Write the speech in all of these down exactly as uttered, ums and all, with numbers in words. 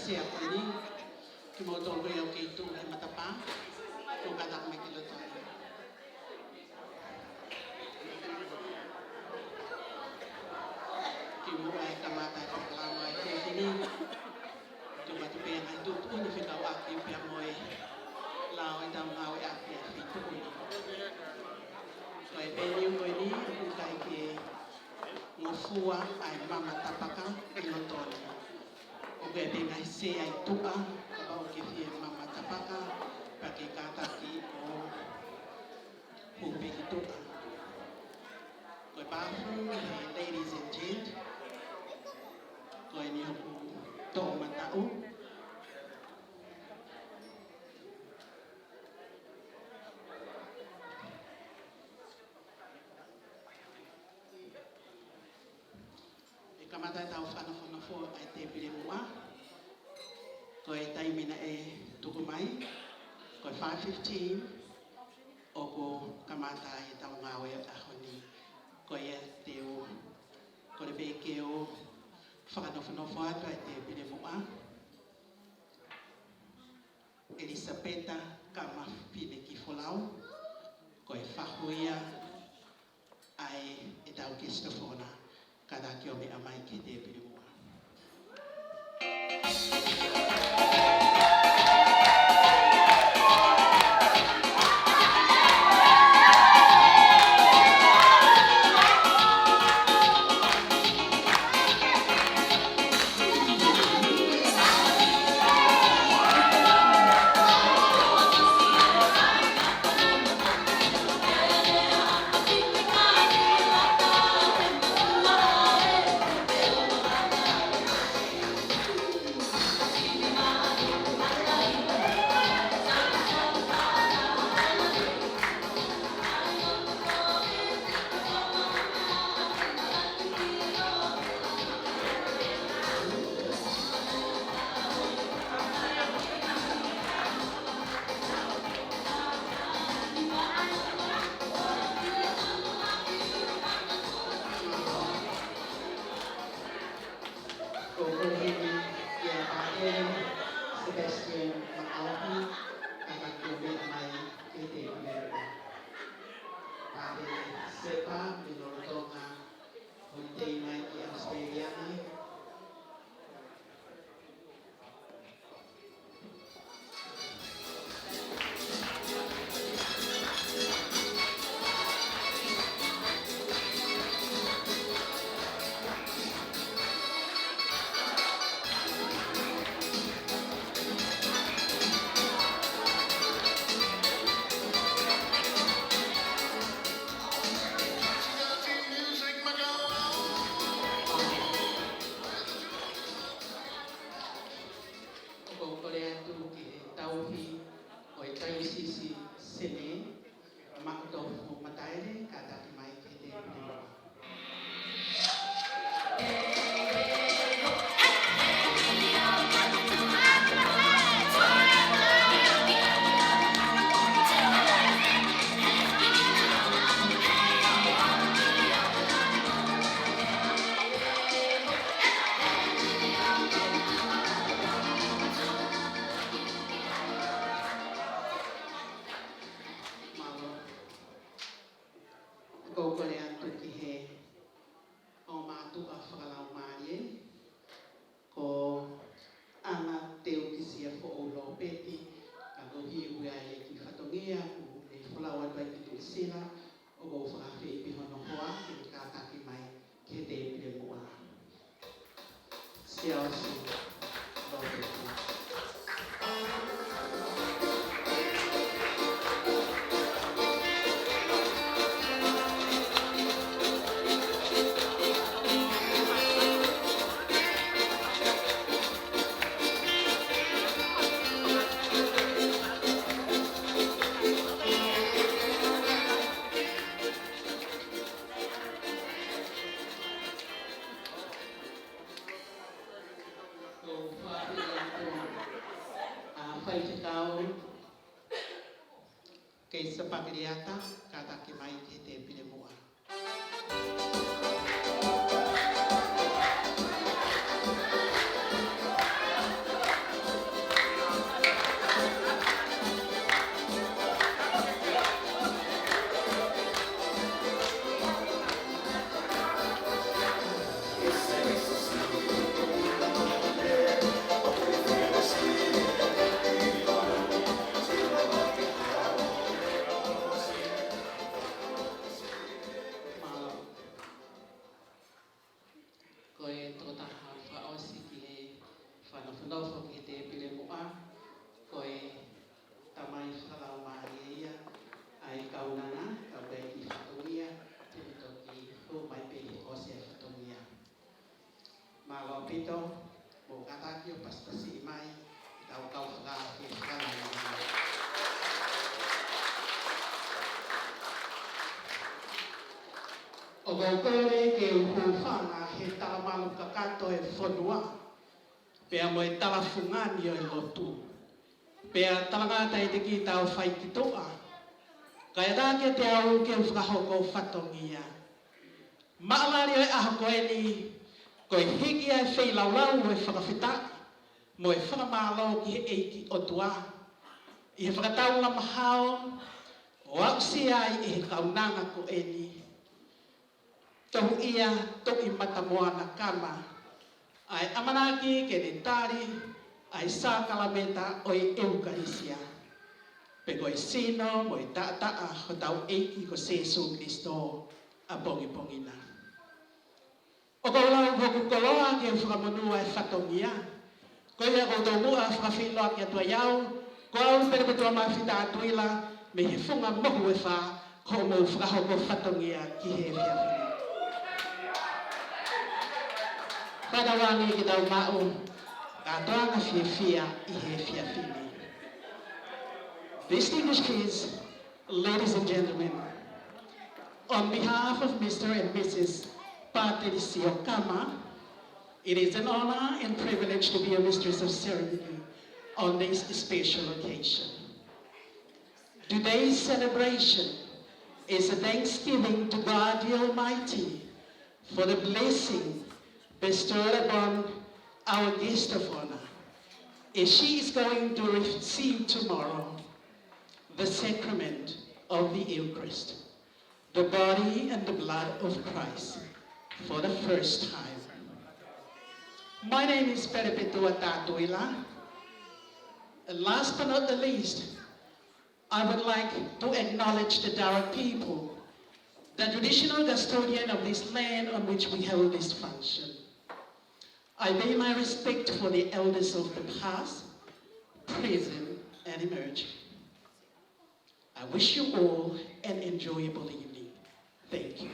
Sea ko eni, kimoutolu ko ia ʻoku kei tuʻu he matapā, ʻoku kātaki mai ki loto. Kimuʻa e kamata e fakalau ʻa e efiafi ni, ʻoku ou tui pē ʻe ngaahi tuʻutuʻuni fekauʻaki pea mo e lao ʻetau ngāueʻaki ʻa e feituʻu ni. Ko e venue ko eni, ʻoku ʻikai ke ngofua ʻa e mama tapaka ʻi loto ni. ʻOku ʻi ai pē ngaahi sea ʻi tuʻa, kapau ʻoku ke fie mama tapaka, pea ke kātaki ʻo hū pē ki tuʻa. Ko e bathroom he ladies and gent. Ko eni hoku toʻomataʻu. ʻE kamata ʻetau fakanofonofo ʻa e tēpile muʻa. Ko e taimi naʻe tuku mai, ko e five fifteen, ʻoku kamata ai ʻetau ngāue ʻaho ni. Ko ia te u kole pē ke u fakanofonofo atu ʻa e tēpile muʻa. Elisapeta Kamafinekifolau, ko e fahu ia ʻa e, ʻetau guest of honor, kātaki ʻo meʻa mai ki he tēpile muʻa. Ko e kole heni kia Pātele Sebastian Makaohi, kātaki ʻo meʻa mai ki he tēpile. Pātele Sepa, mei lolotonga holiday mai ki Australia ni. ʻOku ou kole atu ki he tauhi ʻo e Taiosisi Senē, Maʻutofu Mataele, kātaki mai ki he tēpile. Mālō. ʻOku ou kole atu ki he ongo mātuʻa fakalaumālie, ko ʻAna Teukisia Foʻou Lopeti, ka ko e ʻuhinga ia ki he fatongia, ʻoku ne folau atu ai ki Nuʻusila, ʻoku ou fakaafeʻi pē hono hoa ke kātaki mai ki he tēpile muʻa. Siaosi Lopeti. Ko e fakaafeʻi atu ʻa Faifekau Keisa Pakiliata, kātaki mai ki he tēpile muʻa. Mālō ʻaupito, mou kātaki ʻo pasipasi mai, ʻetau kau fakaafe fakalahi. ʻOku ou kole ke u hūfanga he talamalu kakato ʻo e fonua, pea mo e talafungani ʻo e lotu. Pea talangata ʻiate kitautolu fai ki tuʻa. Kae ʻatā kiate au ke u fakahoko fatongia. Maʻalali ʻo e ʻaho ko eni, ko e hiki ʻa e feilaulau ʻo e fakafetaʻi mo e fakamālō ki he ʻEiki ʻOtua. ʻI he fakataulama hao, ʻo aʻusia ai ʻe he kaunanga ko eni. Tohuʻia Tuʻi Matamoana Kama, ʻa e ʻamanaki ke ne tali ʻa e sākalameta ʻo e ʻEukalisia, pe ko e sino mo e taʻataʻa hotau ʻEiki ko Sēsū Kilisitō ʻapongipongi na. ʻOku ou lau hoku koloa ke u fakamonū ʻa e fatongia. Ko ia ʻoku ou tomuʻa fakafeʻiloaki atu ai au, ko au Pelepetua Mafita Tuʻila, mei he funga mohu ʻe fā, ko hoʻomou fakahoko fatongia ki he efiafi ni. Fakatauange ke tau maʻu kātoanga fiefia ʻi he efiafi ni. Distinguished guests, ladies and gentlemen, on behalf of Mister and Missus Pātelisiō Kama, it is an honor and privilege to be a mistress of ceremony on this special occasion. Today's celebration is a thanksgiving to God the Almighty for the blessing bestowed upon our guest of honor, as she is going to receive tomorrow the sacrament of the Eucharist, the body and the blood of Christ, for the first time. My name is Pelepetua Tuʻila. And last but not the least, I would like to acknowledge the Darug people, the traditional custodian of this land on which we hold this function. I pay my respect for the elders of the past, present, and emerging. I wish you all an enjoyable evening. Thank you.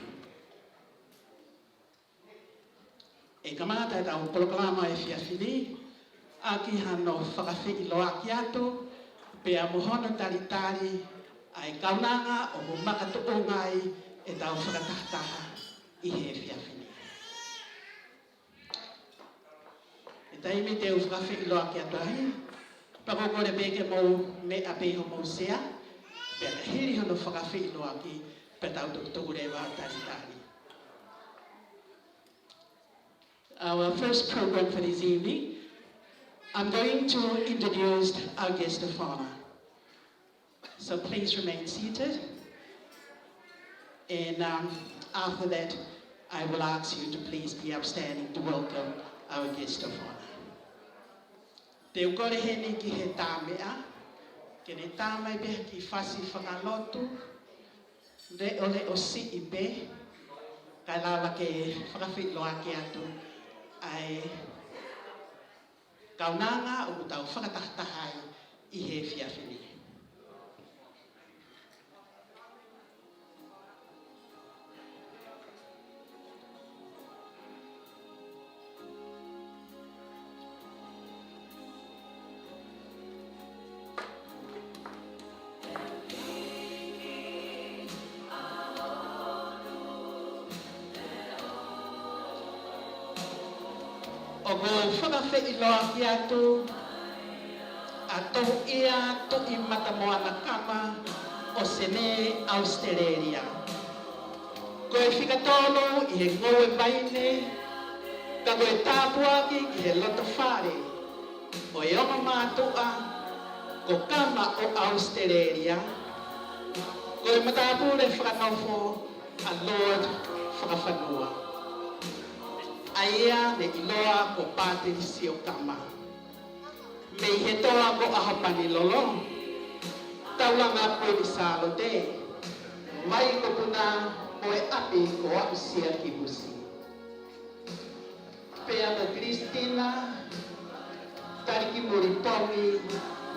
ʻE kamata ʻetau polokalama efiafi ni ʻaki hano fakafeʻiloaki atu, pea mo hono talitali ʻa e kaunanga ʻoku makatuʻunga ai ʻetau fakatahataha ʻi he efiafi ni. ʻI he taimi te u fakafeʻiloaki atu ai, pea ʻoku ou kole pē ke mou meʻa pē ʻi homou sea, pea ka hili hono fakafeʻiloaki, pea tau tukutuku leva ʻo talitali. Our first program for this evening, I'm going to introduce our guest of honor. So please remain seated. And, um, after that, I will ask you to please be upstanding to welcome our guest of honor. Te u kole heni ki he tāmeʻa, ke ne tā mai pē ha kiʻi fasi fakalotu, leʻoleʻo siʻi pē, kae lava ke fakafeʻiloaki atu ʻa e kaunanga ʻoku tau fakatahataha ai ʻi he efiafi ni. ʻOku ou fakafeʻiloaki atu ʻa Tohuʻia Tuʻi Matamoana Kama ʻo Senē, ʻAositelēlia. Ko e fika tolu ʻi he ngoue vaine, ka ko e tāpuaki ki he loto fale ʻo e ongo mātuʻa ko Kama ʻo ʻAositelēlia, ko e matāpule fakanofo ʻa Lord Fakafanua, ʻa ia ne ʻiloa ko Pātelisio Kama, mei he toa ko ʻAhopanilolo, taulanga Kuini Sālote, Vaikopuna mo e ʻapi ko Aʻusia ki Husi. Pea mo Kilisitina Talikimulipongi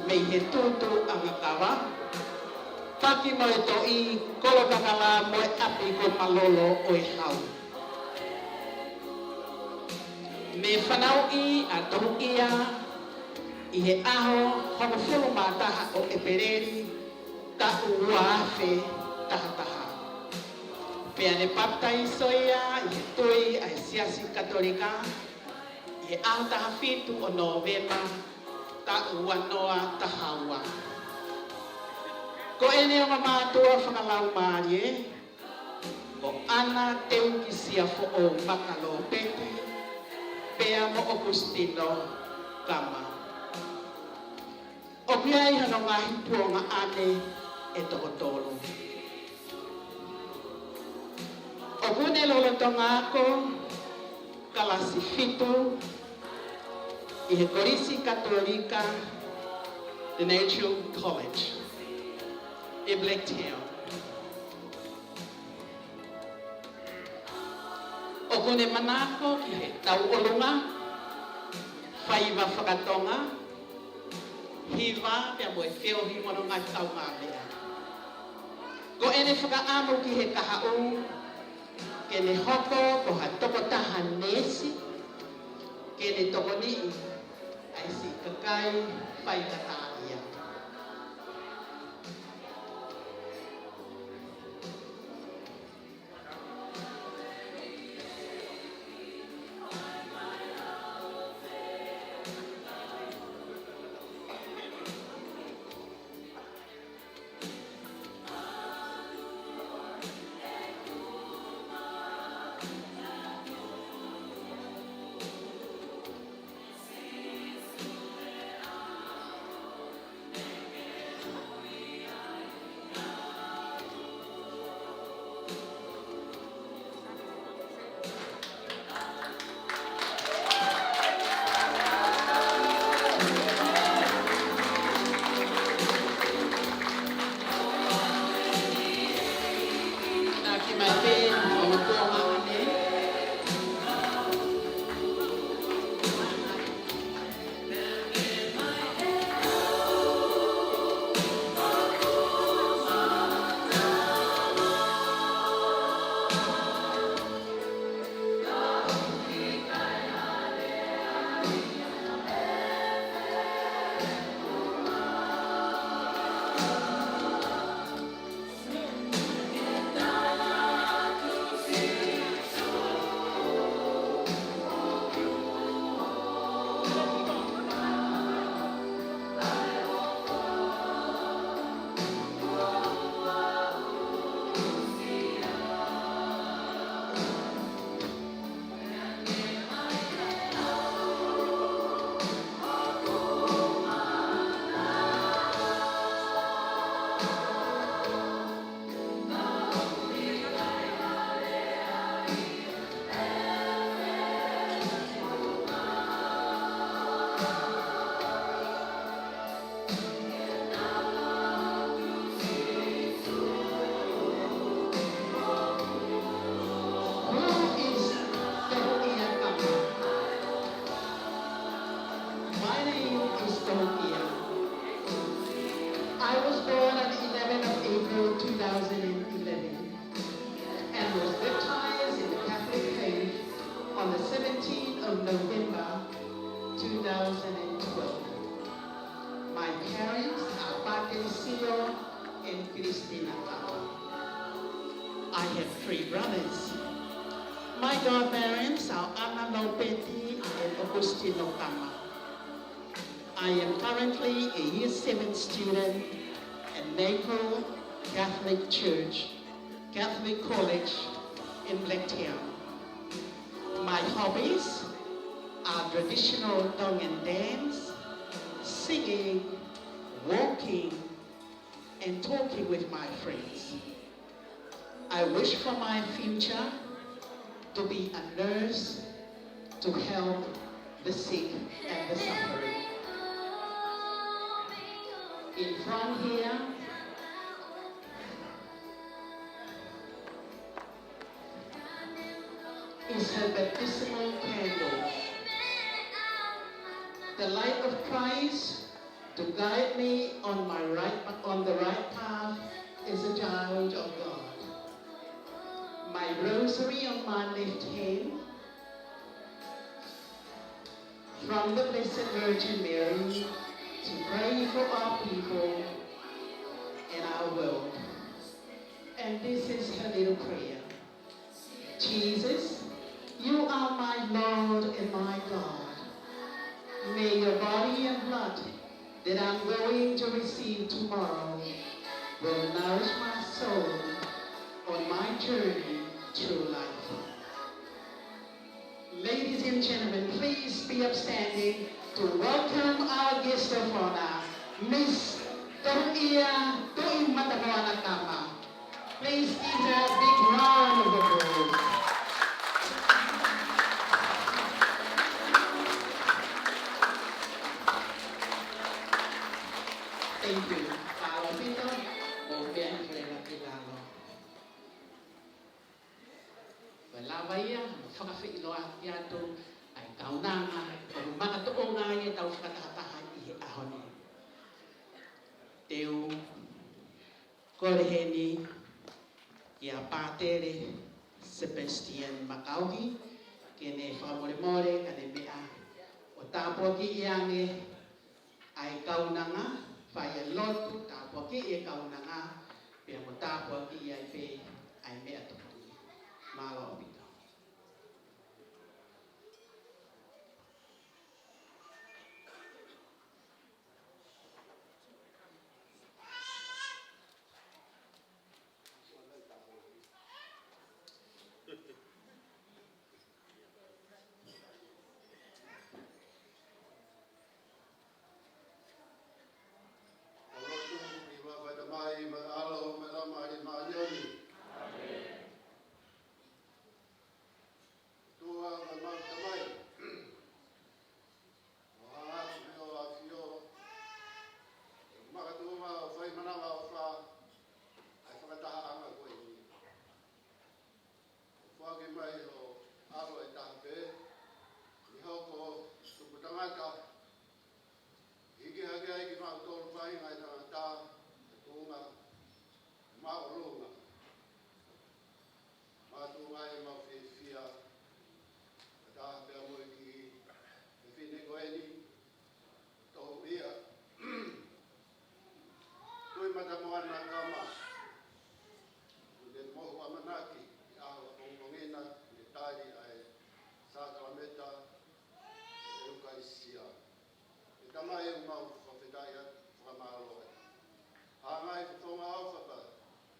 mei he Tutu ʻAngakava, Paki mo e Toʻi Kolokakala mo e ʻapi ko Malolo ʻo e Hau. Ne fanauʻi ʻa Tohuʻia ʻi he ʻaho hongofulu mā taha ʻo ʻEpeleli, taʻu ua afe taha taha. Pea ne papitaiso ia ʻi he tui ʻa e Siasi Katolika ʻi he ʻaho taha fitu ʻo Nōvema, taʻu ua noa taha ua. Ko ʻene ongo mātuʻa fakalaumālie ko ʻAna Teukisia Foʻou Makalōpeti, pea mo ʻOkusitino Kama. ʻOku ʻi ai hano ngaahi tuongaʻane ʻe toko tolu. ʻOku ne lolotonga ako kalasi fitu ʻi he Kolisi Katolika, the National College, ʻi Blacktown. ʻOku ne manako ki he tauʻolunga, faiva fakatonga, hiva pea mo e feohi mo hono ngaahi kaungāmeʻa. Ko ʻene fakaʻamu ki he kahaʻu ke ne hoko ko ha tokotaha neesi, ke ne tokoniʻi ʻa e siʻi kakai faingataʻaʻia. Who is Tohuʻia Kama? My name is Tohuʻia. I was born on the eleventh of April two thousand eleven and was baptized in the Catholic faith on the seventeenth of November two thousand twelve. My parents are Patencio and Christina Kama. I have three brothers. My godparents are ʻAna Lopeti and ʻOkusitino Kama. I am currently a year seven student at Maple Catholic Church, Catholic College in Blacktown. My hobbies are traditional Tongan dance, singing, walking, and talking with my friends. I wish for my future to be a nurse to help the sick and the suffering. In front here is her baptismal candle. The light of Christ to guide me on my right, on the right path as a child of God. My rosary on my left hand, from the Blessed Virgin Mary to pray for our people and our world. And this is her little prayer. Jesus, you are my Lord and my God. May your body and blood that I'm going to receive tomorrow will nourish my soul on my journey through life. Ladies and gentlemen, please be upstanding to welcome our guest of honor, Miss Tohuʻia Tuʻimatamoana Kama. Please give her a big round of applause. Thank you. Mālō ʻaupito, mou meʻa hifo leva ki lalo. Ko e lava ia, fakafeʻiloaki atu ʻa e kaunanga, ʻoku makatuʻunga ai ʻetau fakatahataha ʻi he ʻaho ni. Te u kole heni kia Pātele Sebastian Makauhi, ke ne fakamolemole, ka ne meʻa ʻo tāpuakiʻi ange ʻa e kaunanga, fai ʻa e lotu, tāpuakiʻi ʻa e kaunanga, pea mo tāpuakiʻi ai pē ʻa e meʻatokoni. Mālō ʻaupito. Lotu, ʻi he huafa ʻo e Tamai, mo e ʻAlo, mo e Laumālie Māʻoniʻoni. ʻOtua, ko homau Tamai, ʻoku hanga atu ʻi ho ʻAfio, ʻo makatuʻunga ʻo fai manavaʻofa ʻa e fakatahaʻanga ko eni. ʻO foaki mai ho ʻAlo ʻe taha pē, ʻi he hoko tupu tangata, hiki hake ai kimautolu faʻahinga ʻo e tangata, ʻi he tuʻunga māʻolunga. Makatuʻunga ai ʻemau fiefia, fakataha pea mo e kiʻi fefine ko eni, Tohuʻia Tuʻimatamoana Kama, ʻoku ne mohu ʻamanaki ʻi he ʻaho ʻapongipongi na, ke tali ʻa e sākalamēniti ʻo e ʻEukalēsia. ʻE Tamai, ʻoku mau fakafetaʻi atu, fakamālō atu. Hanga ʻe he fofonga ʻofa pea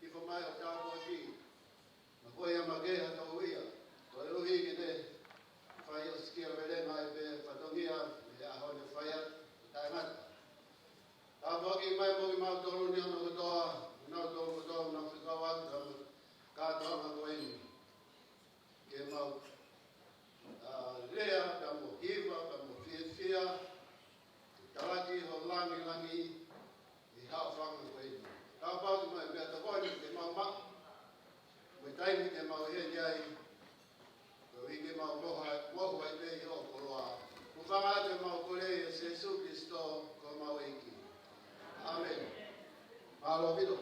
hifo mai ʻo tāpuakiʻi, mo e foʻi ʻamanaki ʻa Tohuʻia, koeʻuhi ke ne fai ʻo sikia velenga ai pē fatongia mei he ʻaho ni ʻo fai atu ʻo taʻengata. Tāpuakiʻi mai mo kimautolu ni hono kotoa, mo kinautolu kotoa ʻoku nau fekau atu ʻi he kātoanga ko eni. Ke mau, ā, lea, pea mo hiva, pea mo fiefia, ke talaki ho langilangi ʻi he haʻofanga ko eni. Tāpuakiʻi mai meʻatokoni ke mau maʻu, mo e taimi te mau ʻi heni ai, koeʻuhi ke mau mohu ai, mohu ai pē ʻi ho koloa. Hūfanga atu ʻemau kole ʻia Sīsū Kalaisi ko homau ʻEiki. ʻĀmeni. Mālō ʻaupito.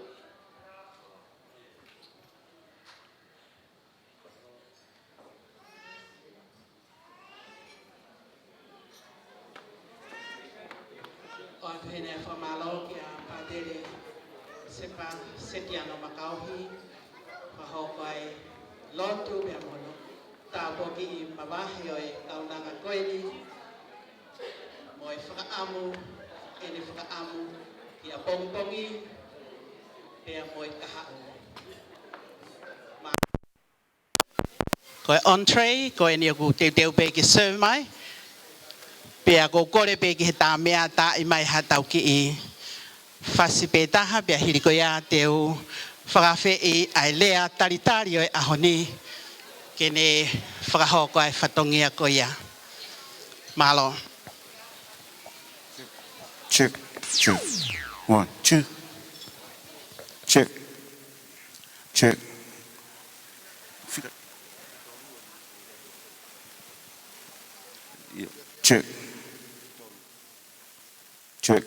ʻOatu heni ʻa e fakamālō kia Pātele Sepa Setiano Makauhi, fakahoko ʻa e lotu pea mo hono tāpuakiʻi mavahe ʻo e kaunanga ko eni, mo e fakaʻamu, ʻene fakaʻamu ki ʻapongipongi, pea mo e kahaʻu. Mā- Ko e entree ko eni ʻoku teuteu pē ke serve mai. Pea ʻoku ou kole pē ki he tā meʻa, tā ʻi mai haʻatau kiʻi fasi pē taha, pea hili ko ia te u fakaafeʻi ʻa e lea talitali ʻo e ʻaho ni, ke ne fakahoko ʻa e fatongia ko ia. Mālō. Check, check. One, two. Check, check. Check. Check.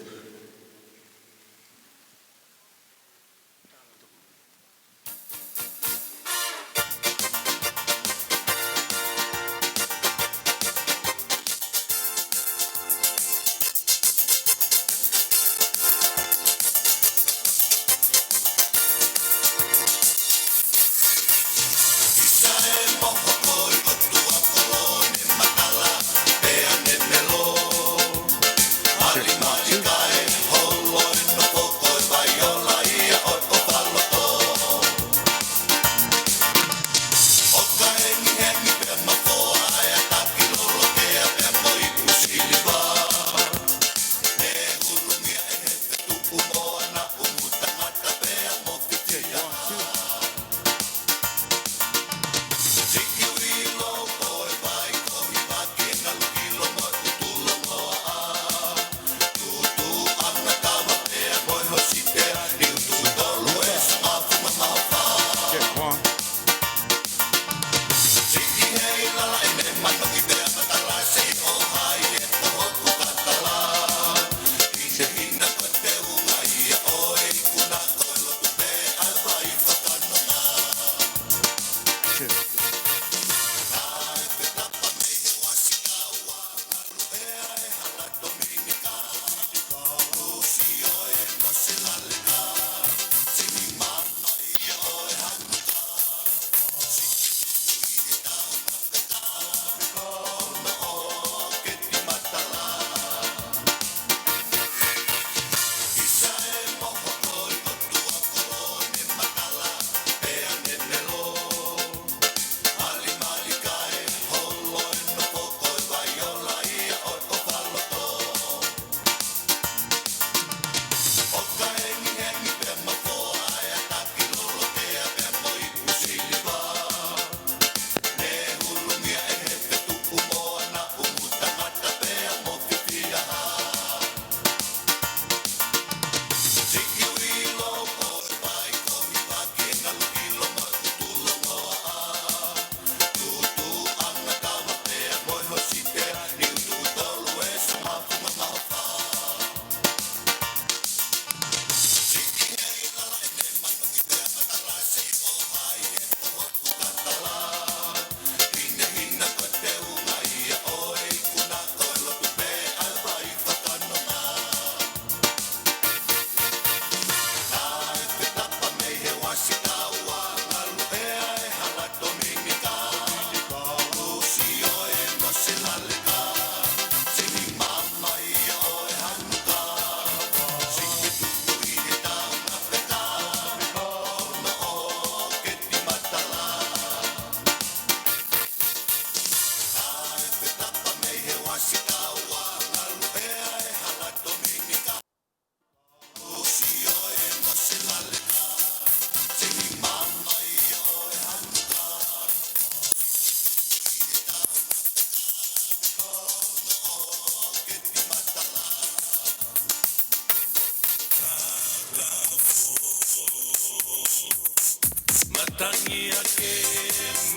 Matangi ake,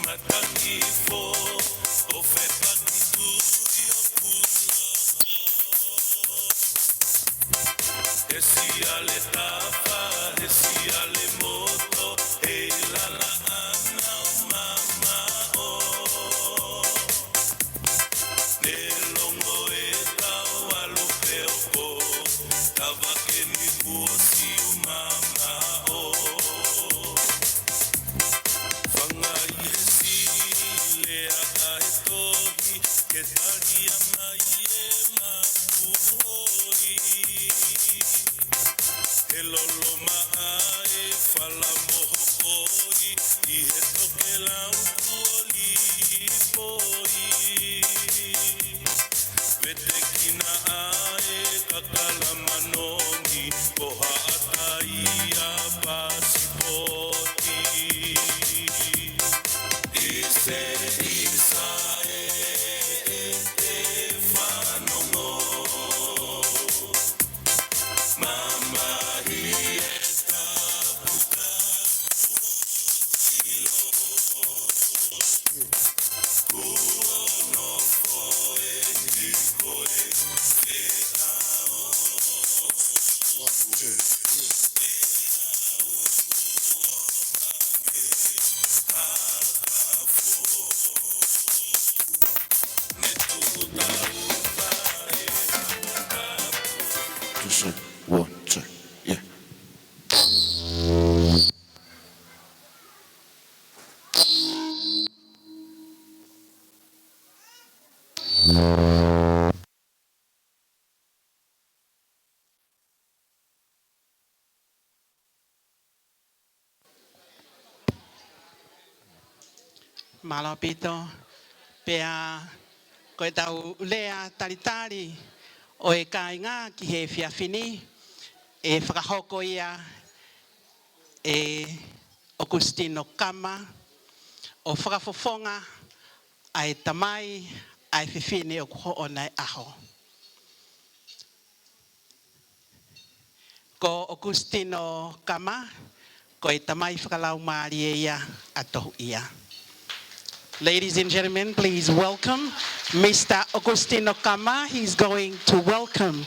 matangi fō, ʻo fepaki tui ʻo puna. He siale tafa, he siale moto, he lala ana ʻo mamaʻo. Ne longo e tau ʻalu pē ʻo pō, tava ke ni kuo siu mamaʻo. Fanga ʻi he sile ʻa e tohi, ke talia mai e makuhoi. He lolo maʻa e fala mo hokoi, ʻi he tokelau kuo lipoi. Vetekina ʻa e kakala manongi, ko haʻa taia pasipoti. ʻIse, ʻisa e, ʻe te fanongo. Two, three, one, two. Yeah. Mālō ʻaupito. Pea ko ʻetau lea talitali ʻo e kāinga ki he efiafi ni, ʻe fakahoko ia ʻe ʻOkusitino Kama, ʻo fakafofonga ʻa e tamai ʻa e fefine ʻoku hoʻona e ʻaho. Ko ʻOkusitino Kama, ko e tamai fakalaumālie ia ʻa Tohuʻia. Ladies and gentlemen, please welcome Mister Okustino Kama. He's going to welcome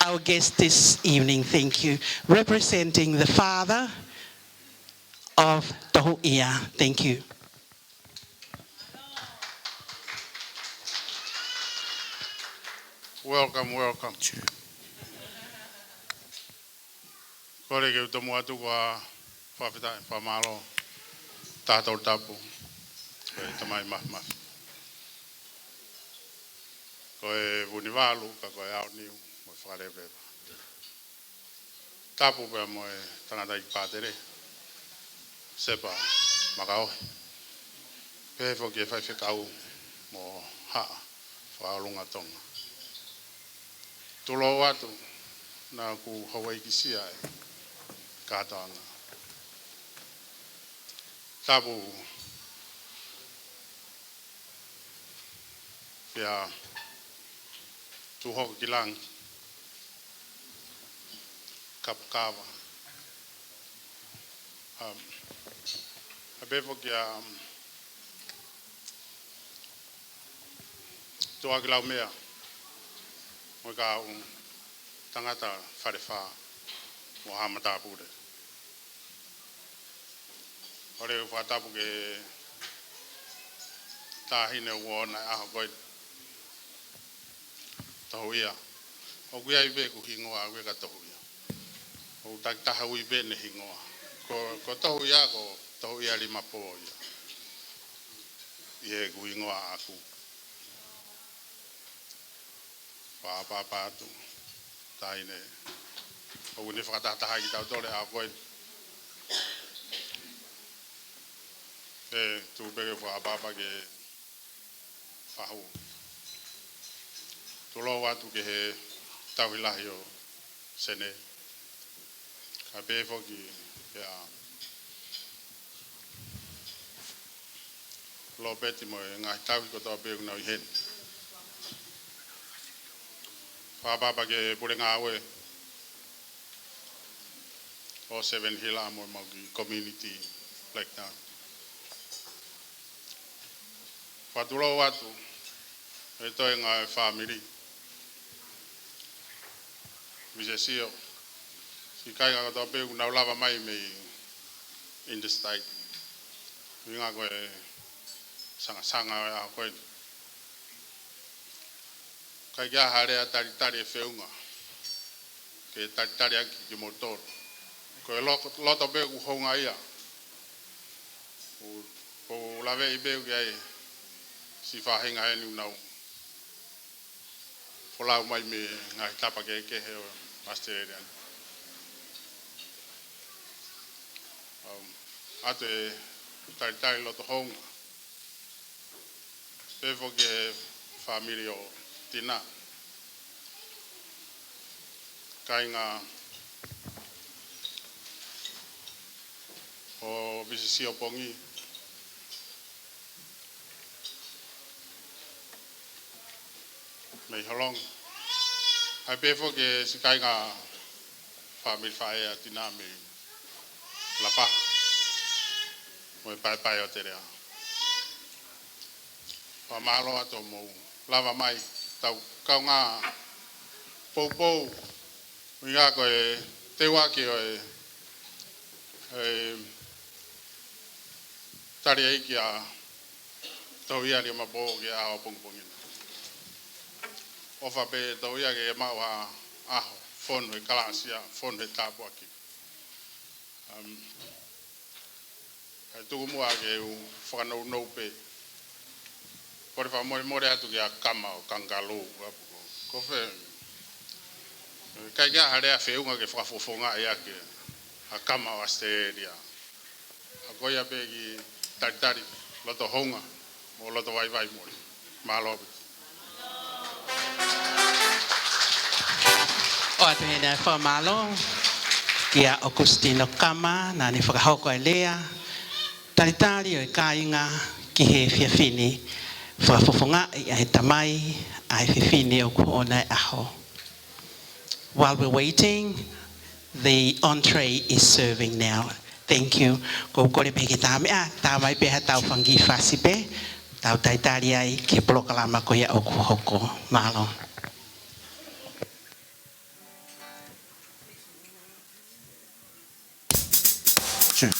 our guest this evening. Thank you. Representing the father of Tohuʻia. Thank you. Welcome, welcome. Kole ke u tomuʻa atu ko e fakafetaʻi, fakamālō, Taha Tolu Tapu, ko e Tamai Mafimafi. Ko e Vunivalu, ka ko e Aoniu, mo e Fakaleveleva. Tapu pea mo e tangataʻeiki pātele, Sepa Makaohi. Pehē foki e faifekau mo Haʻa Fakaʻolunga Tonga. Tulou atu, naʻa ku Hawaiʻikisia e kātoanga. Tapu pea tuʻu hoko ki langi, Kapukava. Um, a befo kia, um, Tuʻa ki Laumea, mo e kau tangata Falefā, mo Haʻa Matāpule. Kole ke u fakatapu ki he taʻahine ʻoku ʻoʻona e ʻaho ko eni, Tohuʻia. ʻOku ʻi ai pē ʻeku hingoa ʻaʻaku ia ka Tohuʻia. ʻOku takitaha ui pē ʻene hingoa. Ko, ko Tohuʻia, ko Tohuʻia Limapō ia. ʻI heʻeku hingoa ʻaʻaku. Fakaʻapaʻapa atu, taʻahine. ʻOku ne fakatahatahaʻi kitautolu he ʻaho ko eni. ʻE, tuku pē ke fakaʻapaʻapa ki he fahu. Tulou atu ki he tauhi lahi ʻo Senē. Kae pehē foki kia Lopeti mo e ngaahi tauhi kotoa pē ʻoku nau ʻi heni. Fakapapau ki he pule ngāue ʻo Seven Hill mo e mau kiʻi community breakdown. Fakatulou atu e toenga e fāmili. Misa Sio, siʻi kāinga kotoa pē ʻoku nau lava mai mei interstate. ʻUhinga ko e sangasanga ʻo e ʻaho ko eni. ʻIkai ke ʻi ai ha lea talitali ʻe feʻunga ke talitali ʻaki kimoutolu. Ko e lo-, loto pē ʻoku houngaʻia. ʻOku, ʻoku ou laveʻi pē ʻoku ʻi ai siʻi faʻahinga heni ʻoku nau folau mai mei he ngaahi tapa kehekehe ʻo ʻAositelēlia. Um, ʻoatu e talitali loto houngaʻia pē foki ki he fāmili ʻo Tina, kāinga ʻo Misa Sio Pongi mei Holongi. ʻA ia pē foki siʻi kāinga fāmili faʻē ʻa Tina mei Lapaha mo e paepae ʻo Telea. Fakamālō atu hoʻomou lava mai, tau kaungā poupou, ʻuhinga ko e teuaki ʻo e, e taliʻeiki ʻa Tohia Liamapō ki he ʻaho pongipongi ni. ʻOfa pē Tohia ke maʻu ha ʻaho fonu he kalāsia, fonu he tāpuaki. Um, ʻa ia tuku muʻa ke u fakanounou pē. Kole fakamolemole atu kia Kama ʻo Kangaroo, ʻa ia ko, ko fē. ʻIkai ke ʻi ai ha lea feʻunga ke fakafofongaʻi ʻaki ʻa Kama ʻo ʻAositelēlia. ʻA ia ko ia pē kiʻi talitali loto houngaʻia mo loto vaivai mole. Mālō. ʻOatu heni ʻa e fakamālō kia ʻOkusitino Kama, naʻa ne fakahoko e lea talitali ʻo e kāinga ki he efiafi ni, fakafofongaʻi ʻa e tamai ʻa e fefine ʻoku ʻoʻona e ʻaho. While we're waiting, the entree is serving now. Thank you. Ko u kole pē ke tā mai, ā, tā mai pē ha tau fanga kiʻi fasi pē, tau talitali ai ki he polokalama ko ia ʻoku hoko. Mālō. Sure.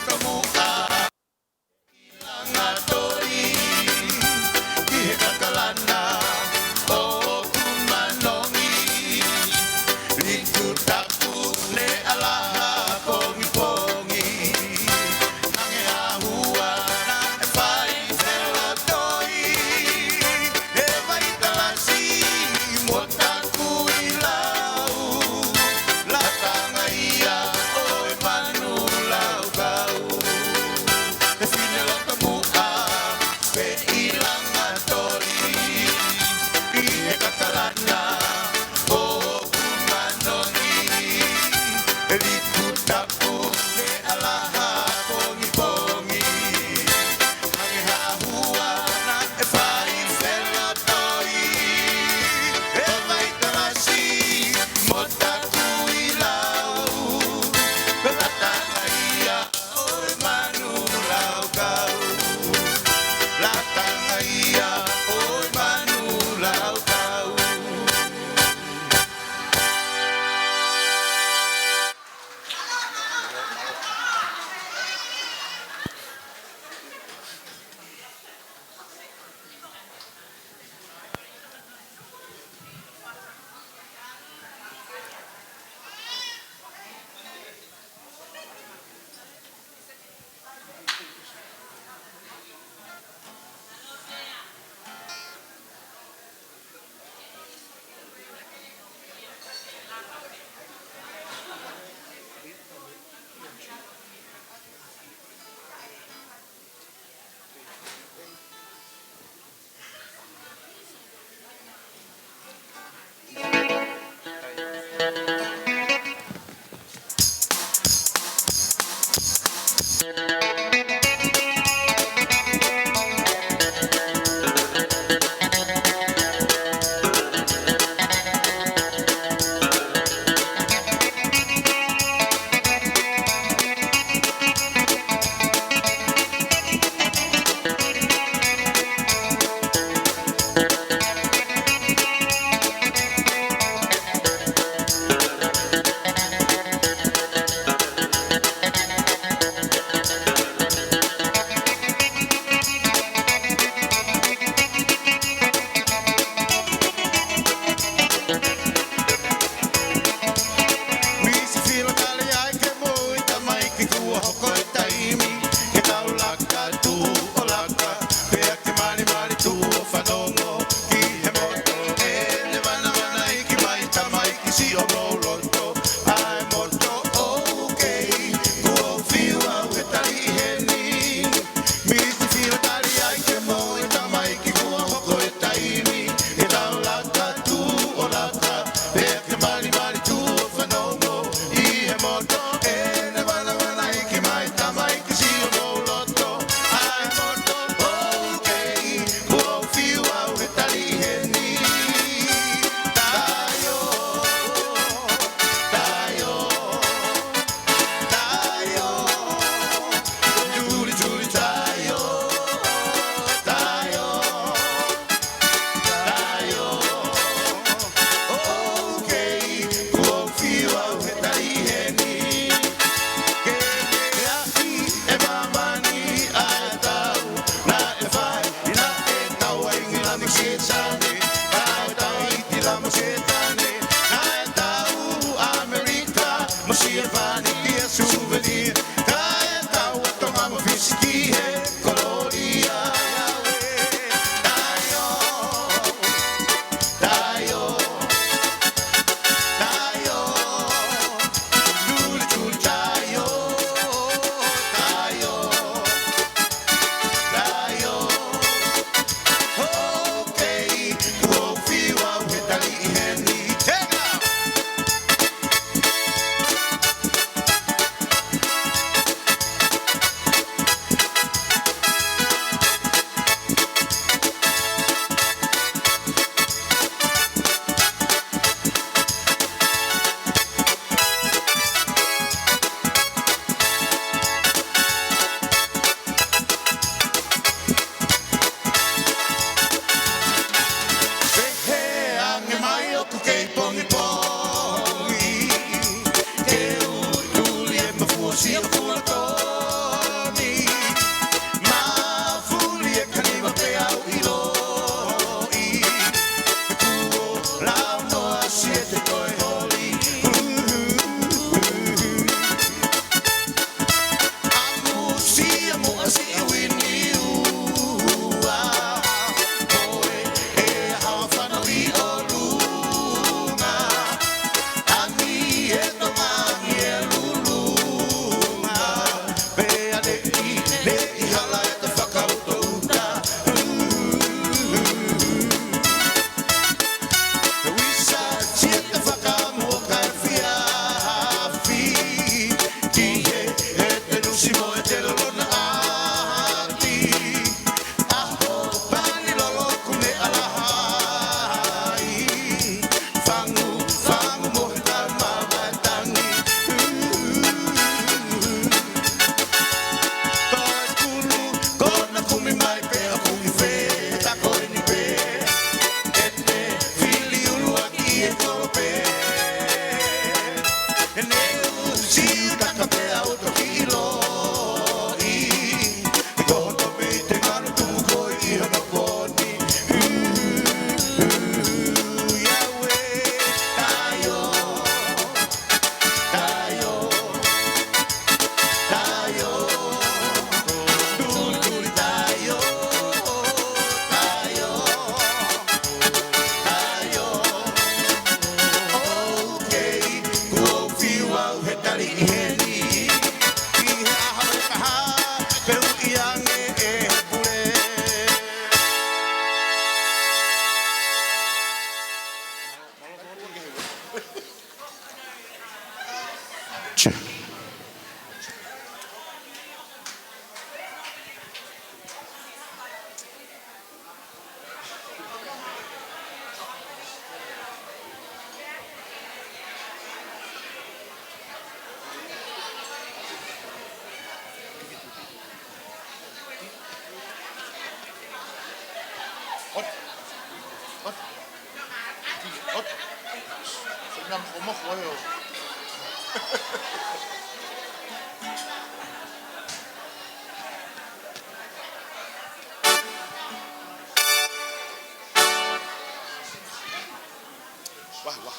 Tomuʻa ʻi Langatoli, ʻi he kakalana ʻo Kumanongi, liku tapu ne ʻalaha pongipongi. Hangē ha hua naʻe fai felotoi, he vai kalasi mo takuilau. Lata ange ia ʻo e manu laukau, he fine loto muʻa pē ʻi Langatoli, ʻi he kakalana ʻo Kumanongi, he liku tapu ne ʻalaha pongipongi. Hangē ha hua naʻe fai felotoi, he vai kalasi mo takuilau. Lata ange ia ʻo e manu laukau. Lata ange ia ʻo e manu laukau. Misi Filo, tali ai ke moʻui tamaiki, kuo hoko e taimi ke tau laka atu ʻo laka, pea ke malimali atu ʻo fanongo ki he moto ʻene vanavanaiki mai tamaiki siʻomou loto. ʻA e moto ʻoku kei, kuo u fiu au he tali ʻi heni. Misi Filo, tali ai ke moʻui tamaiki, kuo hoko e taimi ke tau laka atu ʻo laka, pea ke malimali atu ʻo fanongo ʻi he moto ʻene vanavanaiki mai tamaiki siʻomou loto. ʻA e moto ʻoku kei, kuo u fiu au he tali ʻi heni. Taio, taio. Taio, tuli, tuli, taio, taio, taio. ʻOku kei, kuo u fiu au he tali ʻi heni. Ke meʻa ʻi he māmani ʻa e tau naʻe fai, ʻi naʻe tau ʻa ʻIngilani mo Siasane, naʻe tau ʻa ʻItali mo Siasane, naʻe tau ʻa ʻAmelika mo Siapani, ʻi he souvenir. Kae tau ʻa Tonga mo Fisi ki he kolōlia ʻo Siaosi. Taio, taio, taio, tuli, tuli, taio, taio. Taio, ʻoku kei, kuo u fiu au he tali ʻi heni. Take it out. Siʻi kaka pea ʻoku toki ʻiloʻi, ko hono mei te ngalo tuku ko ē ʻi hono poni. Ia ue, taio, taio, taio, tuli tuli taio, taio, taio. Okay, kuo fiu au he tali ʻi heni. ʻI he ʻaho ʻe taha, fehuʻi ange ʻe he pule. Sure. What? What? What? Sina mo mo ko yo. Wah, wah.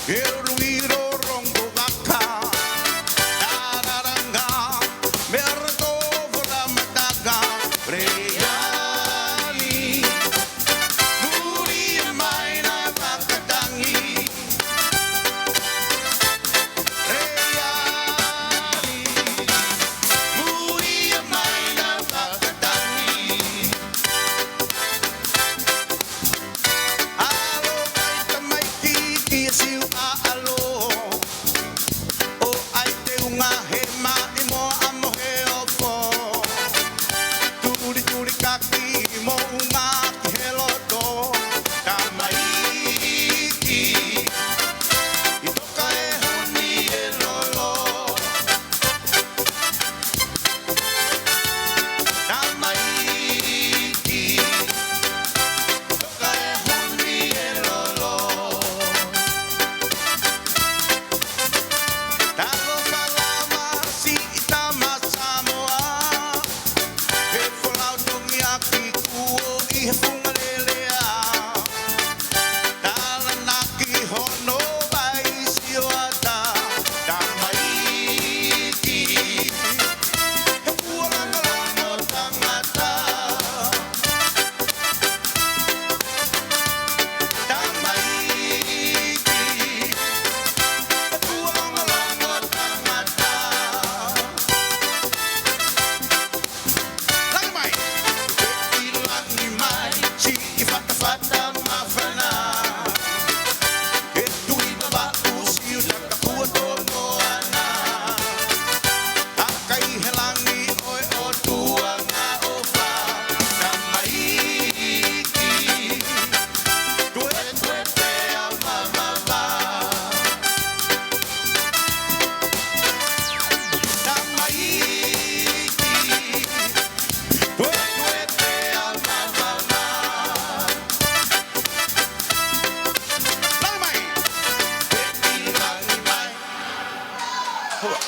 Ke ʻuluʻi lōlongo vaka, tararanga, meʻa roto fora mataka, Reiani, muli mai na vaka tangi. Reiani, muli mai na vaka tangi. ʻAlo mai tamaiki ki he siu ʻaʻalo. ʻO ʻai teunga he maʻi mo ʻamo he ofo. Tulituli kaki mo unga ki he loto. Tamaiki, ʻi toka e huni e lolo. Tamaiki, toka e huni e lolo. Talofa lava siʻi tama Samoa, he folau tongi ʻaki kuo ʻi he funga lelea. Talanaki hono vai sioata, tamaiki, he kuo longolongo tangata. Tamaiki, he kuo longolongo tangata. Langi mai. Pē ʻi langi mai, siʻi fatafata māfana. He tui Vavaʻu, Siutaka kuo tō moana. Kakai he langi ʻo e ʻOtua ngaʻofa. Tamaiki, tuetue pea mavava. Tamaiki, tuetue pea mavava. Langi mai. Pē ʻi langi mai. Hoa.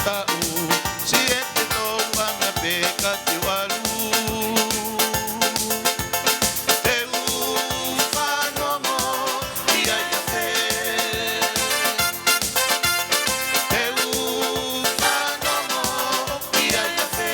Taʻu, siʻi e te tō ʻana pē ka te u ʻalu. Te u fanongo ʻi ai ʻa fē. Te u fanongo ʻi ai ʻa fē.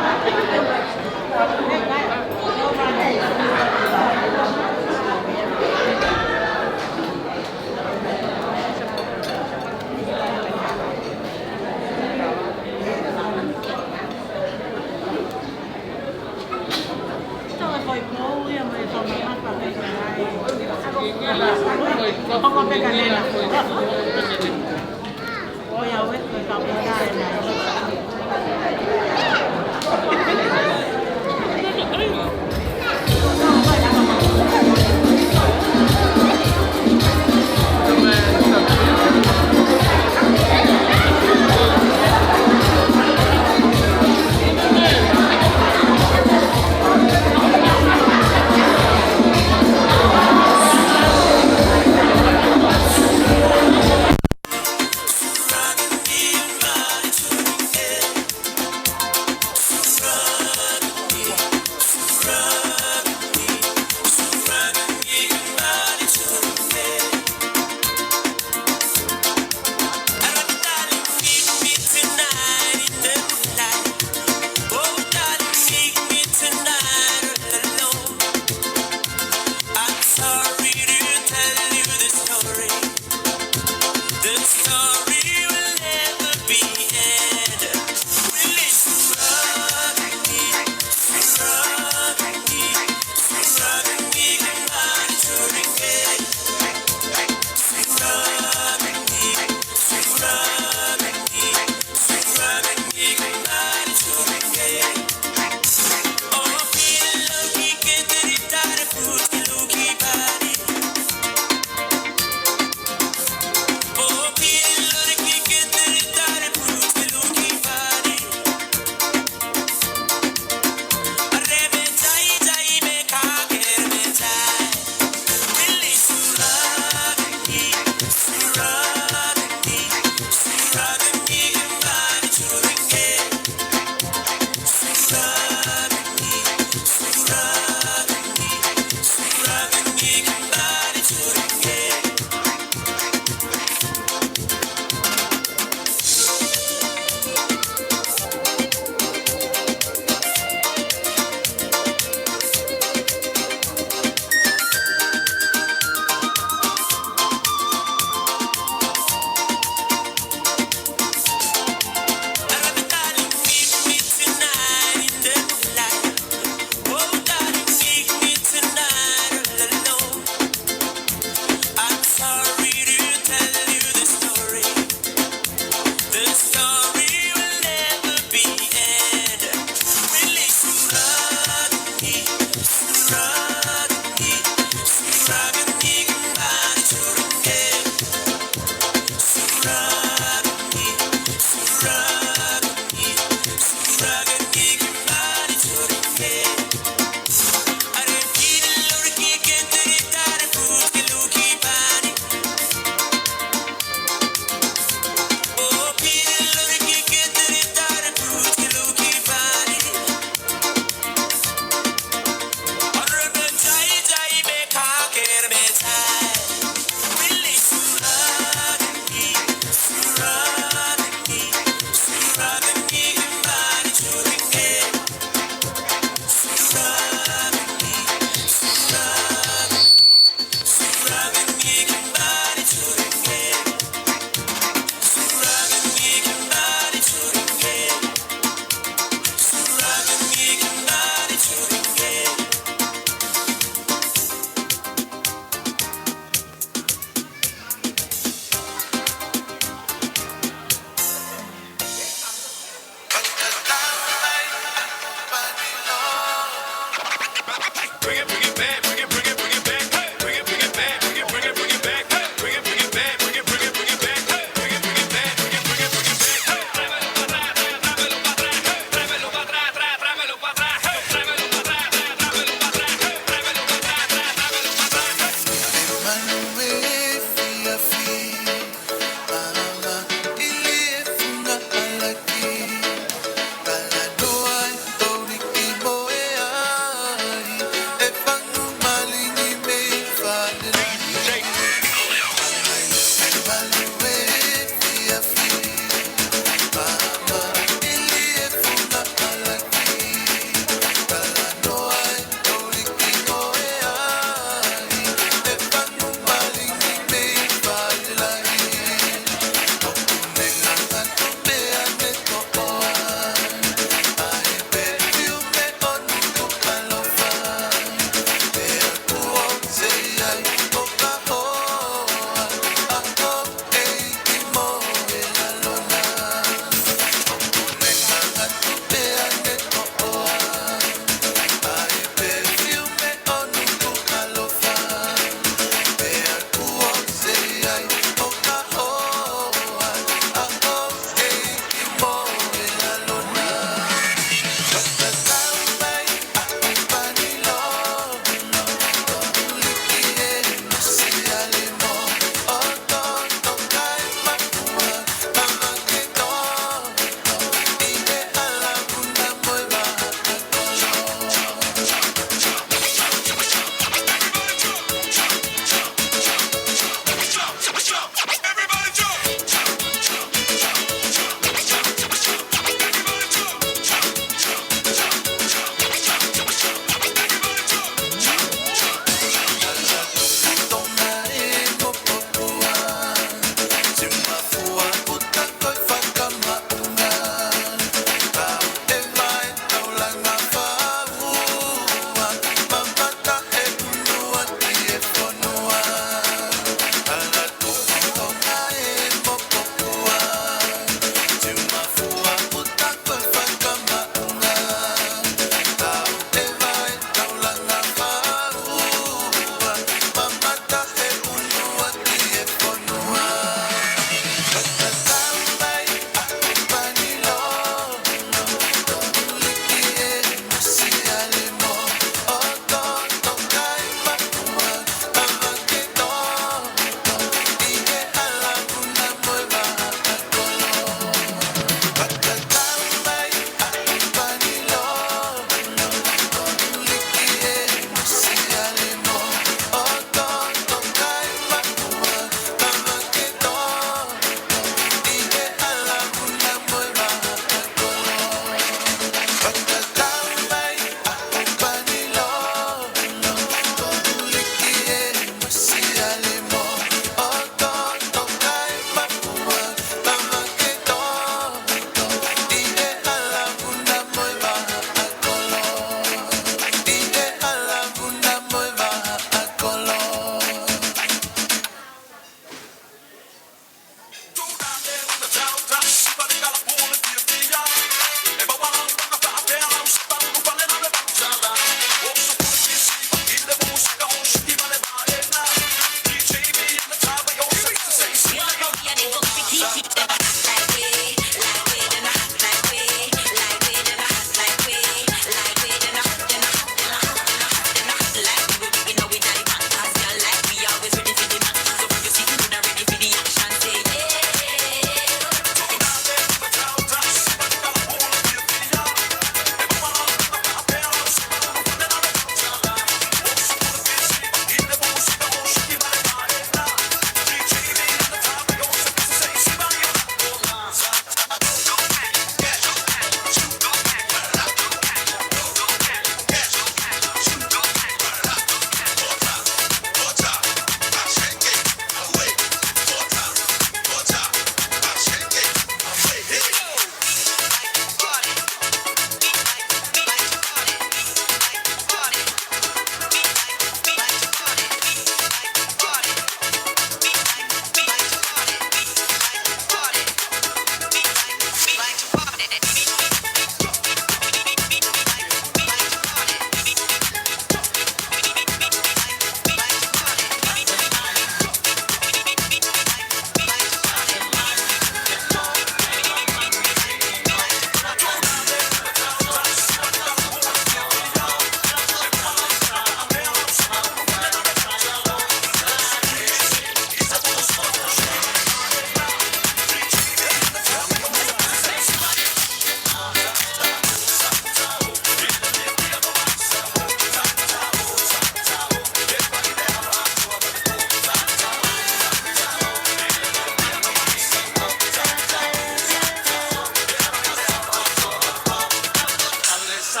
D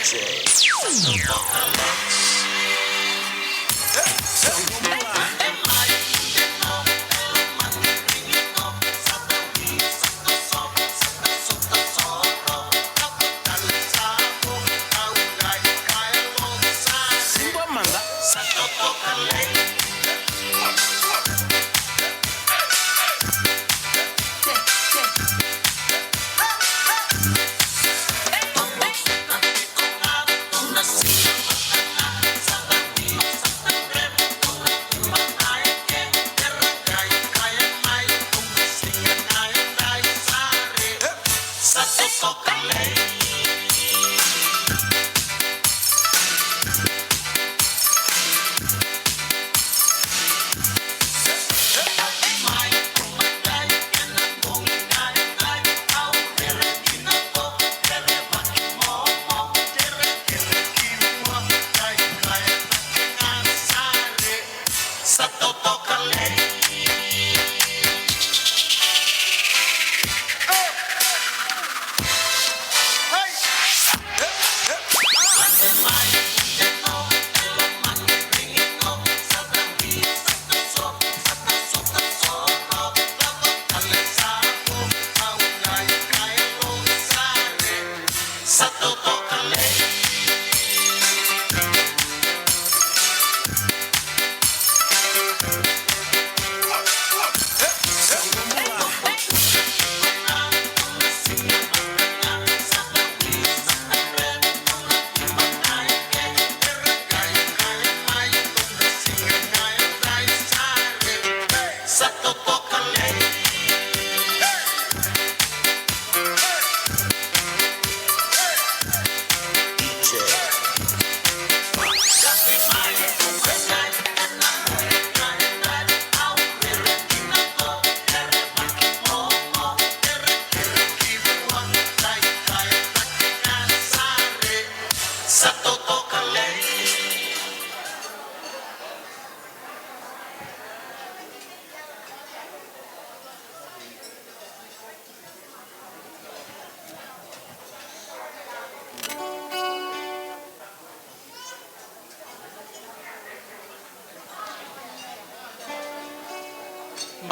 J.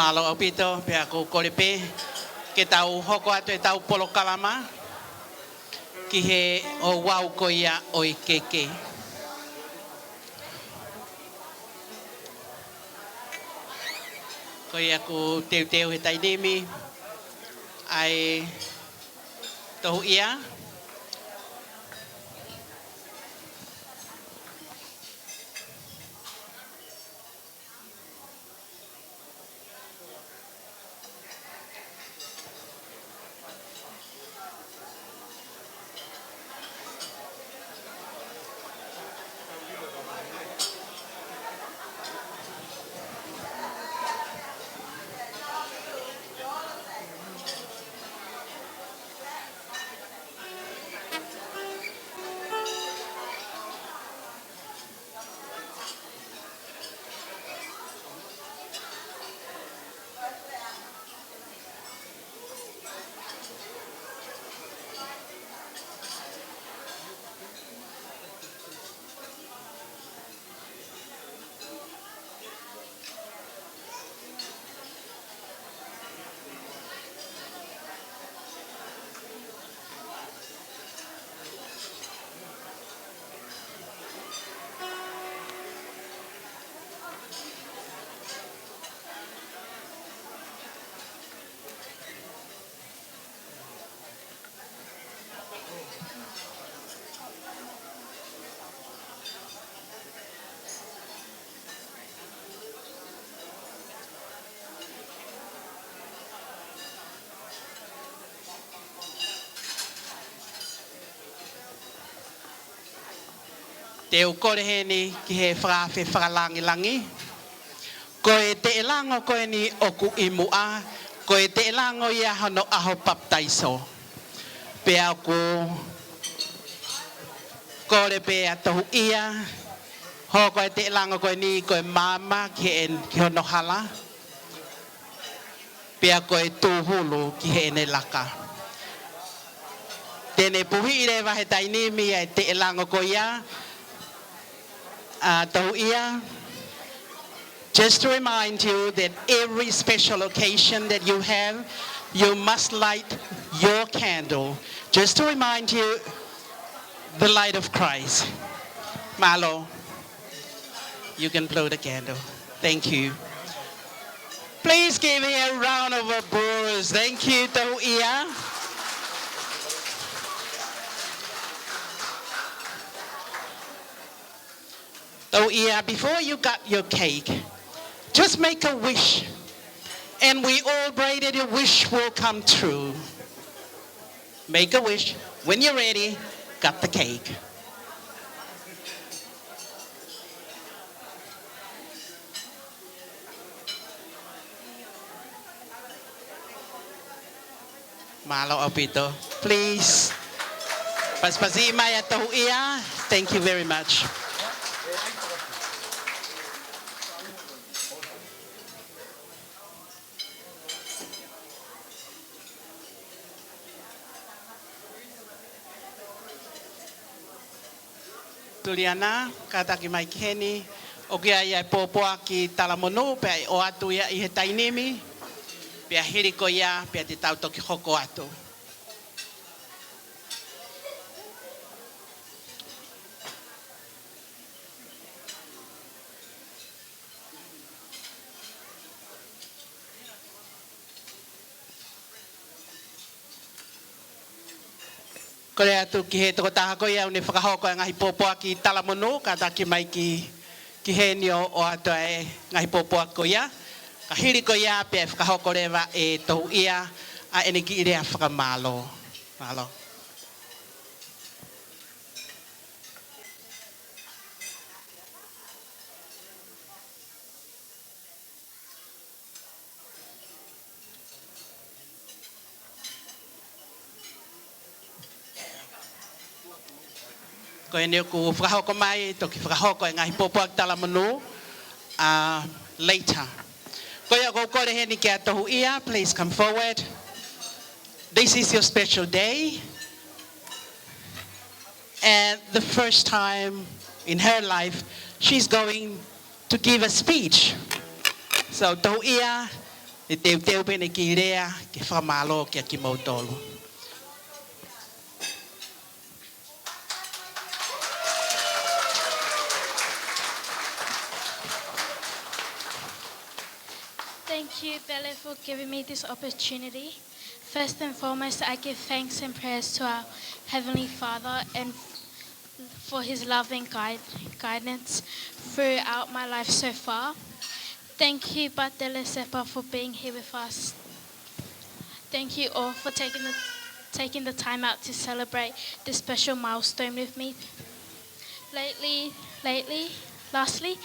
Mālō ʻaupito, pea ʻoku ou kole pē ke tau hoko atu ʻetau polokalama ki he ouau ko ia ʻo e keke. Ko ia ʻoku teuteu he taimi ni ʻa e tohuʻia. Te u kole heni ki he fakaafe fakalāngilangi. Ko e teʻelango ko eni ʻoku ʻi muʻa, ko e teʻelango ia hono ʻaho papitaiso. Pea ʻoku kole pē ʻa e tohuʻia, hoko e teʻelango ko eni ko e maama ki he, ki hono hala, pea ko e tūhulu ki heʻene laka. Te ne puhiʻi leva he taimi ni ʻa e teʻelango ko ia ʻa Touʻia. Just to remind you that every special occasion that you have, you must light your candle. Just to remind you, the light of Christ. Mālō. You can blow the candle. Thank you. Please give him a round of applause. Thank you, Touʻia. Touʻia, before you cut your cake, just make a wish. And we all pray that your wish will come true. Make a wish. When you're ready, cut the cake. Mālō ʻaupito. Please. Pasipasi mai ʻa Touʻia. Thank you very much. Tuliana, kātaki mai ki heni, ʻoku ʻi ai ʻa e pōpoaki talamonū, pea ʻe ʻoatu ia ʻi he taimi ni, pea hili ko ia, pea te tau toki hoko atu. Kole atu ki he tokotaha ko ia ʻoku ne fakahoko e ngaahi pōpoaki talamonū, kātaki mai ki, ki heni ʻo, ʻoatu e ngaahi pōpoaki ko ia. Ka hili ko ia pea ʻe fakahoko leva ʻe Touʻia ʻa ʻene kiʻi lea fakamālō. Mālō. Ko eni ʻoku fakahoko mai, toki fakahoko e ngaahi pōpoaki talamonū, uh, later. Ko ia ʻoku ou kole heni kia Touʻia, please come forward. This is your special day. And the first time in her life, she's going to give a speech. So, Touʻia, ʻe teuteu pē ʻene kiʻi lea ke fakamālō kia kimoutolu. Thank you, Pele, for giving me this opportunity. First and foremost, I give thanks and prayers to our Heavenly Father and for his love and guide, guidance throughout my life so far. Thank you, Patele Sepa, for being here with us. Thank you all for taking the, taking the time out to celebrate this special milestone with me. Lately, lately, lastly,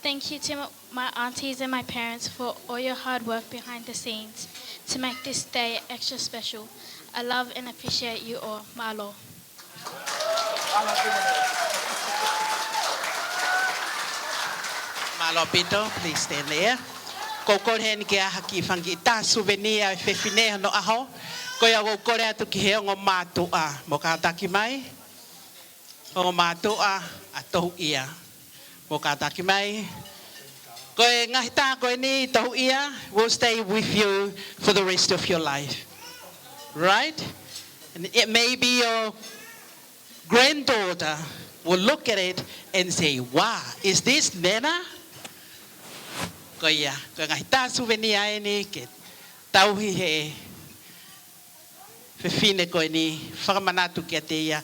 thank you to my, my aunties and my parents for all your hard work behind the scenes to make this day extra special. I love and appreciate you all. Mālō. Mālō ʻaupito, please stand there. ʻOku ou kole heni ke ʻai ha kiʻi fanga kiʻi tā souvenir ʻa e fefine hono ʻaho. Ko ia ʻoku ou kole atu ki he ongo mātuʻa, mou kātaki mai. Ongo mātuʻa ʻa Touʻia, mou kātaki mai. Ko e ngaahi tā ko eni, Touʻia, will stay with you for the rest of your life. Right? And it may be your granddaughter will look at it and say, "Wow, is this Nena?" Ko ia, ko e ngaahi tā souvenir eni ke tauhi he fefine ko eni, fakamanatu kiate ia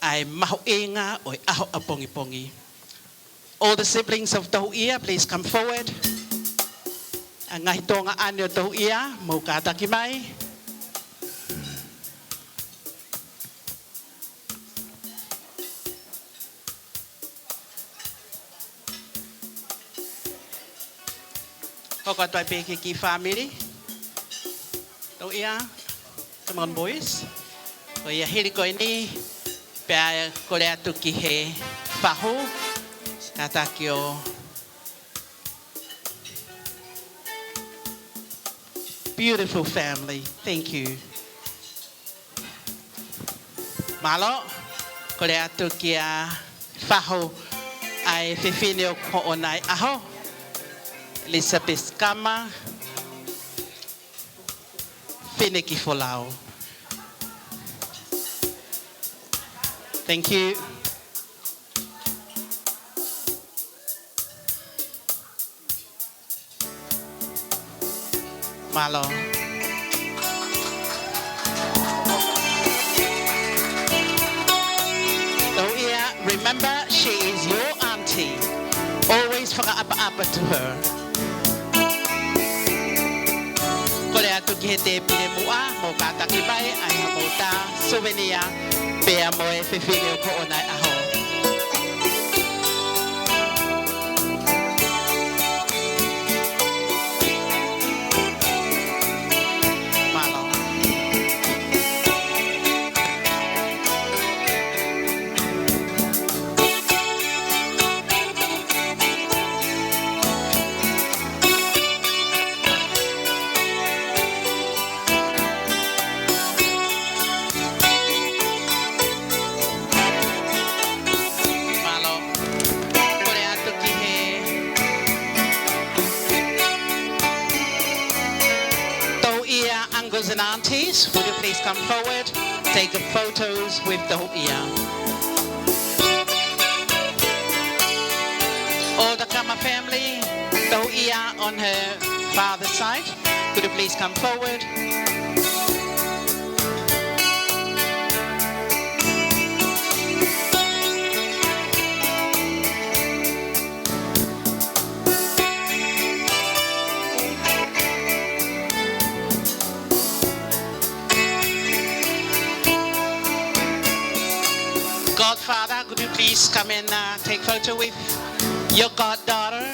ʻa e mahuʻinga ʻo e ʻaho ʻapongipongi. All the siblings of Touʻia, please come forward. ʻA e ngaahi tuongaʻane ʻo Touʻia, mou kātaki mai. Hoko atu ai pē ki he kiʻi fāmili. Touʻia, come on, boys. Ko ia, hili ko eni, pea kole atu ki he fahu, kātaki ʻo. Beautiful family. Thank you. Mālō, kole atu kia Fahu ʻa e fefine ʻoku hoʻo nai ʻaho, Elizabeth Kama, Fine ki Folau. Thank you. Mālō. So, yeah, remember, she is your auntie. Always fakaʻapaʻapa to her. Kole atu ki he tēpile muʻa, mou kātaki mai ʻa e haʻamou tā souvenir, pea mo e fefine ʻoku hoʻo nai ʻaho. Mālō. Mālō. Kole atu ki he tauʻia uncles and aunties, would you please come forward? Take the photos with tauʻia. All the Kama family, tauʻia on her father's side. Could you please come forward? Godfather, could you please come and, uh, take photo with your goddaughter?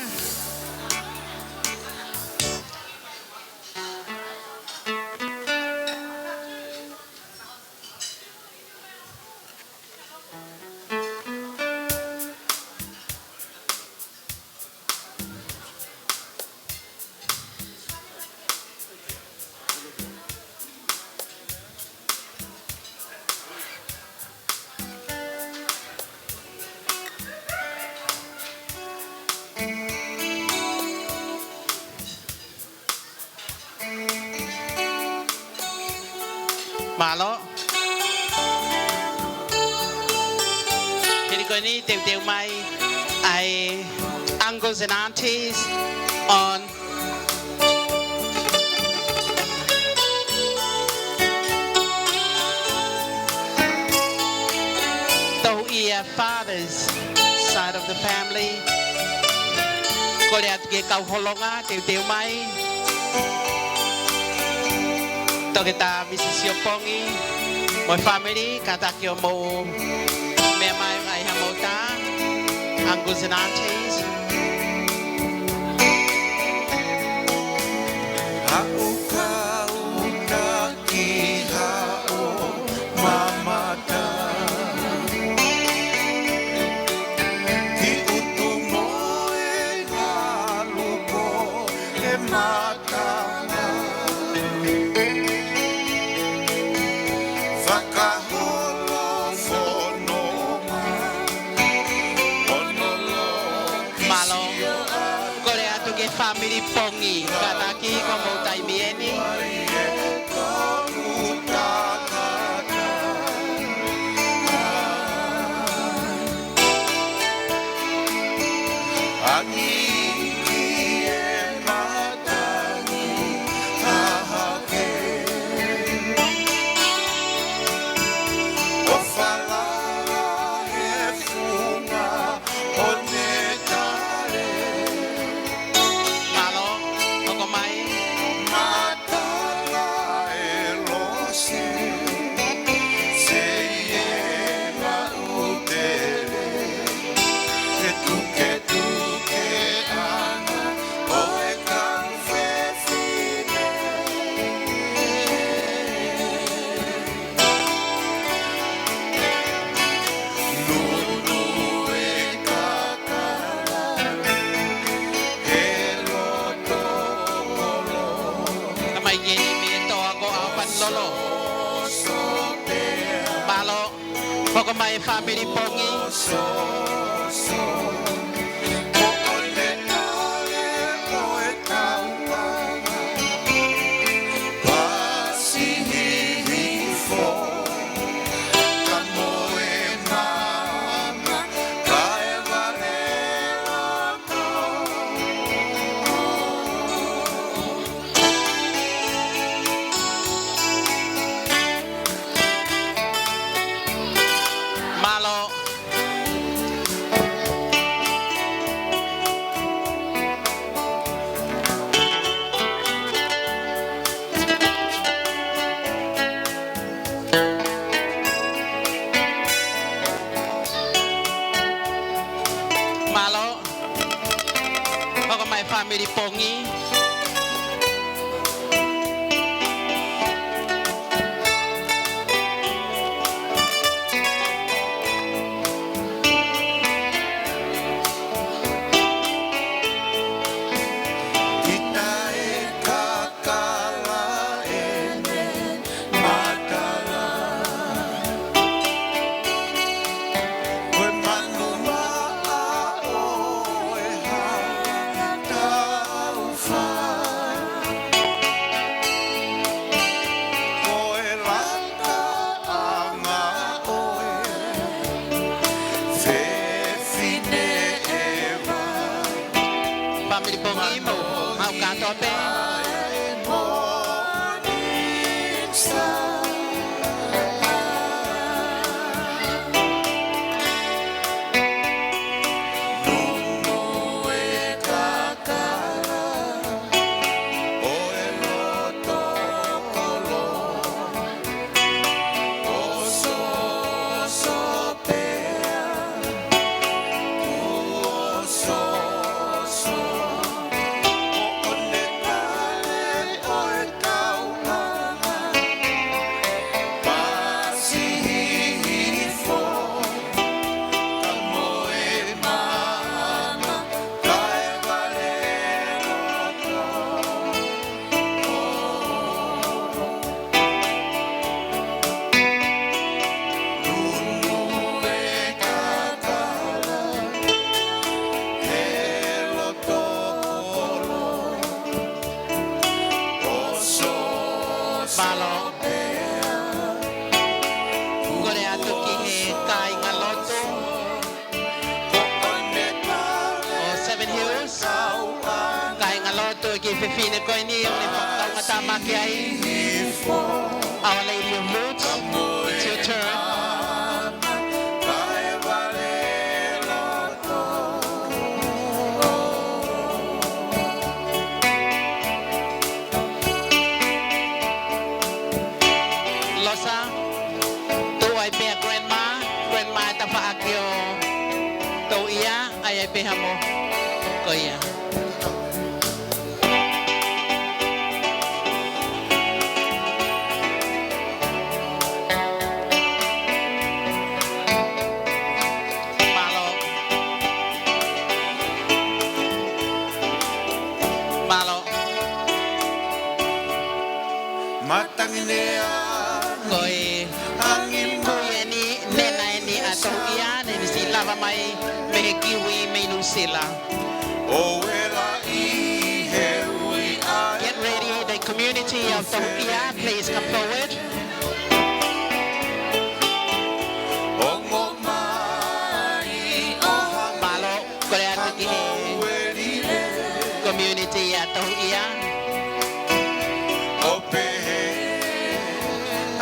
Mālō. Hili ko eni, teuteu mai ʻa e uncles and aunties on tauʻia father's side of the family. Kole atu ki he kau holonga, teuteu mai. Toketā Misi Siopongi, mo e family, kātaki ʻo mou meʻa mai ʻa e haʻamou tā, uncles and aunties. Haʻu kau na ki haʻo mamata. Ki utu mo e ngalu ko e matanga. Fakaholo fono ma. Ono lo Mālō. Kole atu ki he family Pongi, kātaki ko hoʻomou taimi eni. Mālō, hoko mai. Hoko mai e fāmili Pongi. Mālō. Mālō. Hoko mai e fāmili Pongi. Fāmili Pongi mo, mau kātoa pē. Mālō. Kole atu ki he kāingalotu ʻo Seven Hills. Kāingalotu, ki he fefine ko eni ʻoku ne fakakaungātāmaki ai, Our Lady of Lourdes, it's your turn. Losa, tuʻu ai pē ʻa Grandma, Grandma e tafaʻaki ʻo Touʻia, ʻai ai pē ha mo ko ia. Mālō. Mālō. Matangi Lea. Ko e kui eni, nena eni ʻa Touʻia, ne ne siʻi lava mai mei he kiwi mei Nuʻusila. Get ready, the community of Touʻia, please come forward. Mālō, kole atu ki he community ʻa Touʻia.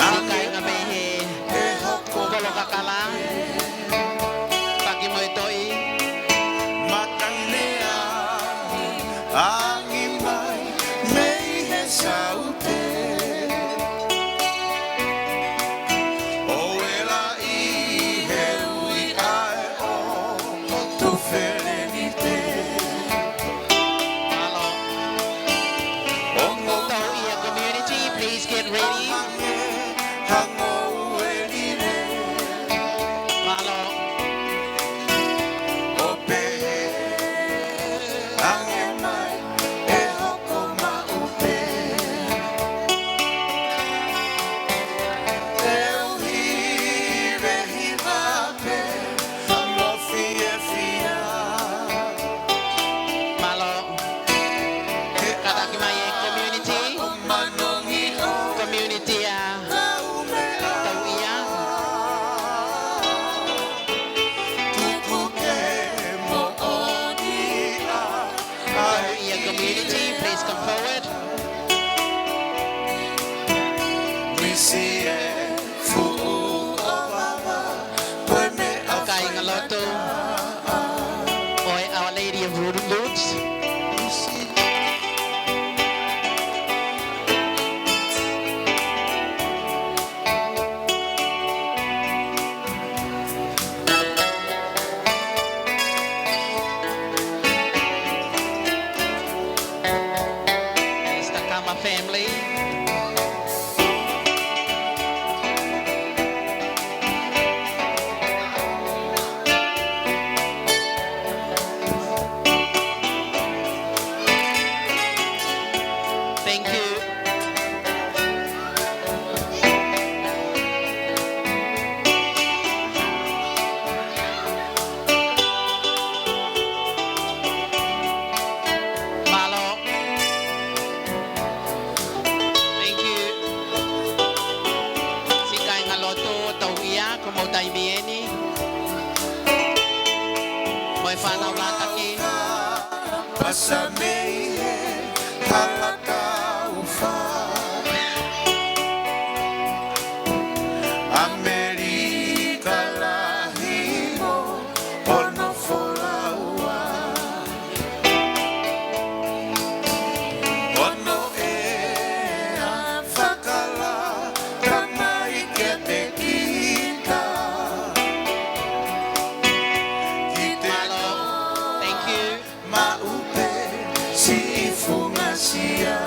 Kāinga mei he kolo kakala. Paki mo e toʻi. Matangi Lea, angi mai mei he saute. Ko mou taimi eni. Mo e fānau Lātaki. Pasa mei he hala taufa. ʻAmelika lahi mo hono folaua. Hono ʻea fakalāngilangi kiate kita. Mālō. Thank you. Maʻu pē siʻi funga sia.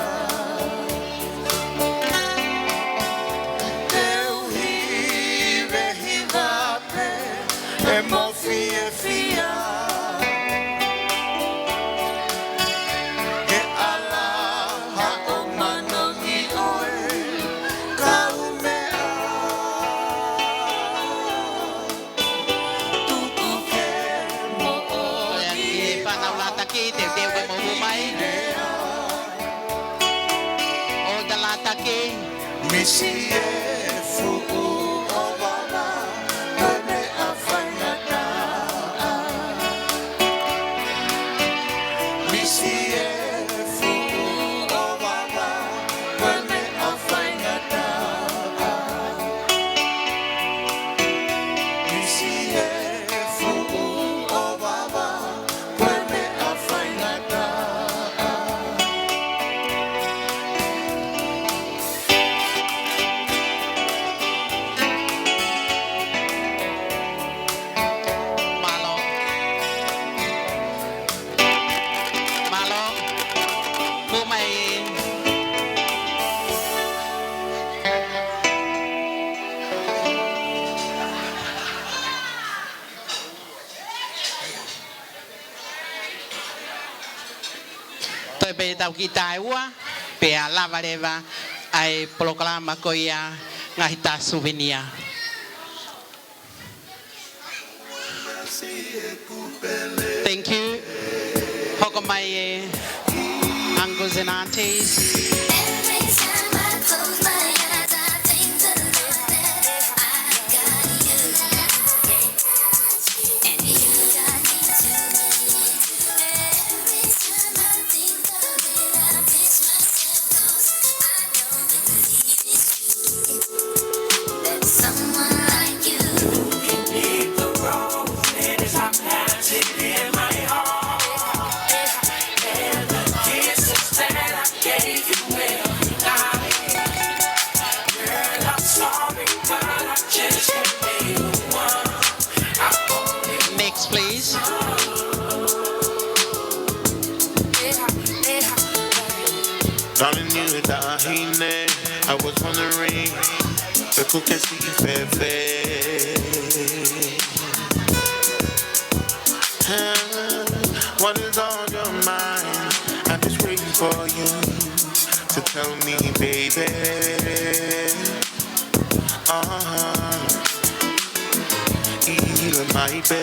Te u hivehiva pē ʻe mo fiefia. Ke ʻalaha ʻo manongi ʻoe kaumeʻa. Tuku ke moʻoni. Ko e fānau Lātaki, teuteu ke mou hū mai. ʻOua te Lātaki. Misi e fuʻu ʻovava, ko e meʻa faingataʻa. Misi e fuʻu ʻovava, ko e meʻa faingataʻa. Misi e fuʻu ʻovava, ko e meʻa faingataʻa. Mālō. Mālō. Hū mai. Toe pē tau kiʻi taʻu ua, pea lava leva ʻa e polokalama ko ia Ngaahi Tā Suvenia. Thank you. Hoko mai e uncles and aunties. Next, please. Darling, you tahine, I was wondering, pe kuo ke siʻi fēfē? What is on your mind? I'm just waiting for you to tell me, baby. Uh-huh. Ila mai pē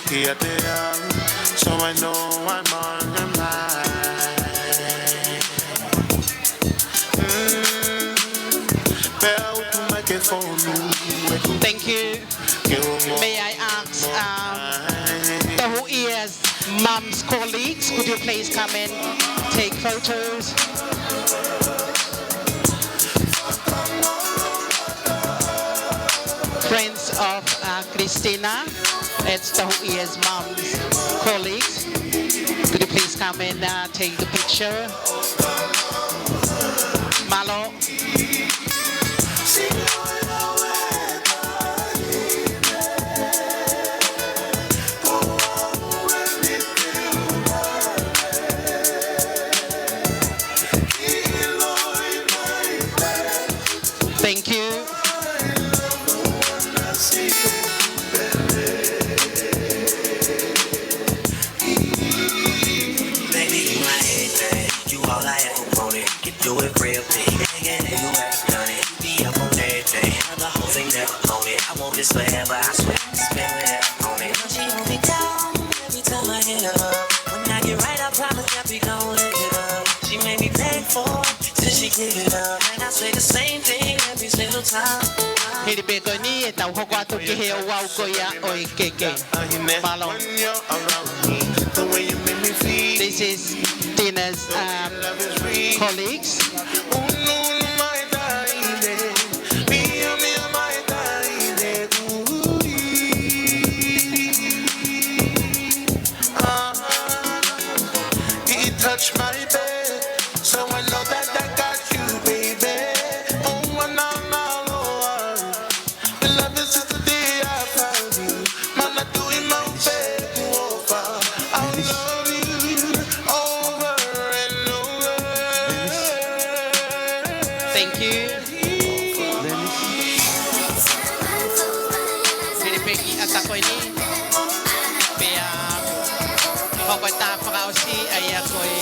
kiate au, so I know I'm on your mind. Mm. Pea u tuʻu mai ke fonu. Thank you. May I ask, um, Tohuʻia's mum's colleagues, could you please come and take photos? Friends of, uh, Christina, it's Tohuʻia's mum's colleagues. Could you please come and, uh, take the picture? Mālō. Thank you. Baby, you my everything. You all I ever wanted. Can do it real big. Bigger than you ever done it. Be up on everything. Other hoes ain't never on it. I want this forever. I swear, spend whatever on it. She hold me down every time I hit her up. When I get right, I promise that we gon' live it up. She made me beg for it. Since Hili pē ko eni ʻetau hoko atu ki he ouau ko ia ʻo e keke. Mālō. This is Tina's, um, colleagues. It touched my bed, so I know that I got you, baby. Oh, and I'm all over. The love is since the day I found you. Mana tui mau pe kuofa. I love you over and over. Thank you. Hili pē ki he ʻata ko eni. Pea hoko ʻetau fakaʻosi ʻa ia ko e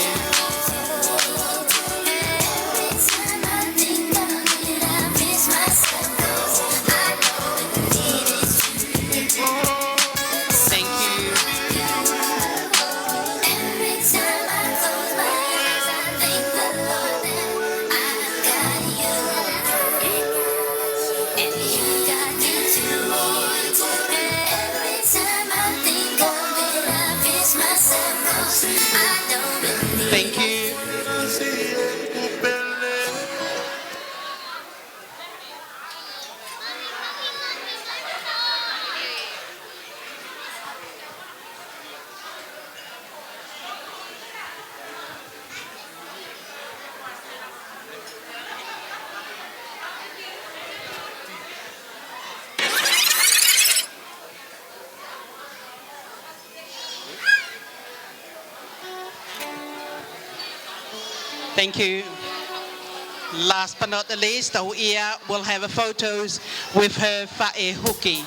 Thank you. Thank you. Thank you. Last but not the least, Auʻia will have a photos with her faʻē huki.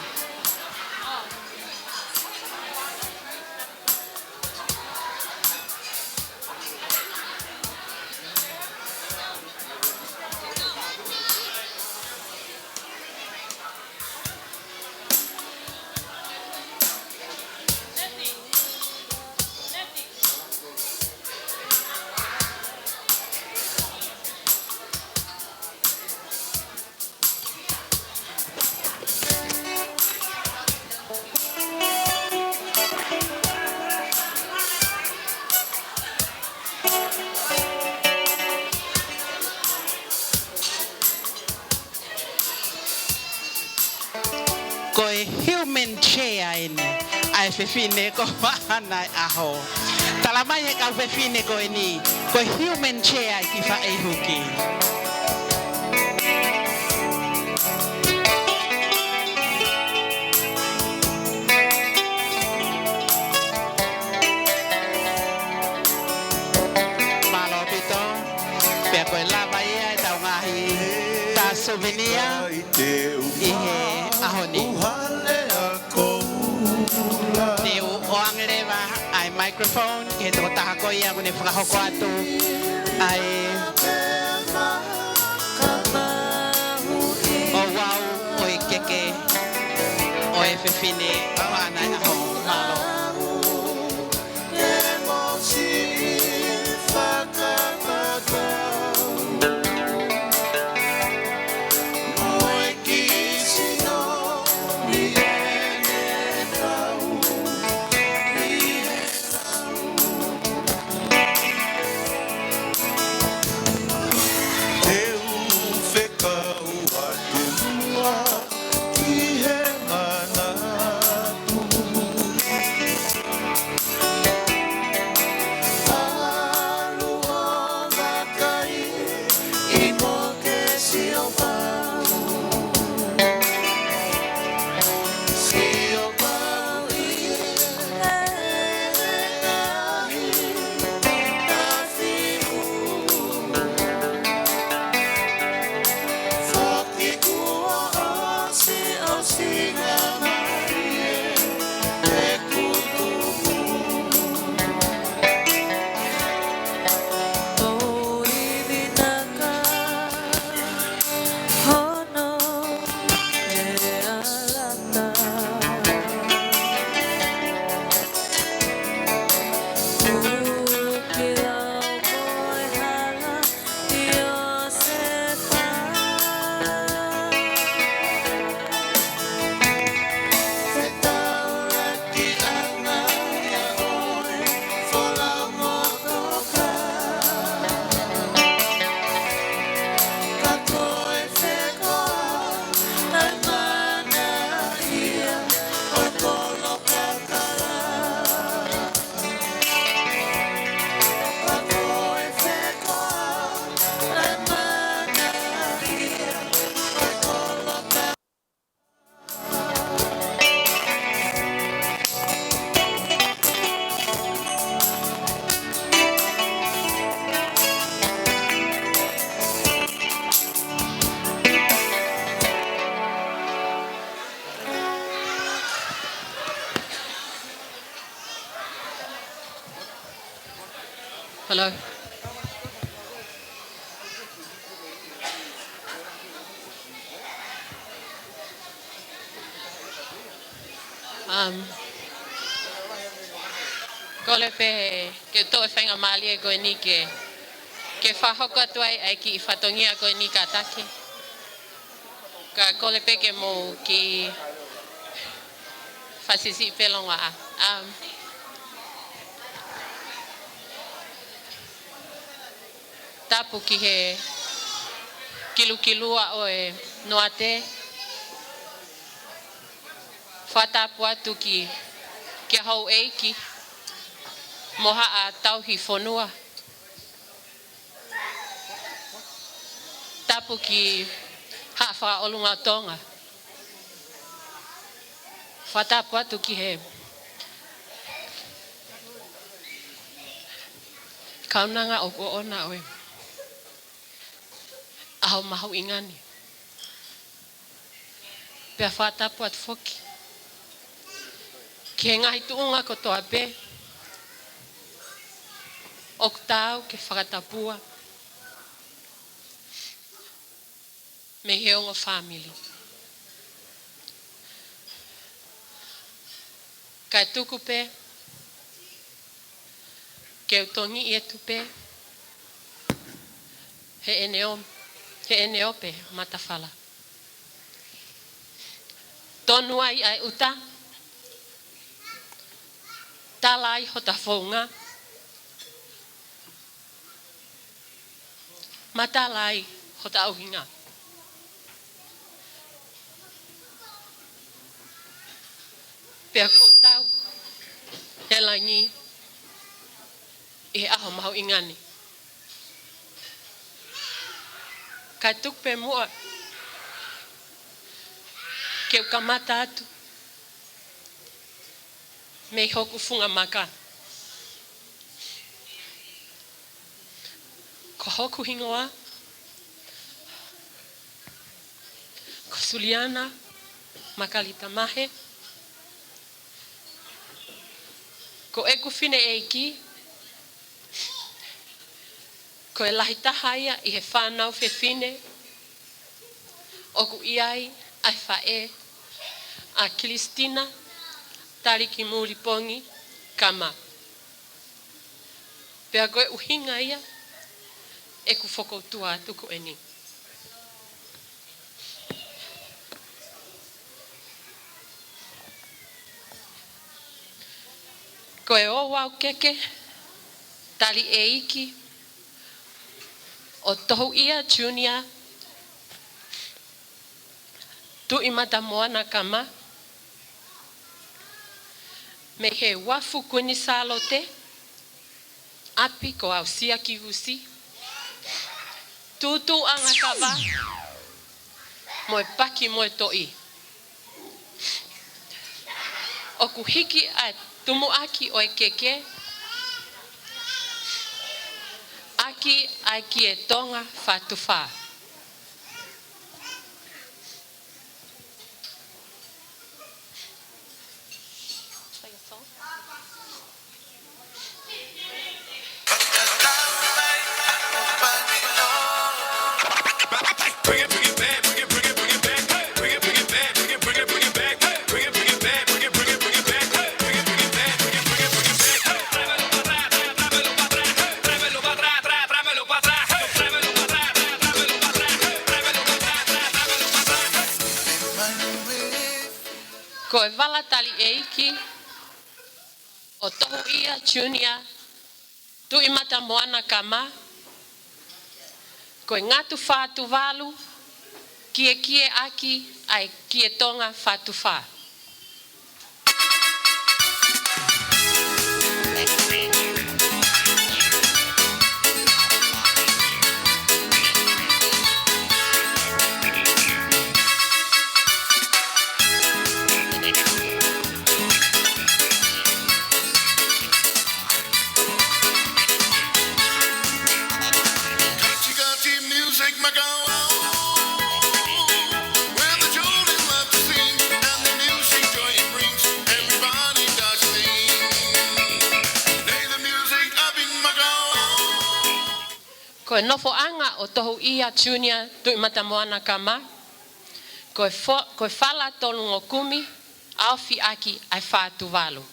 Ko e human chair eni ʻa e fefine ko Haʻana ʻi he ʻaho. Tala mai he kau fefine ko eni, ko e human chair ʻa e kiʻi faʻē huki. Mālō ʻaupito. Pea ko e lava ia ʻetau ngaahi tā souvenir ʻi he ʻaho ni. Te u ʻoange leva ʻa e microphone ki he tokotaha ko ia ʻoku ne fakahoko atu ʻa e ouau ʻo e keke ʻo e fefine ʻo Haʻana ʻi he ʻaho. Mālō. Hello. Um, kole pē ke u toʻo e faingamālie ko eni ke, ke fakahoko atu ai ʻa e kiʻi fatongia ko eni kātaki. Ka kole pē ke mou kiʻi fakasiʻisiʻi pē longoaʻa. Um, tapu ki he kilukilua ʻo e noate. Fakatapu atu ki, ki he houʻeiki mo haʻa tauhi fonua. Tapu ki Haʻa Fakaʻolunga ʻo Tonga. Fakatapu atu ki he kaunanga ʻoku ʻoʻona ʻo e ʻaho mahuʻinga ni. Pea fakatapu atu foki ki he ngaahi tuʻunga kotoa pē ʻoku taau ke fakatapua mei he ongo fāmili. Kae tuku pē ke u tongiʻi atu pē heʻene ō, heʻene ō pē matafala. Tonu ai ʻa e ʻuta, tala ai hota founga, matala ai hota ʻuhinga. Pea kuo tau he langi ʻi he ʻaho mahuʻinga ni. Kae tuku pē muʻa ke u kamata atu mei hoku funga maka. Ko hoku hingoa ko Suliana Makalita Mahe. Ko ʻeku fineʻeiki ko e lahi taha ia ʻi he fānau fefine ʻoku ʻi ai ʻa e faʻē ʻa Kilisitina Talikimulipongi Kama. Pea ko e ʻuhinga ia ʻeku fokoutua atu ko eni. Ko e ouau keke taliʻeiki ʻo Tohuʻia Junior Tuʻimatamoana Kama, mei he uafu Kuini Sālote, ʻapi ko Ausiakiusi, tūtūʻanga kava mo e paki mo e toʻi. ʻOku hiki ʻa e tumuʻaki ʻo e keke ʻaki ʻa e Kie Tonga Fā Tufa. Ko e vala taliʻeiki ʻo Tohuʻia Junior Tuʻimatamoana Kama, ko e ngatu fā Tuvalu, kiekie ʻaki ʻa e Kie Tonga Fā Tufa. Kachi Kachi Music Macau. Where the children love to sing and the music Ko e nofoʻanga ʻo Tohuʻia Junior Tuʻimatamoana Kama, ko e fo-, ko e fala tolungo kumi, ʻaofi ʻaki ʻa e fā Tuvalu.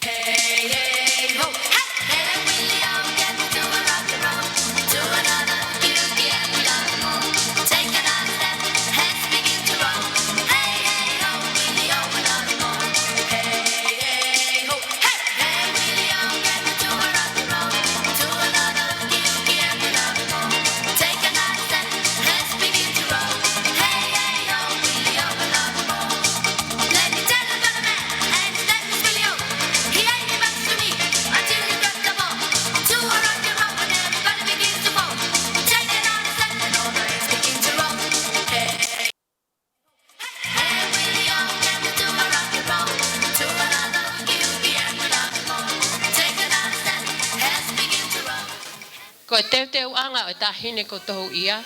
Ko e teuteuʻanga ʻo e Taʻahine ko Tohuʻia,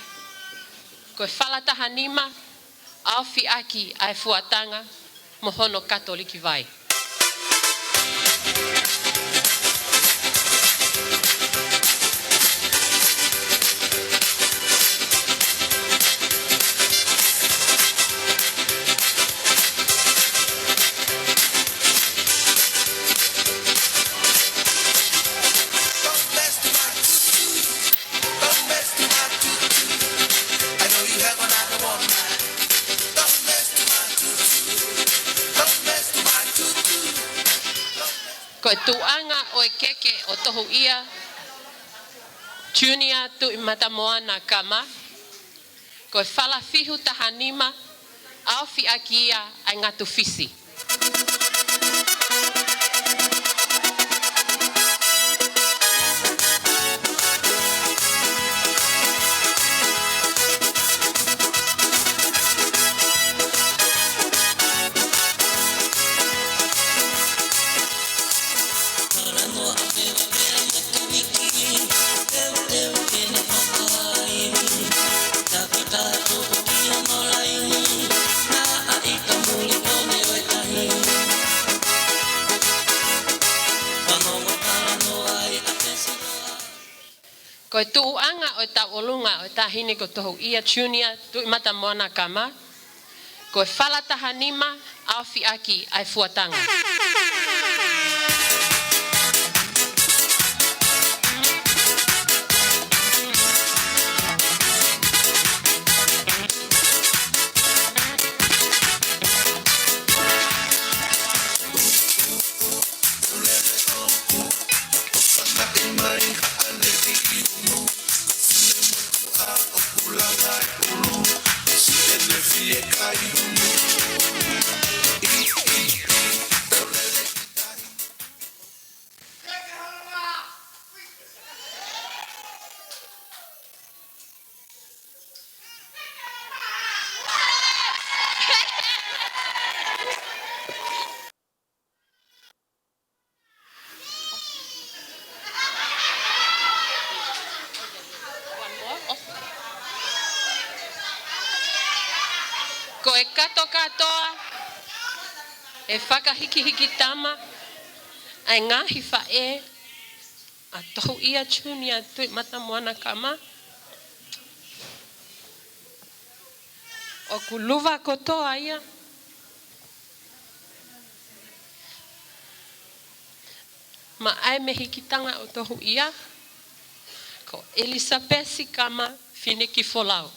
ko e fala taha nima, ʻaofi ʻaki ʻa e fuatanga mo hono katoliki vai. Ko e tuʻuʻanga ʻo e keke ʻo Tohuʻia Junior Tuʻimatamoana Kama, ko e fala fihu taha nima, ʻaofi ʻaki ia ʻa e ngatu Fisi. Ko e tuʻuʻanga ʻo e tauʻolunga ʻo e Taʻahine ko Tohuʻia Junior Tuʻimatamoana Kama, ko e fala taha nima, ʻaofi ʻaki ʻa e fuatanga. Ko e katokatoa, ʻe fakahikihiki tama ʻa e ngaahi faʻē ʻa Tohuʻia Junior Tuʻimatamoana Kama. ʻOku luva kotoa ia maʻa e mehikitanga ʻo Tohuʻia, ko ʻElisapesi Kama Finekifolau.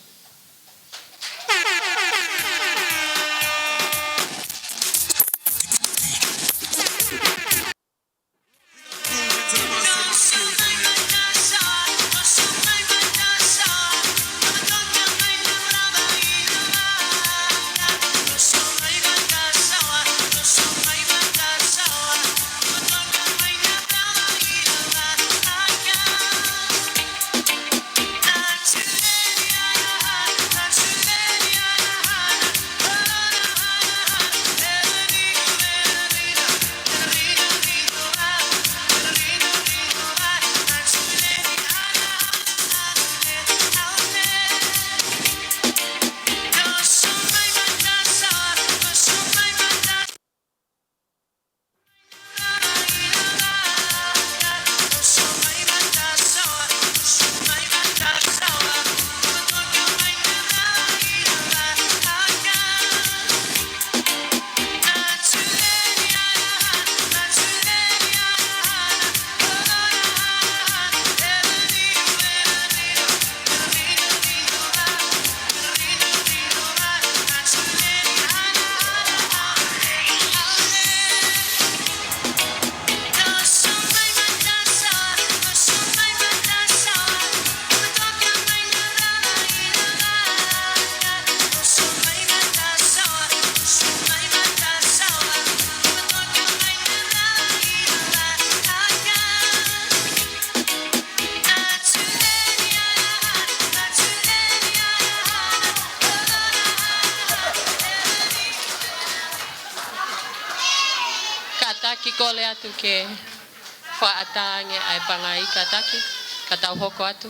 Kātaki, kole atu ke fakaʻatā ange ʻa e pangai, kātaki, ka tau hoko atu.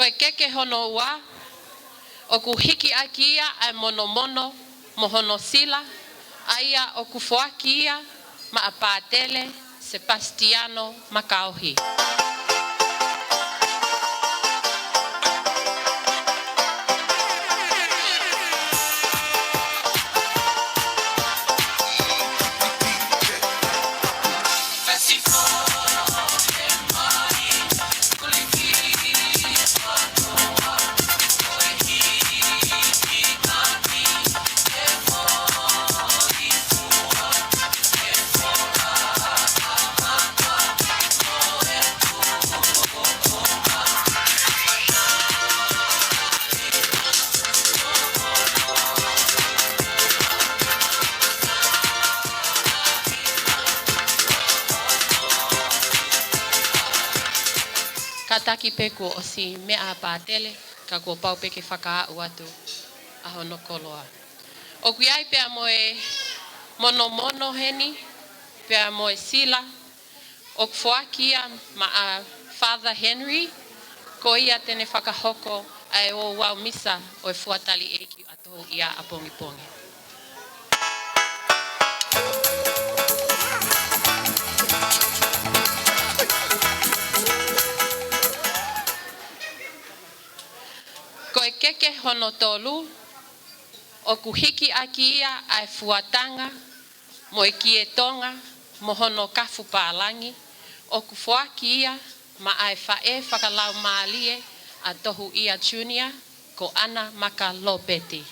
Ko e keke hono ua, ʻoku hiki ʻaki ia ʻa e monomono mo hono sila, ʻa ia ʻoku foaki ia maʻa Pātele Sepasitiano Makaohi. Kātaki pē kuo ʻosi meʻa ʻa Pātele, ka kuo pau pē ke fakaaʻu atu ʻa hono koloa. ʻOku ʻi ai pea mo e monomono heni, pea mo e sila, ʻoku foaki ia maʻa Father Henry, ko ia te ne fakahoko ʻa e ouau misa ʻo e fuatali ʻeiki ʻa Touiaʻāpongipongi. Ko e keke hono tolu, ʻoku hiki ʻaki ia ʻa e fuatanga mo e kie Tonga mo hono kafu pālangi, ʻoku foaki ia maʻa e faʻē fakalaumālie ʻa Touia Junior, ko ʻAna Maka Lopeti.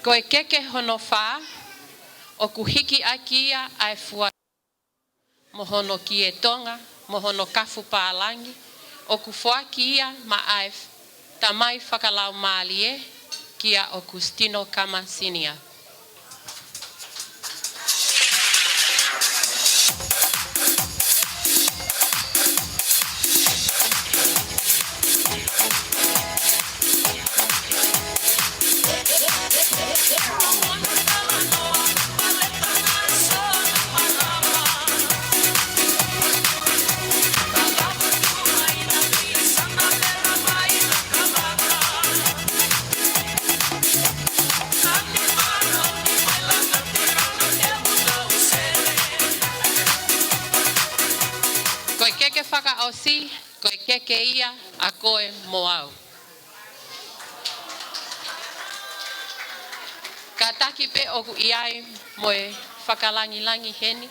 Ko e keke hono fā, ʻoku hiki ʻaki ia ʻa e fua mo hono kie tonga, mo hono kafu pālangi, ʻoku foaki ia maʻa e f-, tamai fakalaumālie kia ʻOkusitino Kama Sinia. Ko e keke fakaʻosi, ko e keke ia ʻa koe mo au. Kātaki pē ʻoku ʻi ai mo e fakalangilangi heni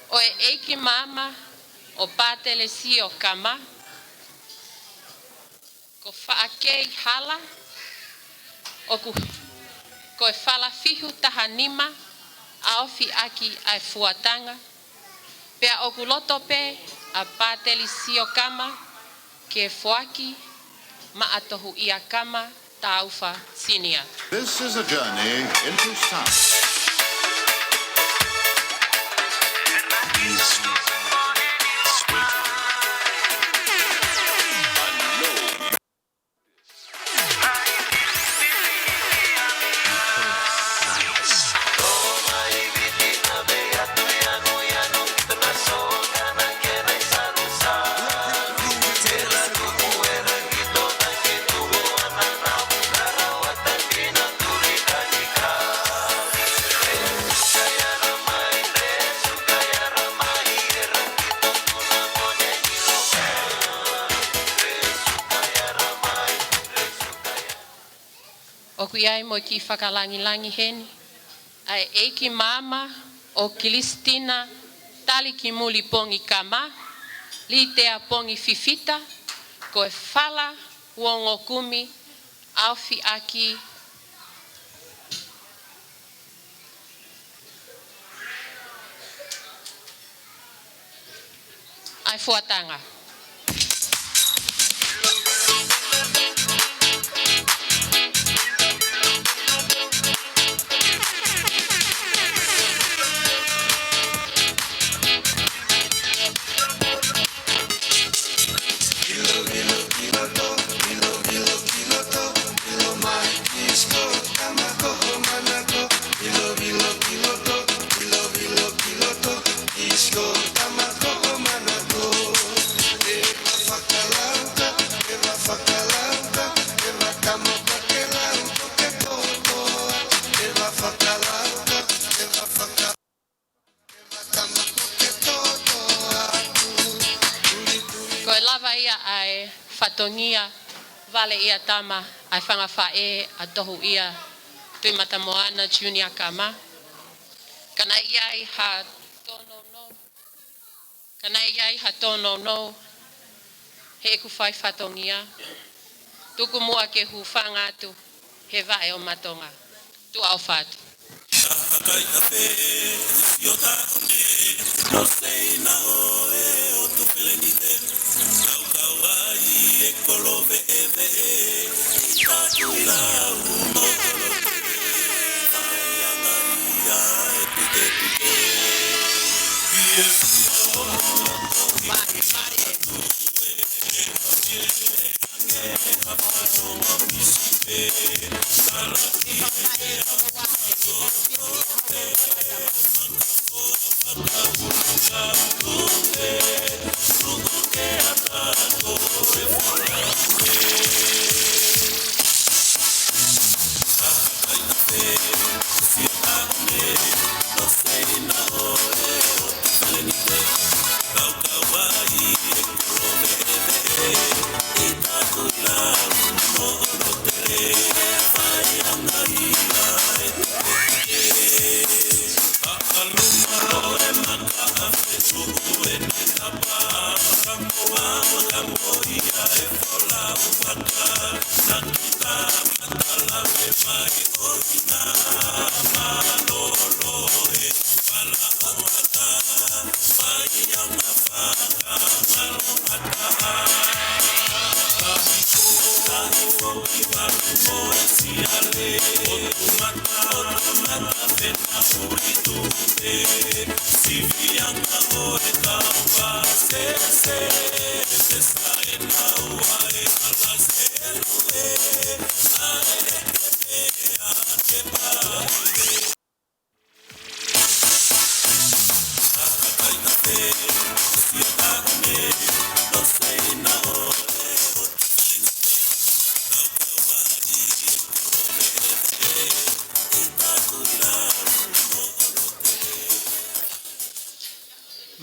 ʻo e ʻeiki maama ʻo Pātelesio Kama, ko Faʻakei Hala, ʻoku, ko e fala fihu taha nima ʻaofi ʻaki ʻa e fuatanga, pea ʻoku loto pē ʻa Pātelesio Kama ke foaki maʻa Tohuʻia Kama Taufa Sinia. This is a journey into sound. ʻOku ʻi ai mo e kiʻi fakalangilangi heni ʻa e ʻeiki maama ʻo Kilisitina Talikimuli Pongi Kama, Litea Pongi Fifita, ko e fala uongokumi ʻaofi ʻaki ʻa e fuatanga. Ko e lava ia ʻa e fatongia Vale ʻIatama, ʻa e fanga faʻē ʻa Tohuʻia Tuʻimatamoana Junior Kama. Ka naʻe ʻi ai ha tōnounou, ka naʻe ʻi ai ha tōnounou heʻeku fai fatongia, tuku muʻa ke hūfanga atu he vaʻe ʻo Matonga. Tuʻa ʻofa atu.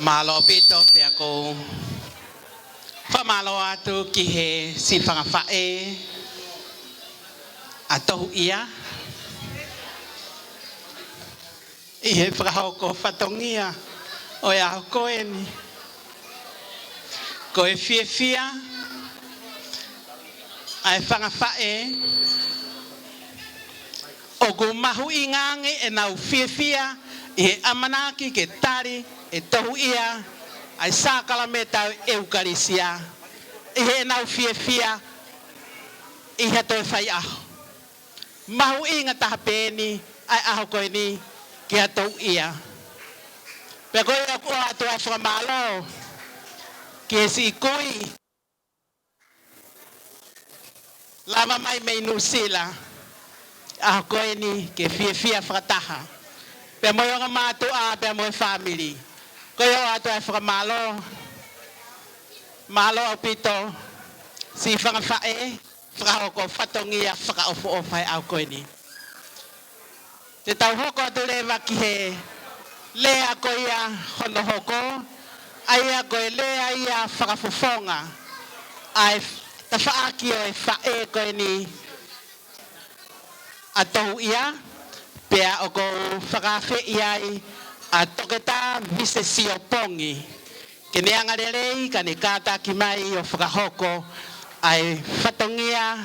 Mālō ʻaupito, pea ʻoku ou fakamālō atu ki he siʻi fanga faʻē ʻa Tohuʻia ʻi he fakahoko fatongia ʻo e ʻaho ko eni. Ko e fiefia ʻa e fanga faʻē, ʻoku mahuʻinga ange ʻenau fiefia ʻi he ʻamanaki ke tali ʻe Tohuʻia ʻa e sākalamēniti ʻo e ʻEukalisia, ʻi heʻenau fiefia ʻi ha toe faiʻaho. Mahuʻinga taha pē eni ʻa e ʻaho ko eni kia Tohuʻia. Pea ko ia ʻoku ʻoatu ʻa e fakamālō ki he siʻi kui lava mai mei Nuʻusila, ʻaho ko eni ke fiefia fakataha pea mo e ongo mātuʻa pea mo e fāmili. Ko ia ʻoatu ʻa e fakamālō. Mālō ʻaupito siʻi fanga faʻē, fakahoko fatongia fakaʻofoʻofa he ʻaho ko eni. Te tau hoko atu leva ki he lea ko ia hono hoko, ʻa ia ko e lea ia fakafofonga ʻa e tafaʻaki ʻo e faʻē ko eni ʻa Tohuʻia, pea ʻoku ou fakaafeʻi ai ʻa Toketā Vise Siopongi ke ne angalelei ka ne kātaki mai ʻo fakahoko ʻa e fatongia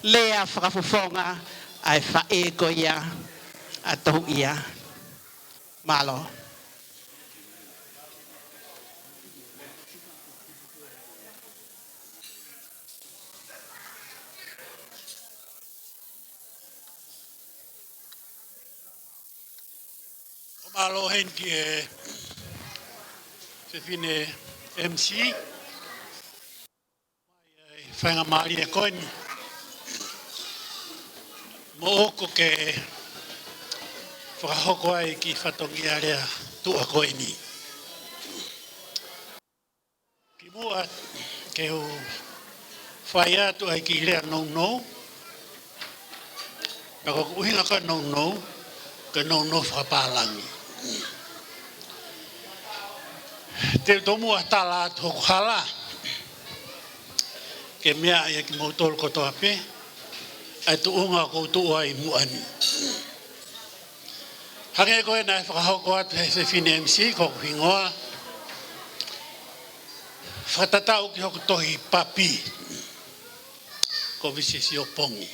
lea fakafofonga ʻa e faʻē ko ia ʻa Tohuʻia. Mālō. Mālō heni ki he fefine M C. Faingamālie ko eni. Mo ʻoku ke fakahoko ai ki fatongia lea tuʻa ko eni. Kimuʻa ke u fai atu ai ki lea nounou, pea ko e ʻuhinga ko e nounou, ko e nounou fakapālangi. Te u tomuʻa tala atu hoku hala, ke meaʻi ʻe kimoutolu kotoa pē ʻa e tuʻunga ʻoku ou tuʻu ai muʻa ni. Hangē ko ē naʻe fakahoko atu he fefine M C, ko hoku hingoa, fakatatau ki hoku tohi papi, ko Vise Siopongi.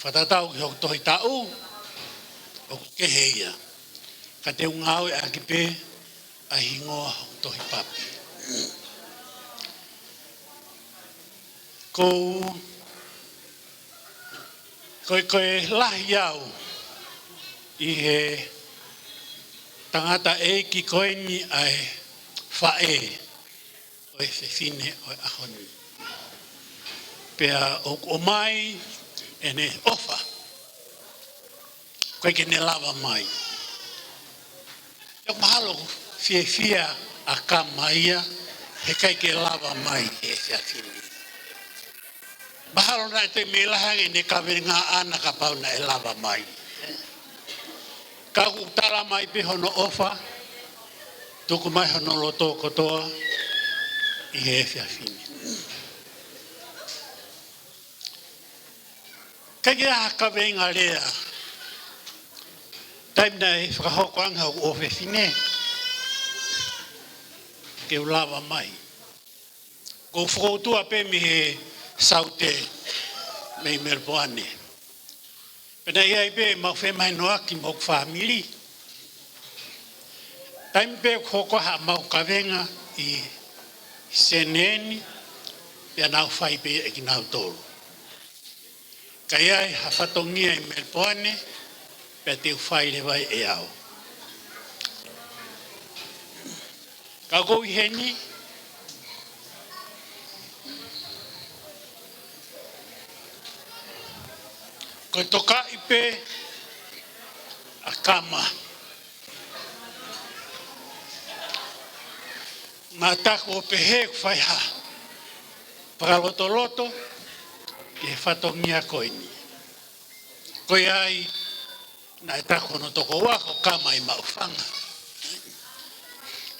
Fakatatau ki hoku tohi taʻu, ʻoku kehe ia. Ka te u ngāueʻaki pē ʻa e hingoa hoku tohi papi. Ko u, ko e, ko e lahi au ʻi he tangataʻeiki ko eni ʻa e faʻē ʻo e fefine ʻo e ʻaho ni. Pea ʻoku ʻomai ʻene ʻofa, ʻikai ke ne lava mai. ʻOku mahalo ʻoku fiefia ʻa Kama ia, heʻikai ke lava mai he efiafi ni. Mahalo naʻe toe meʻa lahi ange ʻene kavenga ʻana kapau naʻe lava mai. Ka ʻoku tala mai pē hono ʻofa, tuku mai hono loto kotoa ʻi he efiafi ni. ʻIkai ke ʻi ai ha kaveinga lea, taimi naʻe fakahoko ange hoku ʻofefine, ke u lava mai. ʻOku ou fokoutua pē mei he Saute mei Melipoane. Pea naʻe ʻi ai pē ʻemau femahinoʻaki mo hoku fāmili. Taimi pē ʻoku hoko ai haʻamau kavenga ʻi Senē ni, pea nau fai pē ʻe kinautolu. Ka ʻi ai ha fatongia ʻi Melipoane, pea te u fai leva ʻe au. Ka ʻoku ou ʻi heni, ko e tokaʻi pē ʻa Kama. Naʻa taku ʻo pehē ʻoku fai ha fakalotoloto ki he fatongia ko eni. Ko ia ai, naʻe taku hono tokoua ko Kama ʻi Maʻufanga.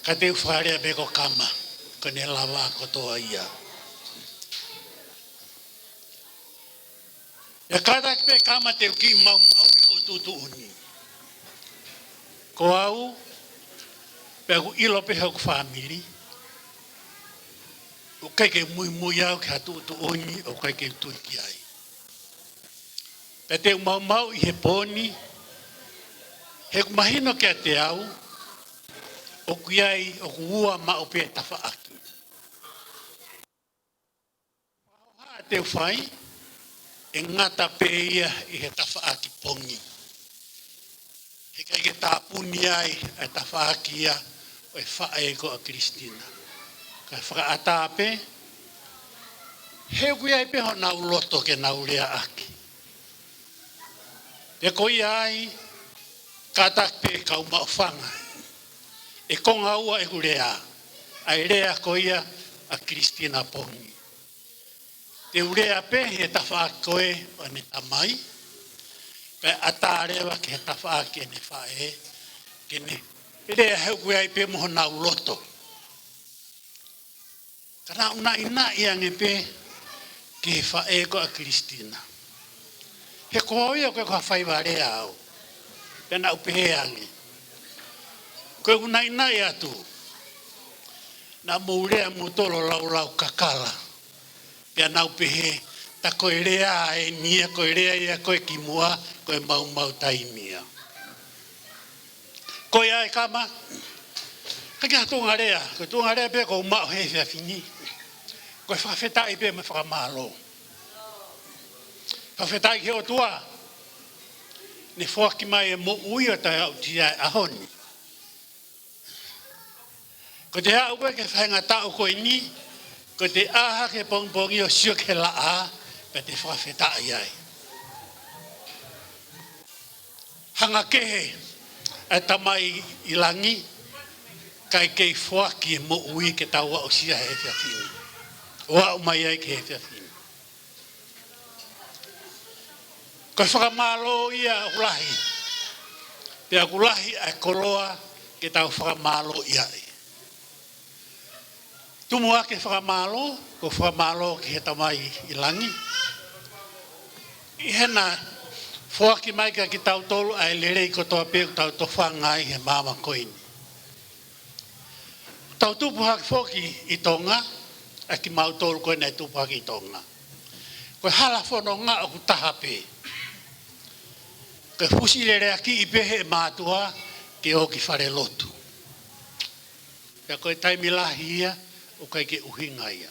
Ka te u fakalea pē ko Kama, ko ʻene lava kotoa ia. ʻE kātaki pē Kama te u kiʻi maumauʻi hoʻo tuʻutuʻuni. Ko au, pea ʻoku ʻilo pē hoku fāmili, ʻoku ʻikai ke muimui au ki ha tuʻutuʻuni ʻoku ʻikai ke u tui ki ai. Pea te u maumauʻi he pō ni, he ʻoku mahino kiate au, ʻoku ʻi ai, ʻoku ua maʻu pē tafaʻaki. Fakahohaʻa te u fai, ʻe ngata pē ia ʻi he tafaʻaki pongi. He ʻikai ke tāpuni ai ʻa e tafaʻaki ia ʻo e faʻē ko ʻa Kilisitina. Kae fakaʻatā pē, he ʻoku ʻi ai pē honau loto ke nau leaʻaki. Pea ko ia ai, kātaki pē kau Maʻufanga. ʻE konga ua ʻeku lea, ʻa e lea ko ia ʻa Kilisitina Pongi. Te u lea pē he tafaʻaki ko ē ʻo ʻene tamai, pea ʻatā leva ki he tafaʻaki ʻene faʻē, ke ne lea he ʻoku ʻi ai pē mo honau loto. Ka naʻa ku naʻinaʻi ange pē ki he faʻē ko ʻa Kilisitina. He ko au ia ʻoku ʻikai ko ha faiva lea au. Pea naʻa ku pehē ange, ko ʻeku naʻinaʻi atu, naʻa mou lea moutolu ʻo laulau kakala. Pea nau pehē, tā ko e lea eni ia, ko e lea ia ko ē kimuʻa, ko e maumau taimi ia. Ko ia ai Kama, ka ke ha tuʻunga lea, ko e tuʻunga lea pē ʻoku ou maʻu he efiafi ni. Ko e fakafetaʻi pē mo e fakamālō. Fakafetaʻi ki he ʻOtua, ne foaki mai e moʻui ʻo tau aʻusia he ʻaho ni. Ko ʻete aʻu ko ē ki he faʻahinga taʻu ko eni, ko ʻete ʻā hake he pongipongi ʻo sio ki he laʻā, pea te fakafetaʻi ai. Hanga kehe ʻa e Tamai ʻi langi, kae kei foaki e moʻui ke tau aʻusia he efiafi ni. ʻO aʻu mai ai ki he efiafi ni. Ko e fakamālō ia ʻoku lahi. Pea ʻoku lahi ʻa e koloa ke tau fakamālōʻia ai. Tumu hake fakamālō, ko e fakamālō ki he Tamai ʻi langi. ʻI heʻene foaki mai kiate kitautolu ʻa e lelei kotoa pē ʻoku tau tofanga ai he māmani ko eni. Tau tupu hake foki ʻi Tonga, ʻa kimautolu ko ē naʻe tupu hake ʻi Tonga. Ko e hala fononga ʻoku taha pē. Ko e fusi leleakiʻi pē he mātuʻa ke ō ki falelotu. Pea ko e taimi lahi ia, ʻoku ʻikai ke ʻuhinga ia.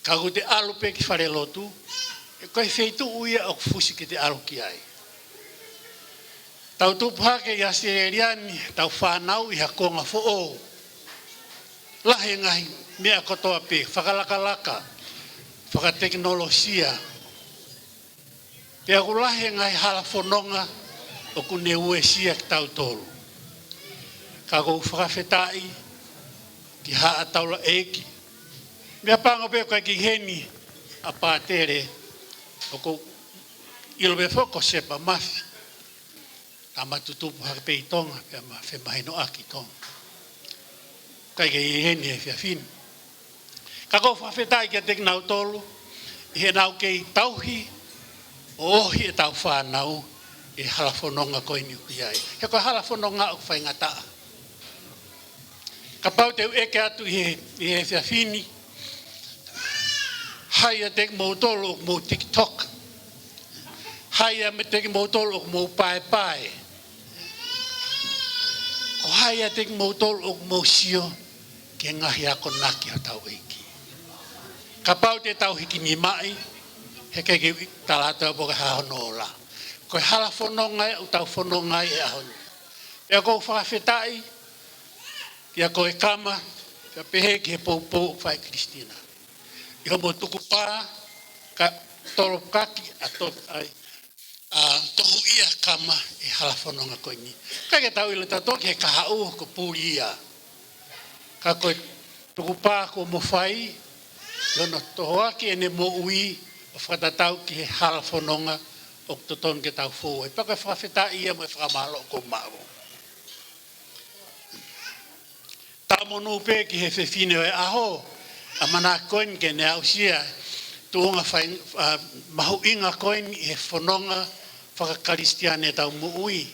Ka ʻoku te ʻalu pē ki falelotu, he ko e feituʻu ia ʻoku fusi ke te ʻalu ki ai. Tau tupu hake ʻi ʻAositelēlia ni, tau fānau ʻi ha kuonga foʻou. Lahi e ngaahi meʻa kotoa pē, fakalakalaka, fakatekinolosia. Pea ʻoku lahi e ngaahi hala fononga ʻoku ne uesia kitautolu. Ka ʻoku ou fakafetaʻi ki Haʻa Taulaʻeiki. Meʻapango pē ʻoku ʻikai ke ʻi heni ʻa Pātele, ʻoku ou ʻilo pē foki ko Sepa Mafi. Naʻa ma tutupu hake pē ʻi Tonga, pea ma femahinoʻaki ʻi Tonga. ʻIkai ke ʻi heni he efiafi ni. Ka ʻoku ou fakafetaʻi kiate kinautolu, ʻi heʻenau kei tauhi, ʻo ohi ʻetau fānau, ʻi he hala fononga ko eni ʻoku ʻi ai. He ko e hala fononga ʻoku faingataʻa. Kapau te u ʻeke atu ʻi he, ʻi he efiafi ni, Hai ʻiate kimoutolu ʻoku mou TikTok. Hai ʻiate kimoutolu ʻoku mou paepae. Ko hai ʻiate kimoutolu ʻoku mou sio ki he ngaahi akonaki ʻa hotau ʻEiki. Kapau te tau hikinimaʻi, he ʻikai ke tala atu pē ko e hā hono ola. Ko e hala fononga ē ʻoku tau fononga ai he ʻaho ni. Pea ʻoku ou fakafetaʻi, kia koe Kama, pea pehē ki he poupou ʻoku fai ʻe Christina. ʻI hoʻomo tukupā, kae tolopaki ʻa to-, ai, ʻa tohuʻia Kama ʻi he hala fononga ko eni. ʻIkai ke tau ʻilo tautolu ki he kahaʻu ko e puli ia. Ka ko e tukupā kuo mo fai, ʻi hono tohoaki ʻene moʻui, ʻo fakatatau ki he hala fononga ʻoku totonu ke tau fou ai. Pea ko e fakafetaʻi ia mo e fakamālō ʻoku ou maʻu. Tau monū pē ki he fefine ʻo e ʻaho, ʻamanaki ko eni ke ne aʻusia tuʻunga fai-, ʻa, mahuʻinga ko eni ʻi he fononga faka-Kalisitiane ʻetau moʻui.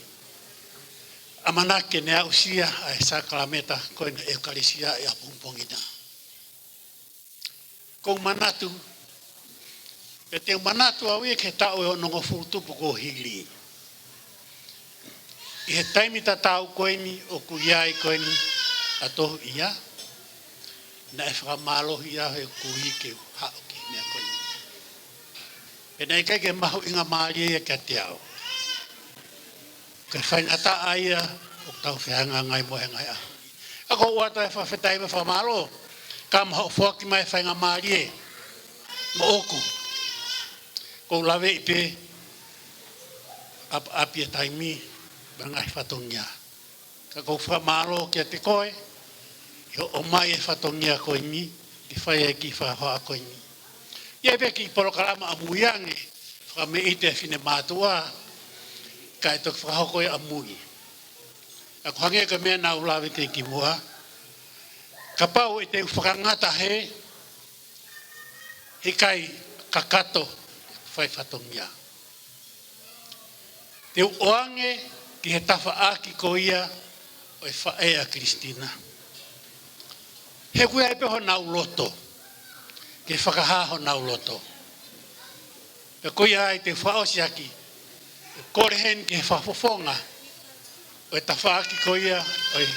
ʻAmanaki ke ne aʻusia ʻa e sākalamēniti ko eni ʻo e ʻEukalēsia ʻi he pongipongi na. ʻOku ou manatu, pea te u manatu au ia ki he taʻu ʻe onongofulu tupu kuo hili. ʻI he taimi tatau ko eni ʻoku ʻi ai ko eni ʻa Tohuʻia, naʻe fakamālohi au he kui ke u haʻu ki he meʻa ko eni. Pea naʻe ʻikai ke mahuʻinga mālie ia kiate au. Ko e faingataʻa ia ʻoku tau fehangahangai mo e ngaahi ʻaho. Ka ʻoku ou ʻoatu e fakafetaʻi mo e fakamālō, Kama, hoʻo foaki mai e faingamālie moʻoku. ʻOku ou laveʻi pē ʻa, ʻapi e taimi, mo e ngaahi fatongia. Ka ʻoku ou fakamālō kiate koe, ʻi hoʻo ʻomai e fatongia ko eni, ke fai ai e kiʻi fakahohaʻa ko eni. ʻI ai pē kiʻi polokalama ʻamui ange, fakameʻite e finemātuʻa, kae toki fakahoko ia ʻamui. ʻA ia ko e hangē ko e meʻa naʻa ku lave ki ai kimuʻa. Kapau ʻe te u fakangata hē, he ʻikai kakato fai fatongia. Te u ʻoange ki he tafaʻaki ko ia ʻo e faʻē ʻa Christina. He ʻoku ʻi ai pē honau loto, ke fakahā honau loto. Pea ko ia ai te u fakaʻosi ʻaki, ʻe kole heni ki he fakafofonga ʻo e tafaʻaki ko ia ʻo e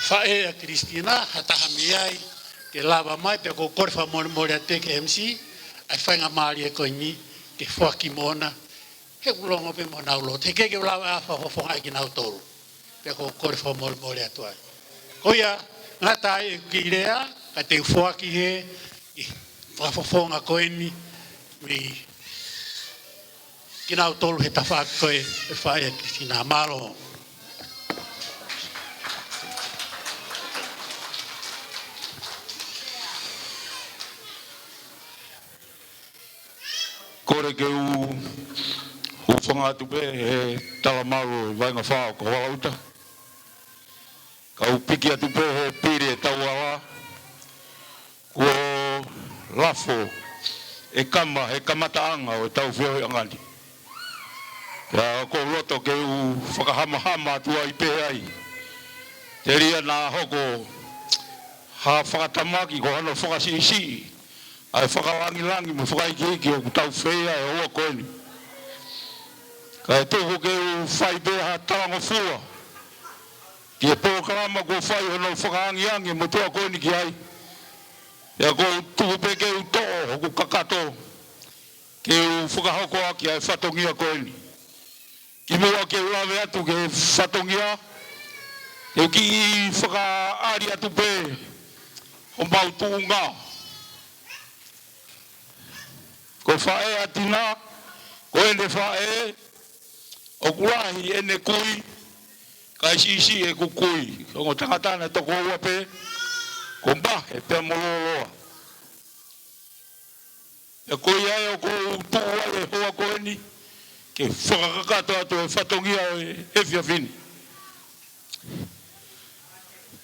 faʻē ʻa Christina, ha taha mei ai, ke lava mai, pea ʻoku ou kole fakamolemole atu ki he M C, ʻa e faingamālie ko eni, ke foaki moʻona, he ʻoku longo pē mo honau loto, he ʻikai ke u lava ʻo fakafofongaʻi kinautolu. Pea ʻoku ou kole fakamolemole atu ai. Ko ia, ngata ai ʻeku kiʻi lea, ka te u foaki hē, ʻi he fakafofonga ko eni, mei kinautolu he tafaʻaki ko ē ʻo e faʻē ʻa Christina. Mālō. Kole ke u hūfanga atu pē he talamalu ʻo e vaʻinga fā ʻo Kavalaʻuta. Kau piki atu pē he pili ʻe tau ala. Kuo lafo ʻe Kama he kamataʻanga ʻo ʻetau feohiʻanga ni. Pea ʻoku ou loto ke u fakahamahama atu ai pē ai. Telia naʻa hoko ha fakatamaki ko hano fakasiʻisiʻi ʻa e fakalāngilangi mo e fakaikiiki ʻoku tau feia he houa ko eni. Kae tuku ke u fai pē ha talangofua ki he polokalama kuo fai hono fakaangiangi e motuʻa ko eni ki ai. Pea ʻoku ou tuku pē ke u toʻo hoku kakato ke u fakahoko ʻaki ʻa e fatongia ko eni. Kimuʻa ke u lave atu ki he fatongia, ke u kiʻi fakaʻali atu pē homau tuʻunga. Ko e faʻē ʻa Tina, ko ʻene faʻē, ʻoku lahi ʻene kui, kae siʻisiʻi ʻeku kui. Ko e ongo tangata naʻe toko ua pē, ko Mahe pea mo Loloa. Pea ko ia ʻoku ou tuʻu ai he houa ko eni, ke fakakakato atu e fatongia ʻo e efiafi ni.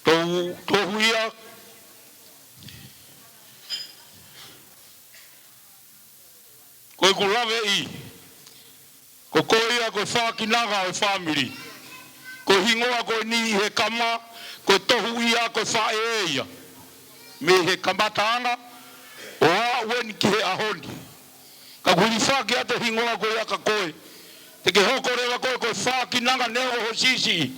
Tou, Tohuʻia, ko ʻeku laveʻi, ko koe ia ko e fakakinanga ʻo e fāmili. Ko e hingoa ko eni ʻi he kama, ko e Tohuʻia ko e faʻē ia. Mei he kamataʻanga, ʻo aʻu ʻeni ki he ʻaho ni. Ka ʻoku hilifaki atu e hingoa ko ia kia koe. Te ke hoko leva koe ko e fākinanga neongo ho siʻisiʻi.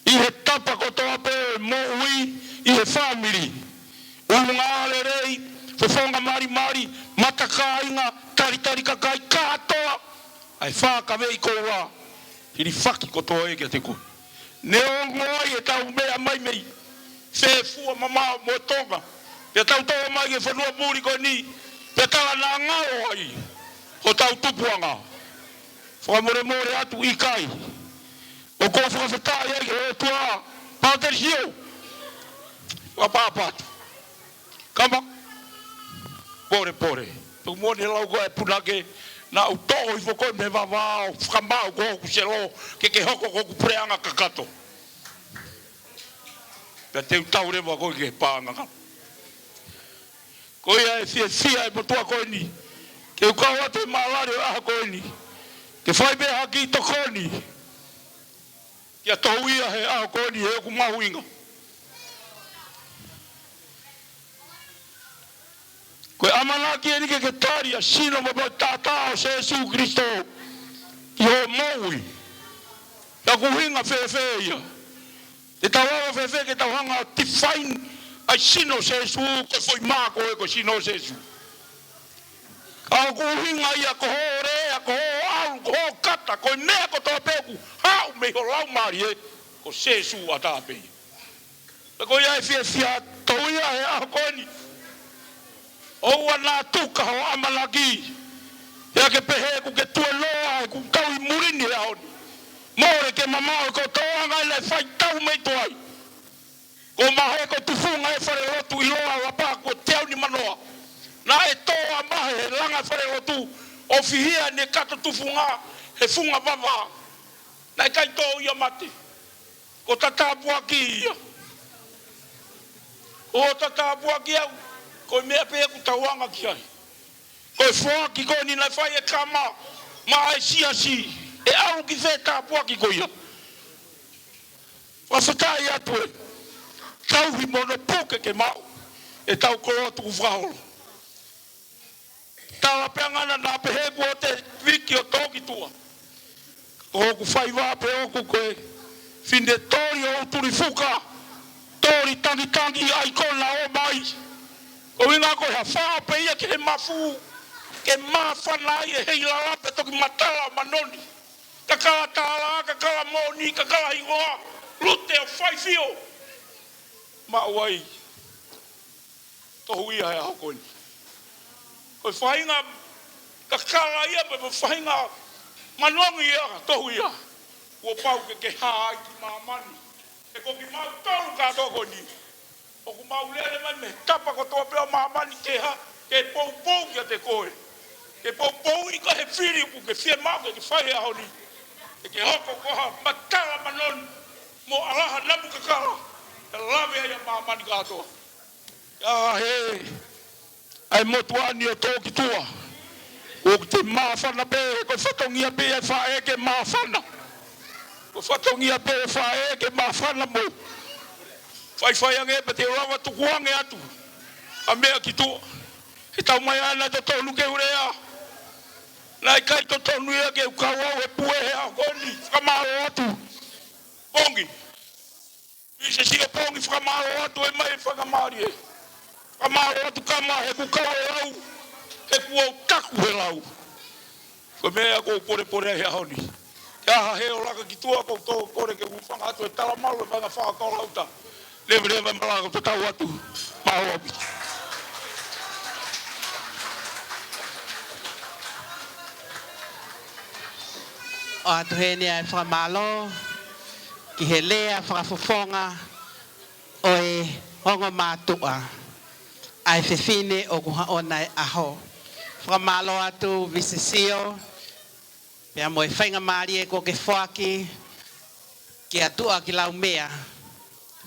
ʻI he tapa kotoa pē ʻo e moʻui, ʻi he fāmili, ʻulungaanga lelei, fofonga malimali, matakāinga, talitali kakai kātoa, ʻa e fakaveʻi koula, hilifaki kotoa ē kiate koe. Neongo ai ʻetau meʻa mai mei fē fua mamaʻo mo Tonga, pea tau tō mai ki he fonua muli ko eni, pea tala naʻa ngalo ai hotau tupuʻanga. Fakamolemole atu, ʻikai. ʻOku ou fakafetaʻi ai ki he ʻOtua, Pāteli Sio. Fakapapatu. Kama. Pole, pole. Tuku moʻoni he lau ko ē ʻa e punake, naʻa ku toʻo hifo koe mei he vavā ʻo fakamaʻu ko hoku selo, ke ke hoko ko hoku puleʻanga kakato. Pea te u tau leva koe ki he paʻanga. Ko ia e fiefia e motuʻa ko eni, ke u kau atu he mālali ʻo e ʻaho ko eni, ke fai pē ha kiʻi tokoni kia Tohuʻia he ʻaho ko eni, he ʻoku mahuʻinga. Ko e ʻamanaki eni ke ke tali ʻa e sino mo e moʻui taʻataʻa ʻo Sēsū Kilisitō ki hoʻo moʻui. Pea ʻoku ʻuhinga fēfē ia? Te tau lava fēfē ke tau hanga ʻo define ʻa e sino ʻo Sēsū, ko e foʻi mā ko ē ko e sino ʻo Sēsū? Ka ʻoku ʻuhinga ia ko hoʻo lea, ko hoʻo ʻalu, ko hoʻo kata, ko e meʻa kotoa pē ʻoku haʻu mei ho laumālie, ko Sēsū ʻataʻatā pē ia. Pea ko ia e fiefia Tohuʻia he ʻaho ko eni. ʻOua naʻa tuku ho ʻamanaki, pea ke pehē ʻoku ke tuenoa, ʻoku tau ʻi muli ni he ʻaho ni. Mole ke mamaʻo e kotoanga naʻe fai tau mei tuai. Ko Mahe ko e tufunga e falelotu ʻiloa ʻa Lapa kuo teau nimanoa. Naʻe tō ʻa Mahe he langa falelotu, ʻo fihia ʻene kato tufunga he funga vavā. Naʻe ʻikai tō ia mate. Ko e tāpuaki ia. ʻO tāpuaki au, ko e meʻa pē ʻoku tau anga ki ai. Ko e foaki ko eni naʻe fai ʻe Kama maʻa e siasi, ʻe ʻalu ki fē tāpuaki ko ia? Fakafetaʻi atu ē. Tauhi mo hono puke ke maʻu ʻetau koloa tukufakaholo. Tala pē ʻa e ngaahi naʻa pehē kuo te viki ʻo tō ki tuʻa. Ko hoku faiva pē ʻoʻoku ko e fine toli ʻo Tulifuka, toli tangitangi ʻaikona ʻo mai. Ko e ʻuhinga ko e hā? Fā pē ia ki he mafu, ke māfana ai e heilala pea toki matala manoni. Kakala tala, kakala moʻoni, kakala hingoa, lute ʻo faifio. Maʻu ai Tohuʻia he ʻaho ko eni. Ko e faʻahinga kakala ia, pe ko e faʻahinga manongi ia Tohuʻia, kuo pau ke ke hā ai ki māmani. He ko kimautolu kātoa ko eni, ʻoku mau lele mai mei he tapa kotoa pē ʻo māmani ke hā, ke poupou kiate koe. Ke poupouʻi koe he fili ʻoku ke fiemaʻu ke ke fai he ʻaho ni. Ke ke hoko ko ha matala manoni mo ʻalaha namu kakala, ke lave ai ʻa māmani kātoa. ʻA e, ʻa e motuʻa ni ʻo tō ki tuʻa. ʻOku te māfana pē, ko e fatongia pē ʻa e faʻē ke māfana. Ko e fatongia pē ʻa e faʻē ke māfana mo faifai ange pea te u lava tukuange atu ʻa e meʻa ki tuʻa. He taimi ʻa ē naʻe totonu ke u lea, naʻe ʻikai totonu ia ke u kau au he pue he ʻaho ko eni. Fakamālō atu. Pongi. Vise Sio Pongi, fakamālō atu e mai e fakamālie. Fakamālō atu Kama he kuo kau e lau, he kuo u taku he lau. Ko e meʻa ʻoku ou polepole ai he ʻaho ni. Ke ʻaha he ʻo laka ki tuʻa, ʻoku ou tō kole ke u hūfanga atu he talamalu e vaʻinga fakakolauta. Leveleva e malanga ʻoku tatau atu. Mālō ʻaupito. ʻOatu heni ʻa e fakamālō ki he lea fakafofonga ʻo e ongo mātuʻa, ʻa e fefine ʻoku haʻona e ʻaho. Fakamālō atu Vise Sio, pea mo e faingamālie kuo ke foaki kia Tuʻa ki Laumea,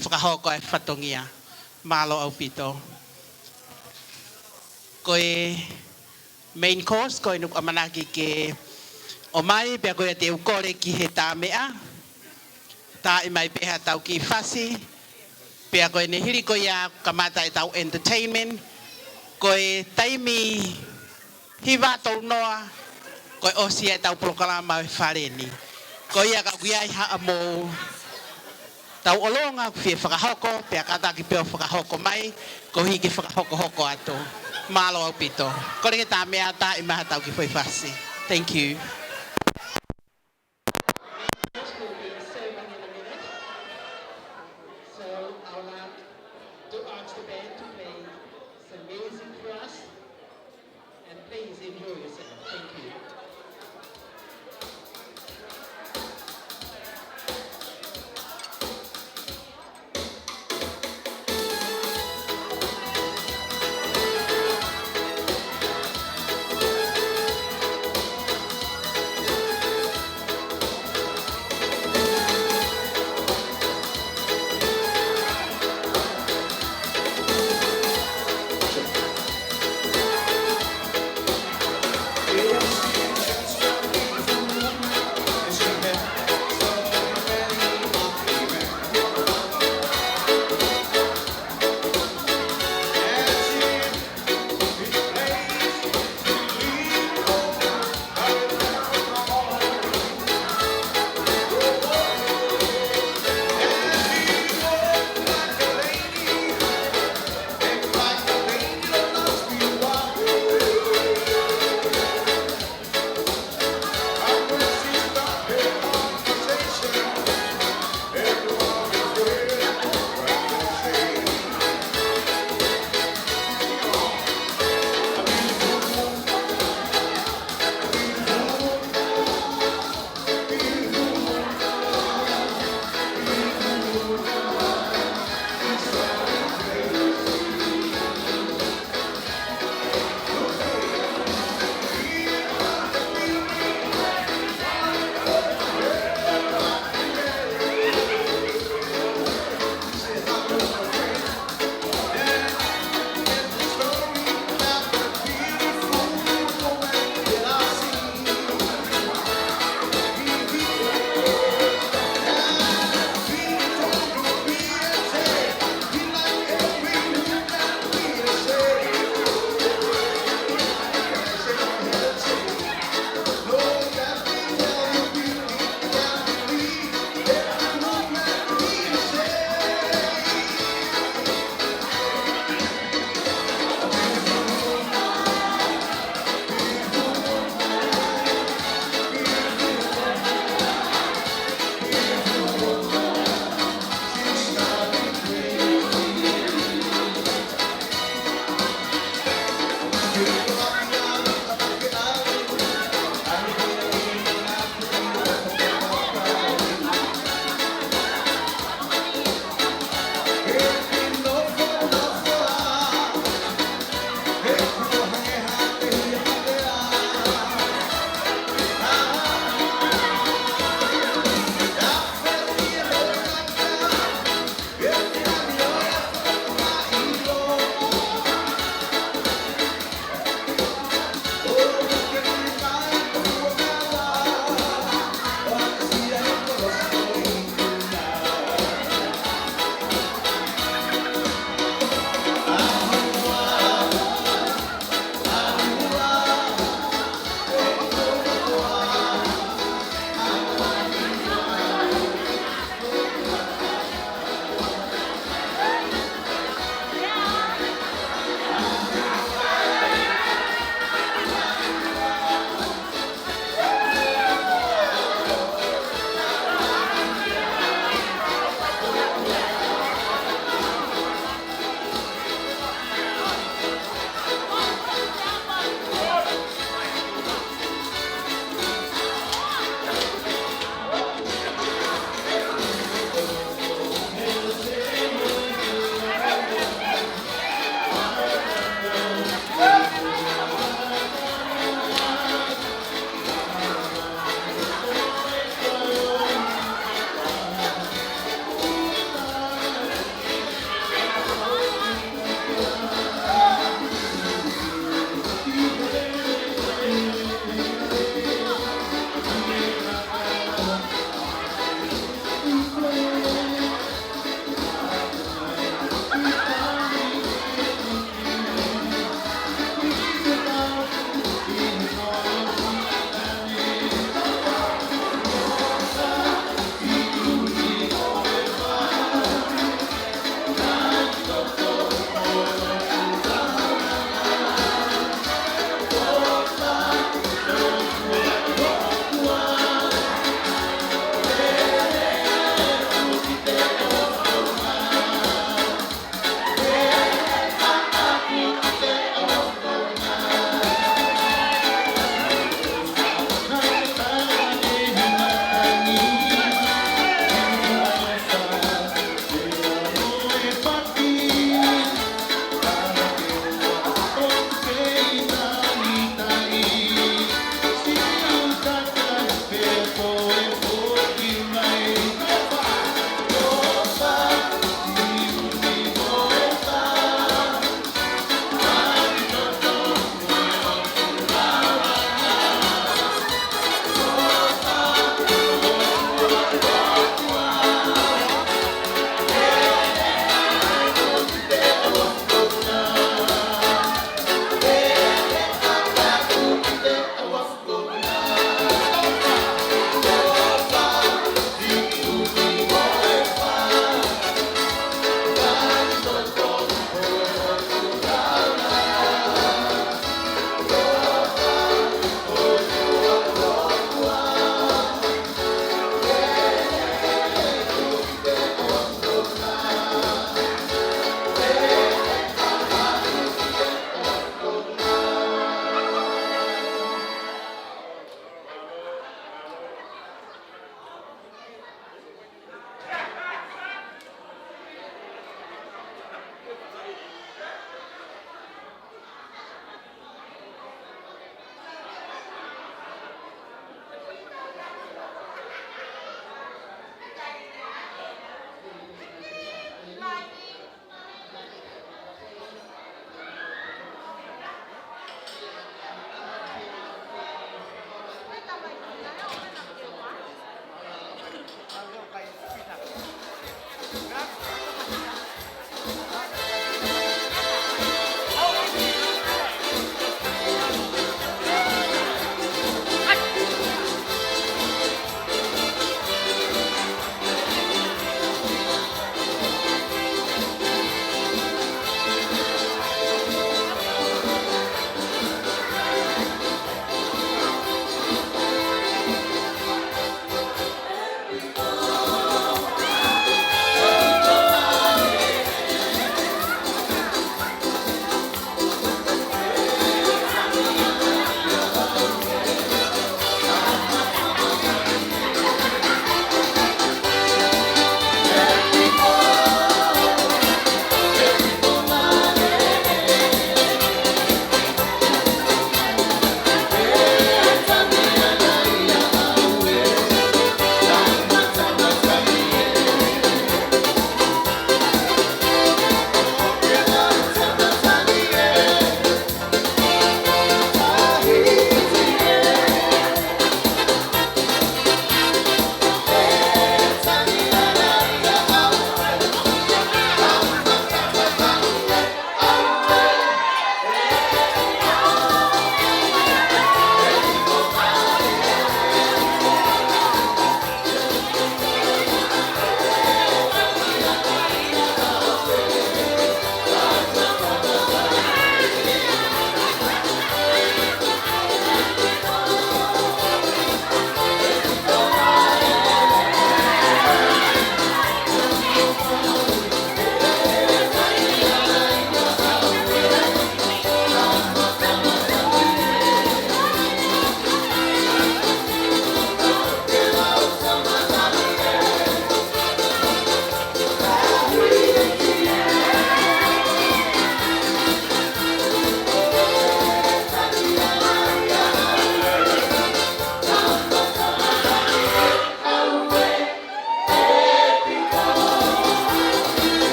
fakahoko e fatongia. Mālō ʻaupito. Ko e main course ko eni ʻoku ʻamanaki ke ʻomai, pea ko ia te u kole ki he tā meʻa. Taaʻi mai pē ha tau kiʻi fasi. Pea ko ʻene hili ko ia kamata e tau entertainment. Ko e taimi hiva tolu noa, ko e ʻosi ʻetau polokalama ʻo e fale ni. Ko ia ka ʻoku ʻi ai haʻamou tauʻolunga ʻoku fie fakahoko, pea kātaki pē ʻo fakahoko mai, koeʻuhi ke fakahokohoko atu. Mālō ʻaupito. Kole ke tā meʻa atu ʻi maha tau ki foʻi fasi. Thank you. Will be serving in a minute. So I would like to ask the band to play some music for us, and please enjoy yourself. Thank you.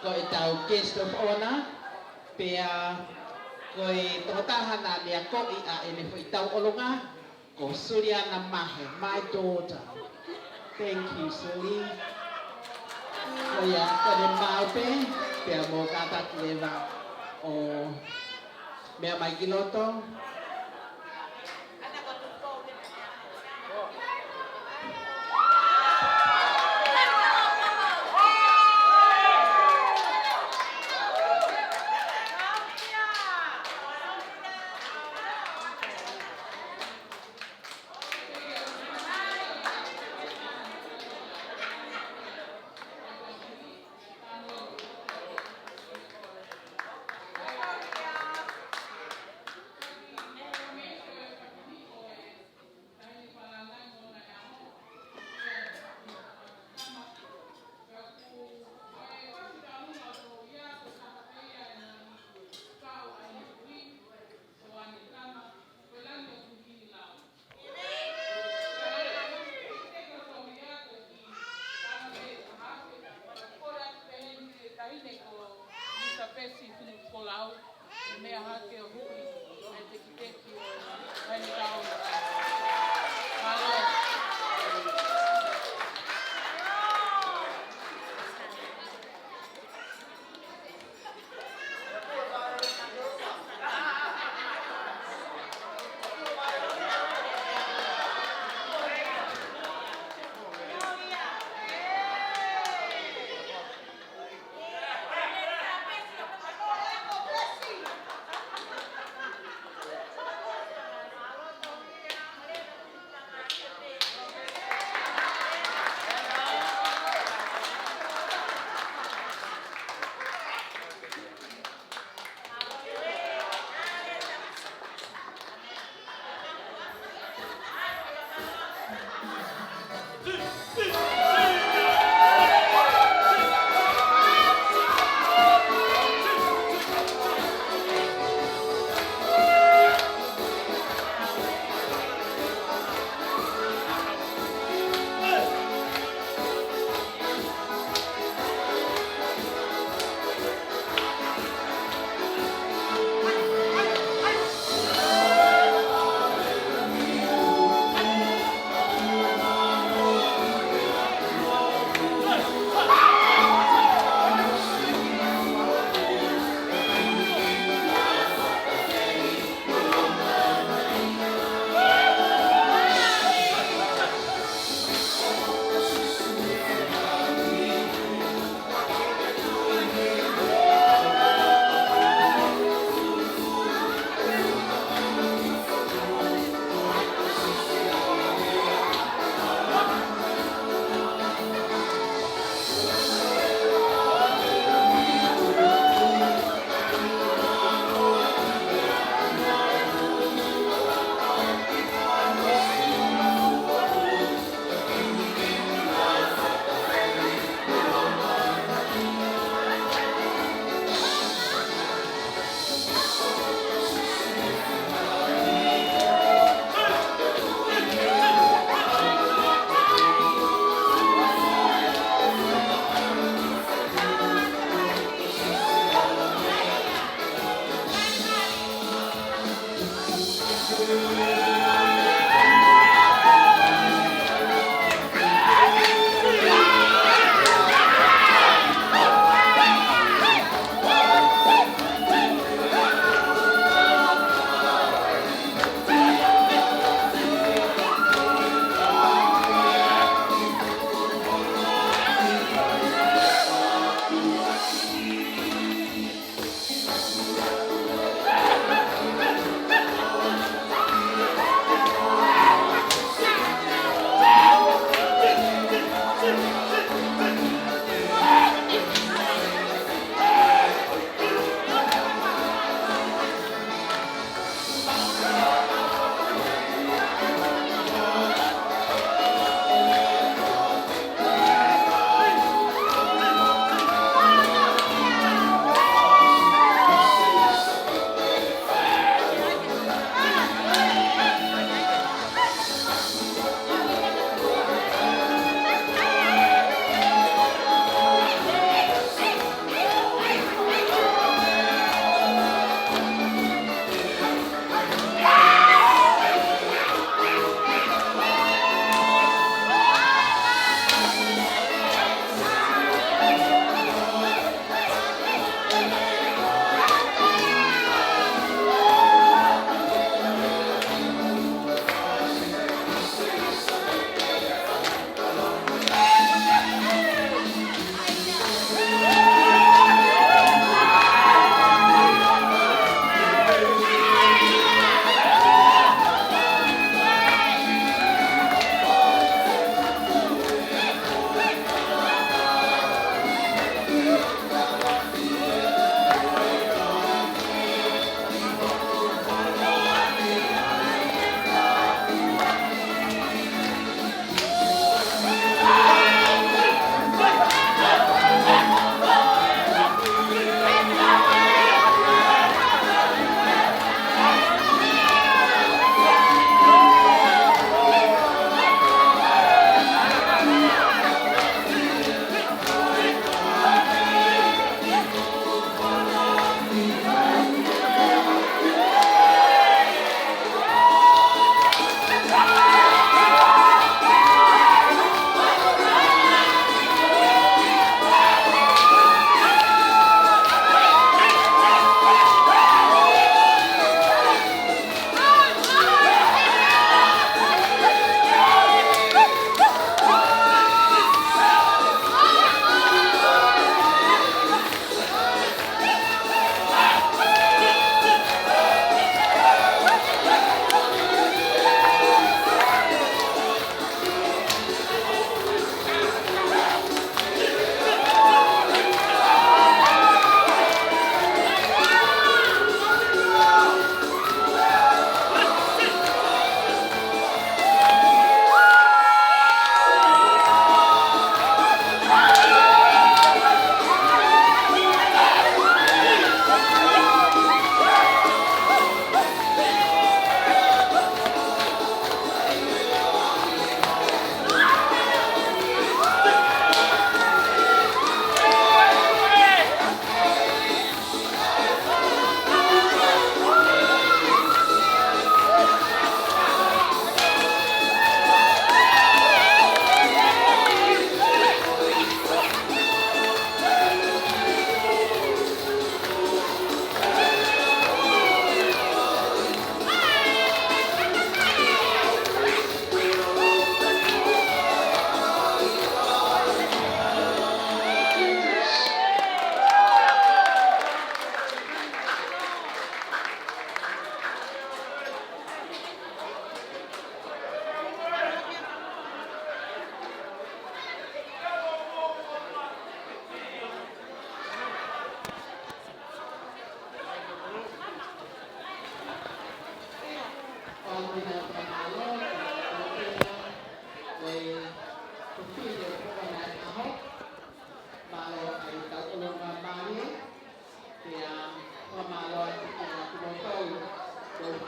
Ko ʻetau guest of honor, pea ko e tokotaha naʻa ne akoʻi ʻa ʻene foʻi tauʻolunga, ko Suliana Mahe, my daughter. Thank you, Suli. Ko ia, ko ʻene maʻu pē, pea mou kātaki leva ʻo meʻa mai ki loto. Taʻahine ko Lisa Pesi Tunuʻutokolau, meʻa hake ʻo huʻi ʻa e tekiteki ʻo e Taʻahine Taʻola. Mālō.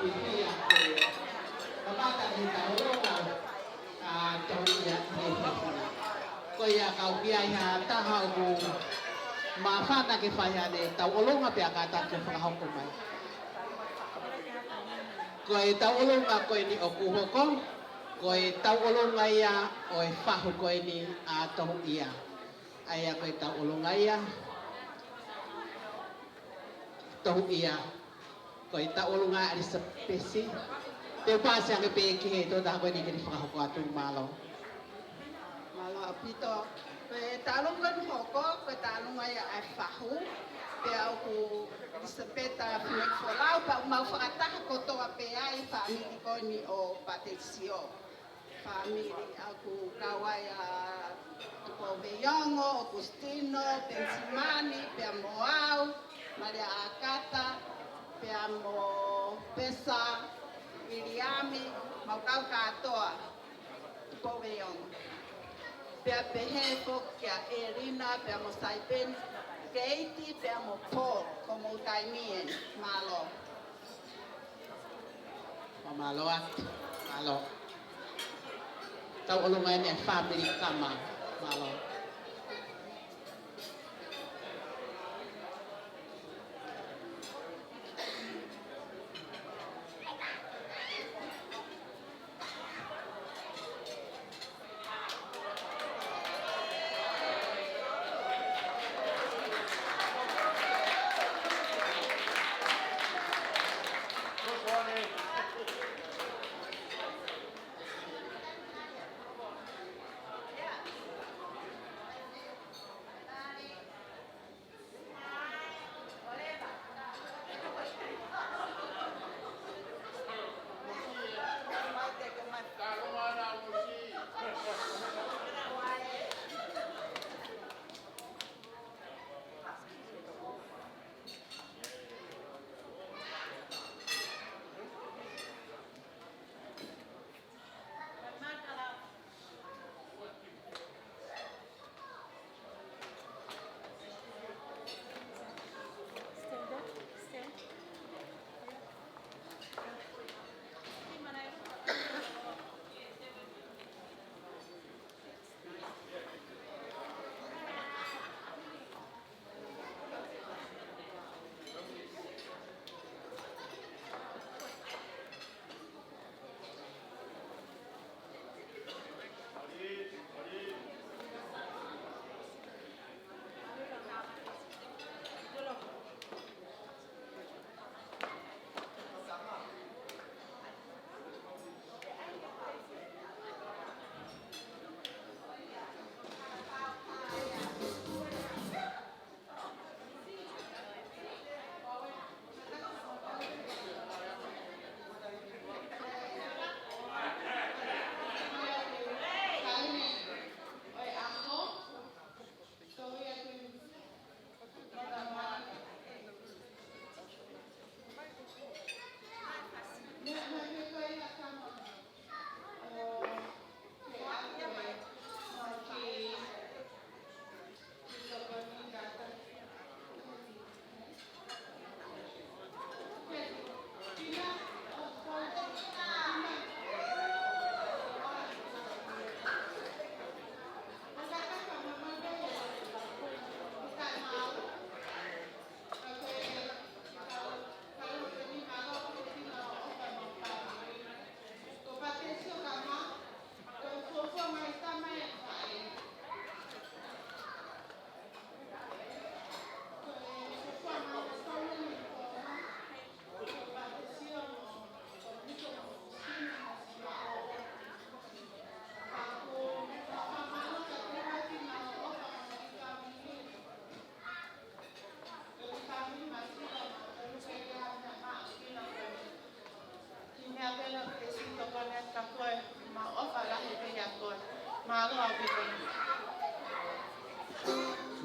Ia ko e mamata ʻi he tauʻolunga ʻa Tohuʻia ʻi he efiafi ni. Ko ia, ka ʻoku ʻi ai ha taha ʻoku māfana ke fai haʻane tauʻolunga pea kātaki ke fakahoko mai. Ko e tauʻolunga ko eni ʻoku hoko, ko e tauʻolunga ia ʻo e fahu ko eni ʻa Tohuʻia. ʻA ia ko e tauʻolunga ia, Tohuʻia. Ko e tauʻolunga ʻa ʻElisapesi. Te u pasi ange pē ki he tokotaha ko eni ke ne fakahoko atu. Mālō. Mālō ʻaupito. Ko e tauʻolunga ʻoku hoko, ko e tauʻolunga ia ʻa e fahu. Pea ʻoku ʻElisapeta Fineʻeiki Folau, pea ʻoku mau fakataha kotoa pē ai, fāmili ko eni ʻo Patesio. Fāmili ʻoku kau ai ʻa Tupou Veiongo, ʻOkusitino, Penisimani, pea mo au, Malia ʻAkata, pea mo Pesa, ʻIliami, mau kau kātoa, Tupou Veiongo. Pea pehē foki kia ʻElina, pea mo Saipeni, Keiti, pea mo Paul, ko hoʻomou taimi eni, mālō. Mālō atu. Mālō. Tauʻolunga eni ʻa e fāmili Kama. Mālō.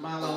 Mālō.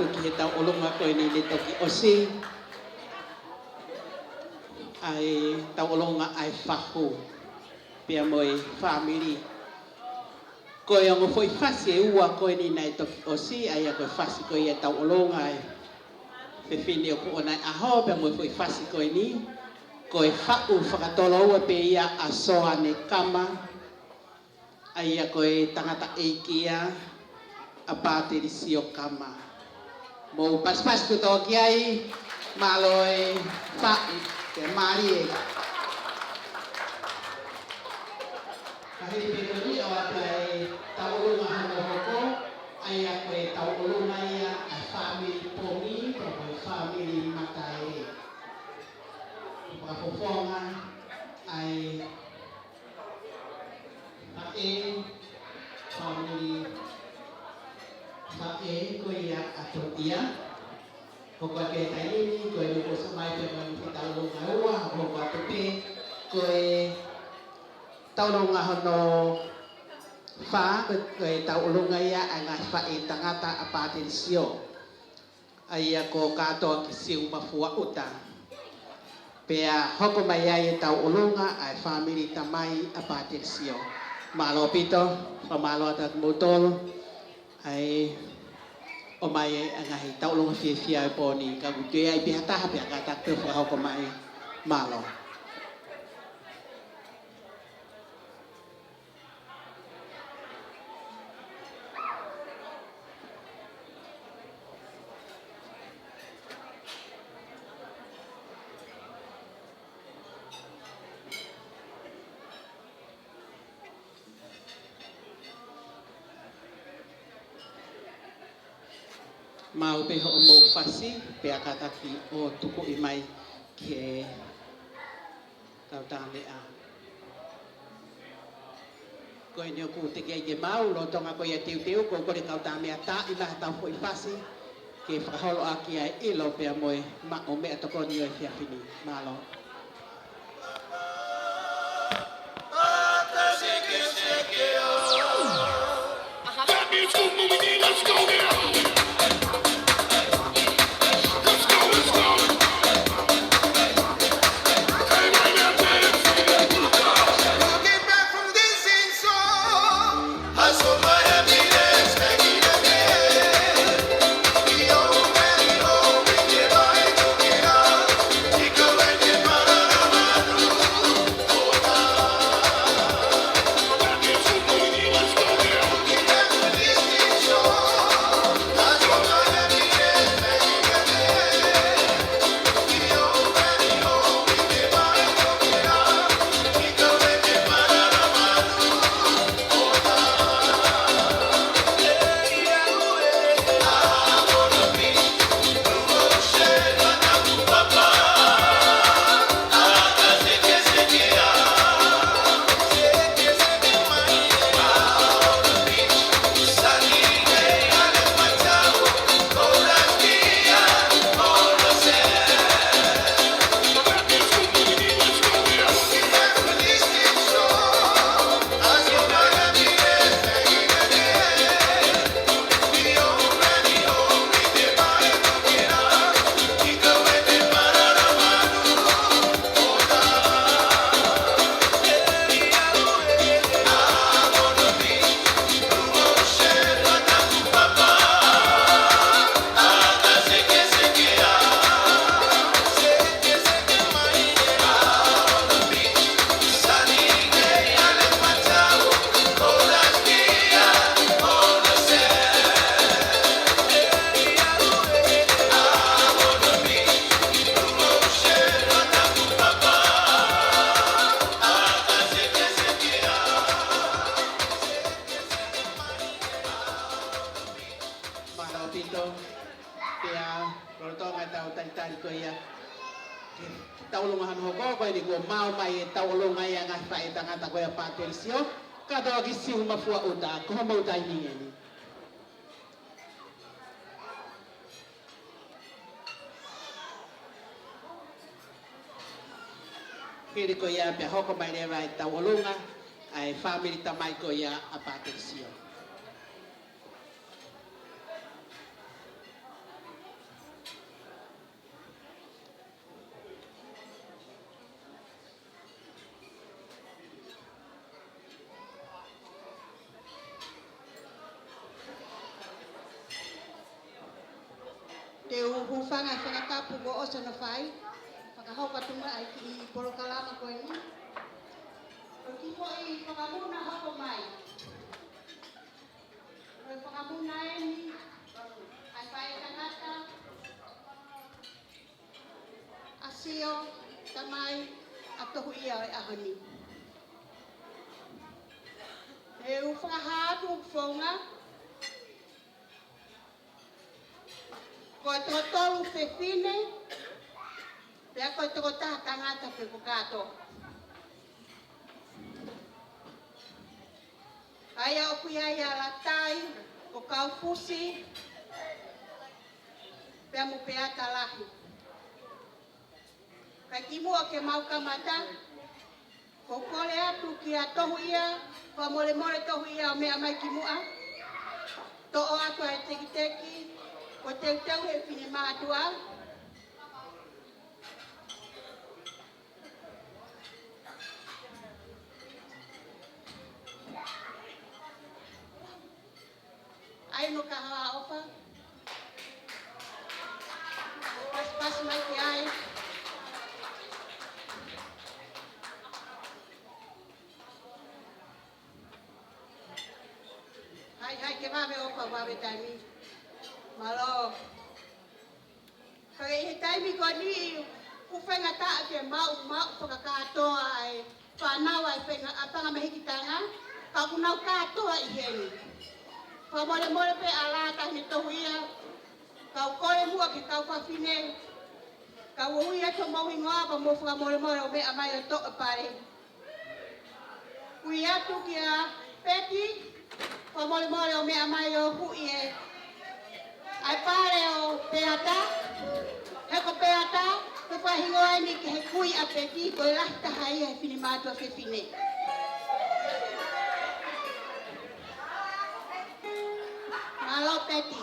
atu ki he tauʻolunga ko eni ne toki ʻosi, ʻa e tauʻolunga ʻa e fahu pea mo e fāmili. Ko e ongo foʻi fasi ʻe ua ko eni naʻe toki ʻosi, ʻa ia ko e fasi ko ia ʻa e tauʻolunga ʻa e fefine ʻoku ʻonaʻi ʻaho, pea mo e foʻi fasi ko eni, ko e fahu fakatoloua pē ia ʻa Soane Kama, ʻa ia ko e tangataʻeiki ia ʻa Pātelisio Kama. Mou pasipasi kotoa ki ai, mālō e faʻu, ke mālie. Ka hili pē ko eni ʻoatu ʻa e tauʻolunga hono hoko, ʻa ia ko e tauʻolunga ia ʻa e fāmili Pongi, pea mo e fāmili Mataele. Fakafofonga ʻa e faʻē, fāmili faʻē ko ia ʻa Toʻia. Hoko atu e taimi ni, ko e nuku ʻosi mai pē mo e tauʻolunga ua, hoko atu pē ko e tauʻolunga hono fā, ko e, ko e tauʻolunga ia ʻa e ngaahi faʻē tangata ʻa Pātelisio, ʻa ia ko Kātoa ki Siumafua ʻUta. Pea hoko mai ai e tauʻolunga ʻa e fāmili tamai ʻa Pātelisio. Mālō ʻaupito, fakamālō atu kimoutolu ʻa e ʻomai ʻa e ngaahi tauʻolunga fiefia ʻo e pō ni, ka ʻoku ʻi ai pē ha taha pea kātaki pē ʻo fakahoko mai. Mālō. Maʻu pē hoʻomou fasi, pea kātaki ʻo tukuʻi mai ki he kau tāmeʻa. Ko eni ʻoku teʻeki ai ke maʻu, lolotonga ko ia teuteu, ko e kole kau tāmeʻa taaʻi mai haʻatau foʻi fasi, ke fakaholoʻaki ʻa e ʻilo pea mo e maʻu meʻatokoni ʻo e efiafi ni. Mālō. Mālō ʻaupito. Pea, lolotonga ʻetau talitali ko ia ki he tauʻolunga hono hoko, ko eni kuo maʻu mai e tauʻolunga ia ʻa e ngaahi faʻē tangata ko ia ʻa Pātelisio, Kātoa ki Siumafua ʻUta, ko homou taimi eni. Hili ko ia pea hoko mai leva e tauʻolunga ʻa e fāmili tamai ko ia ʻa Pātelisio. Fanga fakatapu kuo ʻosi hono fai, fakahoko atu mai ʻa e kiʻi polokalama ko eni. Ko e kiʻi foʻi fakamuna hoko mai. Ko e fakamuna eni ʻa e faʻētangata ʻa Sio, tamai ʻa Tohuʻia ʻo e ʻaho ni. ʻE u fakahā atu ʻeku founga, ko e toko tolu fefine, pea ko e toko taha tangata pē kuo kātoa. ʻA ia ʻoku ʻi ai ʻa Latai, ko Kaufusi, pea mo Peata Lahi. Kae kimuʻa ke mau kamata, ʻoku ou kole atu kia Tohuʻia, fakamolemole Tohuʻia ʻo meʻa mai kimuʻa. Toʻo atu ʻa e tekiteki, ko e teuteu he finemātuʻa. ʻAi mo ka hoa ʻofa. Pasipasi mai ki ai. Hai, hai, ke vave ʻofa, vave taimi. Mālō. Ka ʻi he taimi ko eni, ʻoku faingataʻa ke maʻu, maʻu fakakātoa ʻa e fānau ʻa e fenga-, ʻa e fanga mehikitanga, ka ʻoku nau kātoa ʻi heni. Fakamolemole pē ʻa Latai mo Tohuʻia, kau kole muʻa ki he kau fafine, kau ui atu homou hingoa pea mou fakamolemole ʻo meʻa mai ʻo toʻo e pale. Ui atu kia Peti, fakamolemole ʻo meʻa mai ʻo huʻi ʻa e pale ʻo Peata, he ko Peata, ko e fakahingoa eni ki he kui ʻa Peti, ko e lahi taha ia he finemātuʻa fefine. Mālō Peti.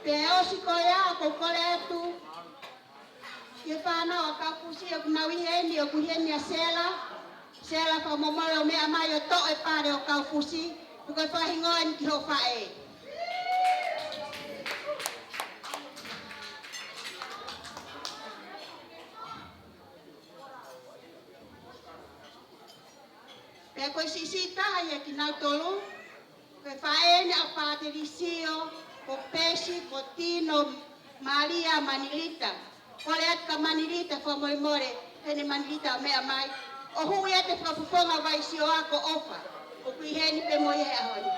Pea ʻosi ko ia, ʻoku ou kole atu ki he fānau ʻa Kaufusi ʻoku nau ʻi heni, ʻoku ʻi heni ʻa Sela. Sela, fakamolemole ʻo meʻa mai ʻo toʻo e pale ʻo Kaufusi, he ko e fakahingoa eni ki hoʻo faʻē. Pea ko e siʻisiʻi taha ia kinautolu, ko e faʻē eni ʻa Fātelisio, ko Pesi, ko Tino, Malia, Manilita. Kole atu kia Manilita, fakamolemole, Heni Manilita ʻo meʻa mai. ʻO huʻi atu e fakafofonga Vaisio ʻa ko ʻOfa. ʻOku ʻi heni pē mo ia he ʻaho ni.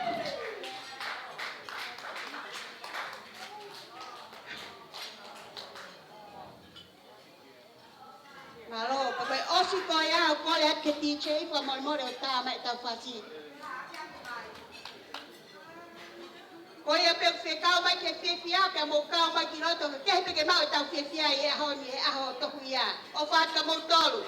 Mālō, ka ko e ʻosi ko ia ʻoku ou kole atu ki he D J, fakamolemole ʻo tā mai ʻetau fasi. Ko ia pē ʻoku fekau mai ki he fiefia, pea mou kau mai ki loto, ke kehe pē ke maʻu ʻetau fiefia ʻi he ʻaho ni, he ʻaho ʻo Tohuʻia. ʻOfa atu kia moutolu.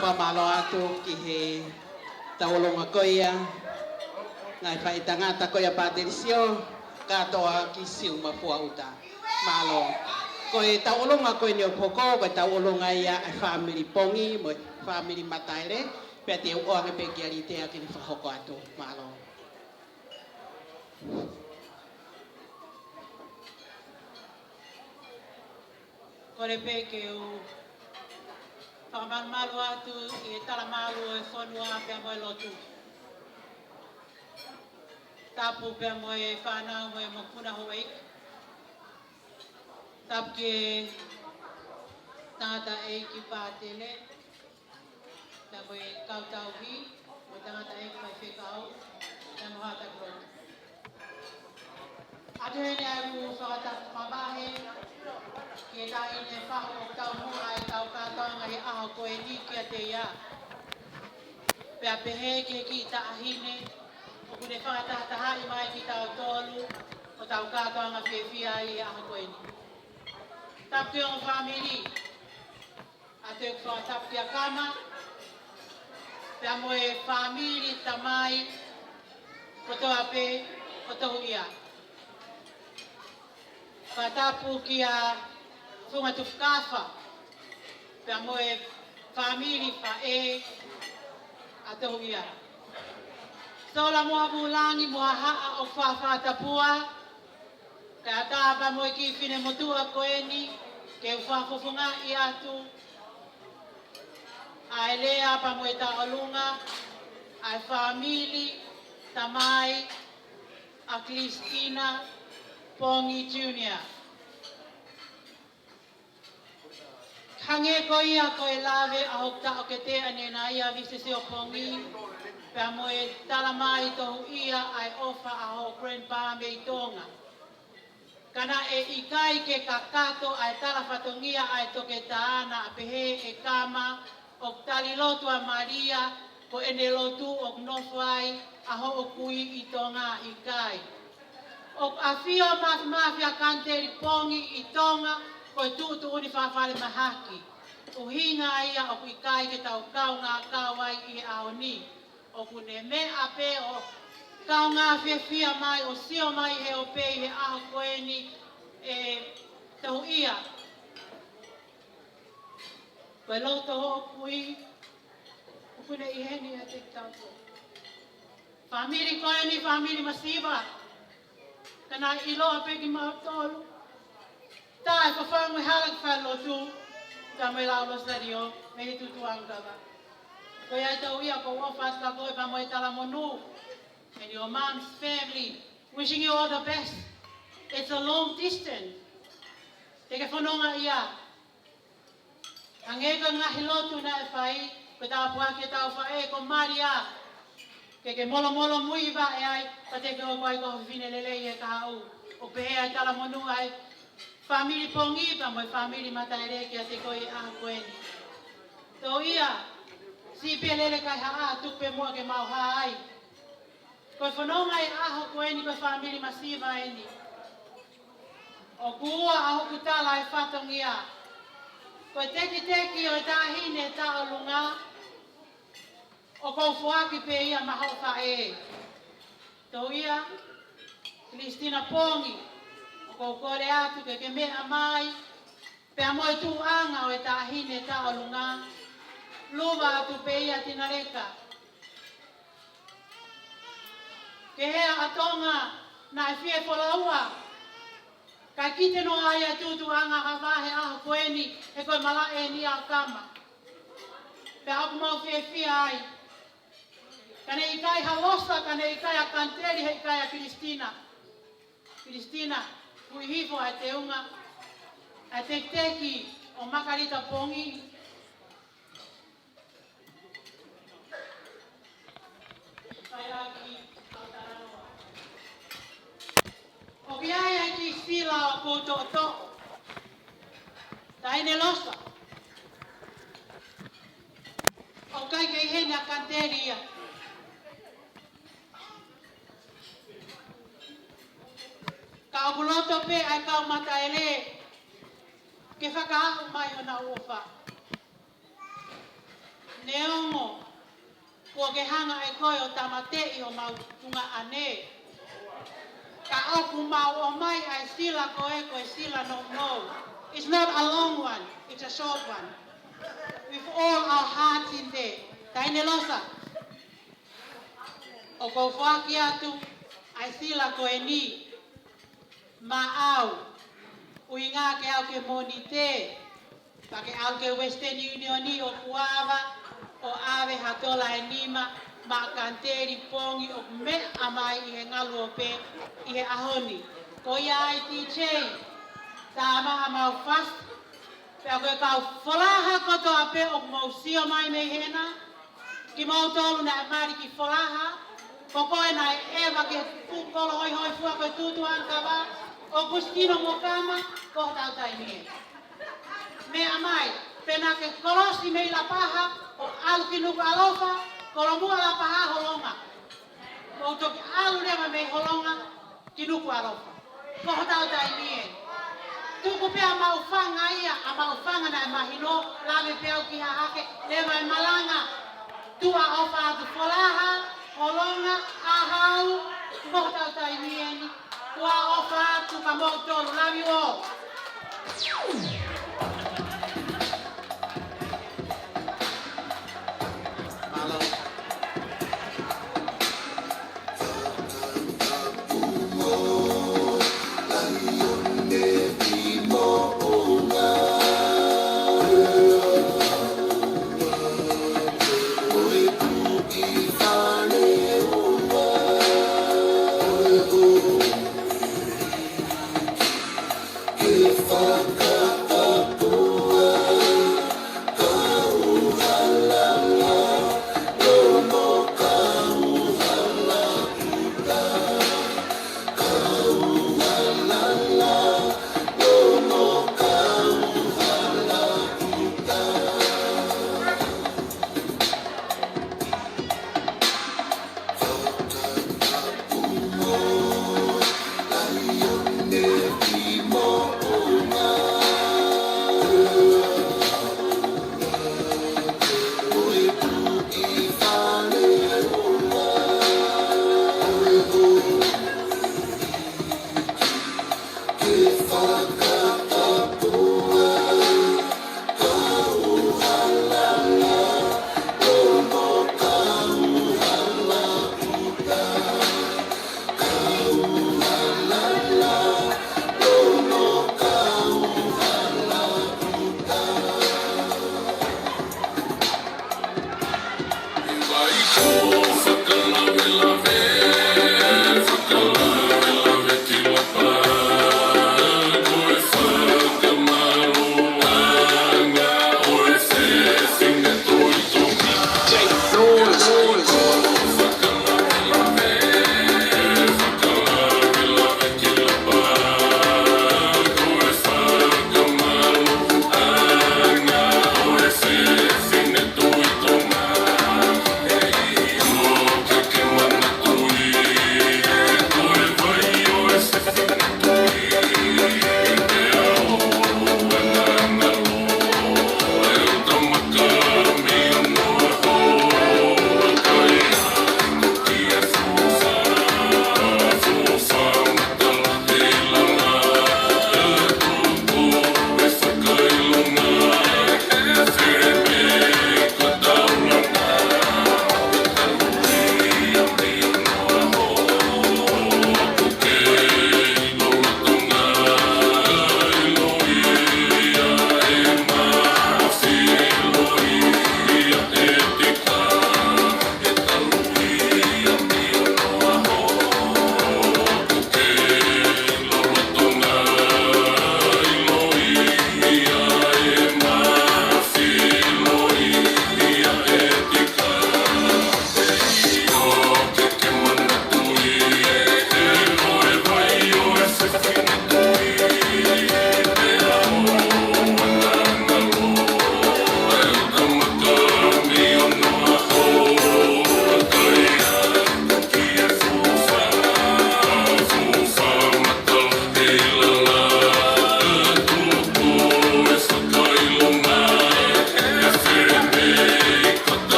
Fakamālō atu ki he tauʻolunga ko ia, ngaahi faʻētangata ko ia Pātelisiō, kātoa ki Siumafua ʻuta. Mālō. Ko e tauʻolunga ko eni ʻo e poko, ko e tauʻolunga ia ʻa e fāmili Pongi mo e fāmili Mataele, pea te u ʻoange pē kia Litea ke ne fakahoko atu. Mālō. Kole pē ke u fakamalumalu atu ʻi he talamalu ʻo e fonua pea mo e lotu. Tapu pea mo e fānau mo e mokopuna houʻeiki. Tapu ki he tangataʻeiki Pātele, pea mo e kau tauhi, mo e tangataʻeiki faifekau, pea mo e haʻa taki lotu. ʻOatu heni ʻa ʻeku fakatapu mavahe ki he taʻahine fahu ʻoku taumuʻa ʻetau kātoanga he ʻaho ko eni kiate ia. Pea pehē ki he kiʻi taʻahine ʻoku ne fakatahatahaʻi mai kitautolu ʻo tau kātoanga fiefia ai he ʻaho ko eni. Tapu ki he ongo fāmili, ʻoatu ʻeku fakatapu kia Kama, pea mo e fāmili tamai kotoa pē ʻo Tohuʻia. Fakatapu kia Funga Tufukafa, pea mo e fāmili faʻē ʻa Tohuʻia. Sola mo Havulangi mo Haʻa ʻo Fafatapua, kae ʻatā pea mo e kiʻi finemotuʻa ko eni, ke u fakafofongaʻi atu ʻa e lea pea mo e tauʻolunga ʻa e fāmili tamai ʻa Christina Pongi Junior. Hangē ko ia ko e lave ʻa hoku taʻokete ʻanenai ʻa Visesio Pongi, pea mo e talamai Tohuʻia ʻa e ʻofa ʻa hoʻo grandpa mei Tonga. Ka naʻe ʻikai ke kakato ʻa e tala fatongia ʻa e toketā, naʻa pehē ʻe Kama ʻoku tali lotu ʻa Malia, ko ʻene lotu ʻoku nofo ai ʻa hoʻo kui ʻi Tonga, ʻikai. ʻOku ʻafio mafimafi ʻa Kanteli Pongi ʻi Tonga, ko e tuʻutuʻuni fakafalemahaki. ʻUhinga ia ʻoku ʻikai ke tau kaungā kau ai ʻi he ʻaho ni. ʻOku ne meʻa pē ʻo kaungā fiefia mai, ʻo sio mai he ope ʻi he ʻaho ko eni ʻe Tohuʻia. Ko e loto hoʻo kui, ʻoku ne ʻi heni ʻiate kitautolu. Fāmili ko eni, fāmili masiva. Ka naʻe ʻiloa pē kimautolu. Tā e fafangu e hala ki falelotu, tā mo e lau Lositario, mei he Tutuʻanga. Ko ia ʻe Tohuʻia, ʻoku ou ʻofa atu kia koe pea mo e talamonū and your mom's family. Wishing you all the best. It's a long distance. Te ke fononga ia. Hangē ko e ngaahi lotu naʻe fai, ko e tāpuaki ʻetau faʻē ko Malia. Ke ke molomolo muivaʻe ai, pea te ke hoko ai ko ha fefine lelei he kahaʻu. ʻOku pehē ʻa e talamonū ʻa e fāmili Pongi pea mo e fāmili Mataele kiate koe he ʻaho ko eni. Tohuʻia, siʻi pē lele kai haʻa, tuku pē muʻa ke mau hā ai. Ko e fononga he ʻaho ko eni ko e fāmili masiva eni. ʻOku ua ʻa hoku tala e fatongia. Ko e tekiteki ʻo e taʻahine tauʻolunga, ʻoku ou foaki pē ia maʻa hoʻo faʻē. Tohuʻia, Christina Pongi, ʻoku ou kole atu ke ke meʻa mai, pea mo e tuʻuʻanga ʻo e taʻahine tauʻolunga, luva atu pē ia Tinaleka. Ke hea ʻa Tonga naʻe fie folaua, kae kite noa ai ʻa e tuʻutuʻuʻanga ha vahe he ʻaho ko eni, he ko e malaʻe eni ʻa Kama. Pea ʻoku mau fiefia ai. Ka ne ʻikai ha Losa, ka ne ʻikai ha Kanteli, he ʻikai ha Christina. Christina, kui hifo ʻa e teunga, ʻa e tekiteki ʻo Makalita Pongi. Fai ʻaki ʻa e talanoa. ʻOku ʻi ai ʻa e kiʻi sila ʻoku ou toʻotoʻo. Taʻahine Losa. ʻOku ʻikai ke ʻi heni ʻa Kanteli ia. Ka ʻoku loto pē ʻa e kau Mataele ke fakaaʻu mai honau ʻofa. Neongo kuo ke hanga ʻe koe ʻo tāmateʻi homau tuongaʻane, ka ʻoku mau ʻomai ʻa e sila ko ē ko e sila nounou. It's not a long one, it's a short one. With all our hearts in there. Taʻahine Losa, ʻoku ou foaki atu ʻa e sila ko eni maʻau, ʻuhinga ke aʻu ki he Mōnite, pea ke aʻu ki he Western Union ʻoku ava, ʻo ʻave ha tola ʻe nima maʻa Kanteli Pongi ʻoku meʻa mai ʻi he ngaluope ʻi he ʻaho ni. Ko ia ai, D J, tā mai hamau fasi, pea ko e kau Folaha kotoa pē ʻoku mou sio mai mei hena, kimoutolu naʻe mali ki Folaha, ko koe naʻe ʻeva ki he fuʻu kolo hoihoifua ko e Tutuʻankava, ʻoku ʻosi tino mo kama, ko hotau taimi ē. Meʻa mai, pe naʻa ke kolosi mei Lapaha, ʻo ʻalu ki Nukuʻalofa, Kolomuʻa, Lapaha, Holonga. Mou toki ʻalu leva mei Holonga ki Nukuʻalofa. Ko hotau taimi ē. Tuku pē ʻa Maʻufanga ia, ʻa Maʻufanga naʻe mahino, lave pē au ki Hahake, leva e malanga. Tuʻa ʻofa atu Folaha, Holonga, ʻAhau, ko hotau taimi eni. Tuʻa ʻofa atu kimoutolu, love you all.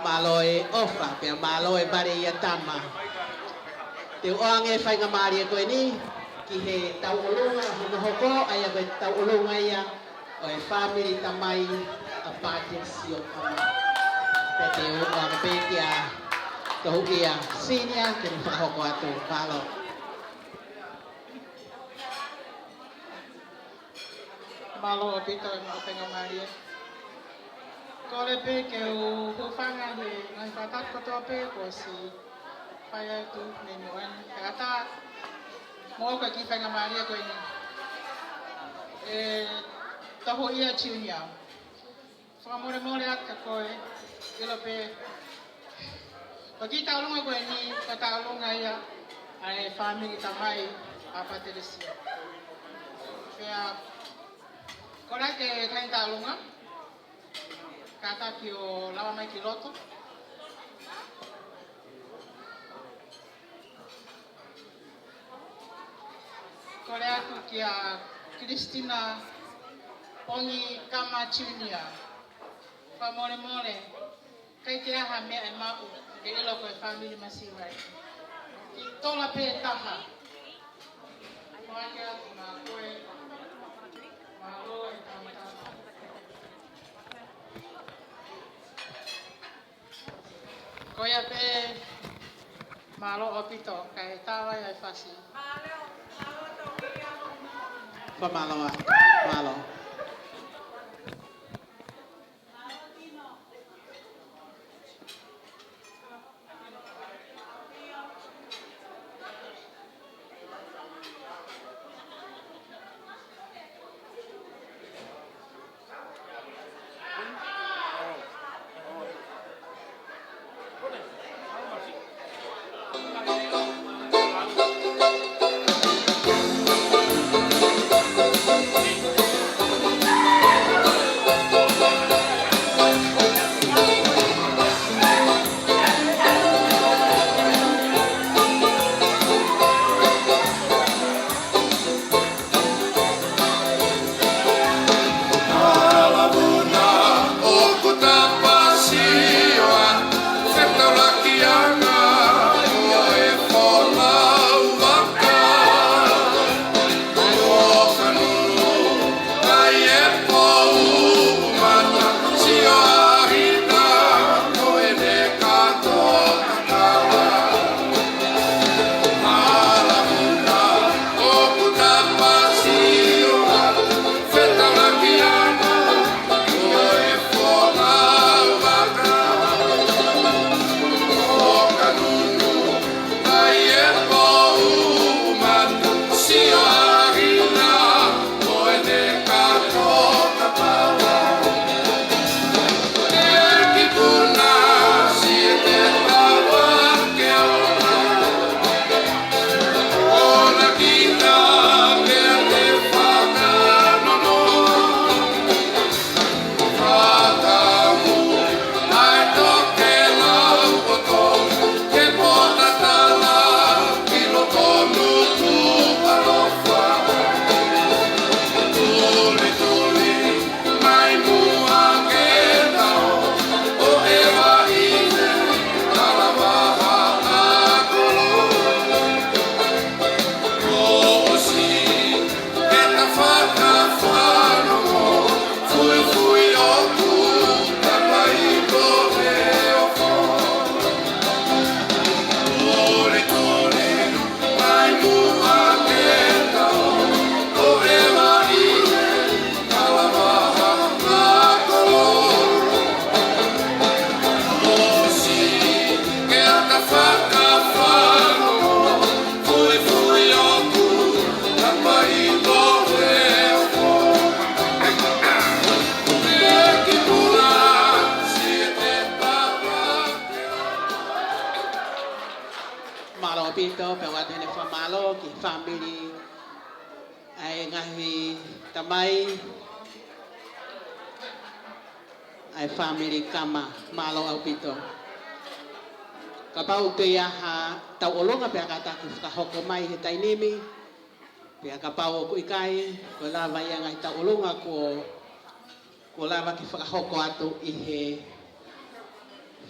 Mālō e ʻofa, pea mālō e vale ʻia tama. Te u ʻoange e faingamālie ko eni ki he tauʻolunga hono hoko, ʻa ia ko e tauʻolunga ia ʻo e fāmili tamai ʻa Pātele Siokama. Pea te u ʻoange pē kia Tohuʻia Senior ke ne fakahoko atu. Mālō. Mālō ʻaupito e maʻu faingamālie. Kole pē ke u hūfanga he ngaahi fakatapu kotoa pē kuo ʻosi fai atu mei muʻa ni. Kae ʻatā mo au ki he faingamālie ko eni. ʻE Tohuʻia Junior. Fakamolemole atu kia koe, ʻilo pē. Ko e kiʻi tauʻolunga ko eni, ko e tauʻolunga ia ʻa e fāmili tamai ʻa Pātele Sio. Pea, kole ke kai tauʻolunga, kātaki ʻo lava mai ki loto. Kole atu kia Christina Pongi Kama Junior. Fakamolemole, ʻikai ke ʻi ai ha meʻa ʻe maʻu, ke ʻilo ko e fāmili masiva ē. Kiʻi tola pē taha. Ko ake atu ma koe, mālō e tama tama. Ko ia pē, mālō ʻaupito, kae tāvai ai fasi. Fakamālō ā, mālō. Mālō ʻaupito, pea ʻoatu ʻene fakamālō ki he fāmili ʻa e ngaahi tamai, ʻa e fāmili Kama, mālō ʻaupito. Kapau ʻoku ʻi ai ha tauʻolunga pea kātaki fakahoko mai he taimi ni, pea kapau ʻoku ʻikai, ko e lava ia ngaahi tauʻolunga kuo, kuo lava ke fakahoko atu ʻi he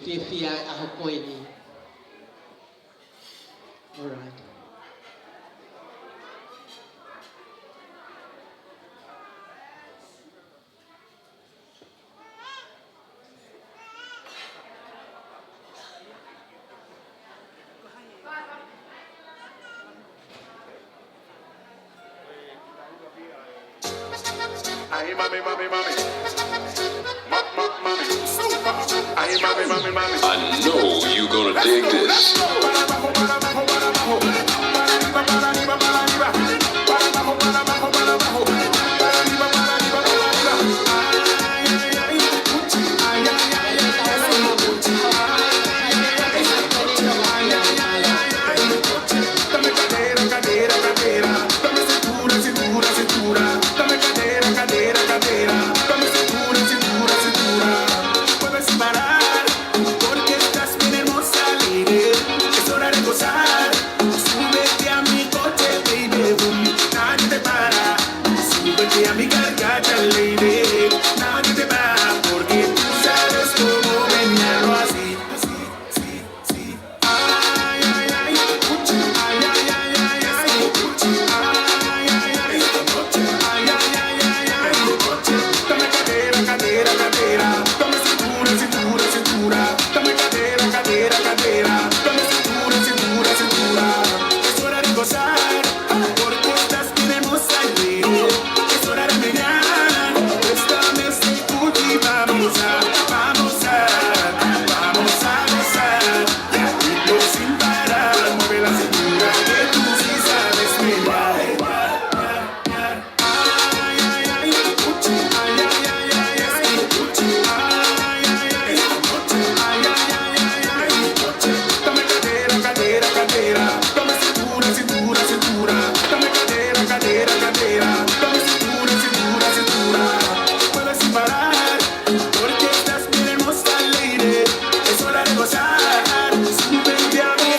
fiefia he ʻaho ko eni. All right. Ay, mami, mami, mami. Ma, ma, mami. Ay, mami, mami, mami. I know you're gonna dig this. Dame cadera, cadera, cadera. Dame cintura, cintura, cintura. Dame cadera, cadera, cadera. Dame cintura, cintura, cintura. Puedes parar, porque estás bien hermosa, lady. Es hora de gozar. Súbete a mi coche, baby, boom. Nadie te para. Súbete a mi carcacha, lady. Nadie te para, porque tú sabes cómo menearlo así. Así, así, así. Dame cadera, cadera, cadera. Dame cintura, cintura, cintura. Dame cadera, cadera, cadera. Dame cintura, cintura, cintura. Es hora de gozar, porque estás bien hermosa, yeah. Es hora de menear. Préstame ese cuti, vamos a, vamos a, vamos a gozar. Ritmo sin parar, mueve la cintura que tú sí sabes menear. Ay, ay, ay, uchi, ay, ay, ay, ay, ay, uchi, ay, ay, ay, uchi, ay, ay, ay, ay, uchi. Dame cadera, cadera, cadera. Dame cintura, cintura, cintura. Dame cadera, cadera, cadera. Dame cintura, cintura, cintura. Mueve sin parar. Porque estás bien hermosa, lady. Es hora de gozar. Súbete a mi.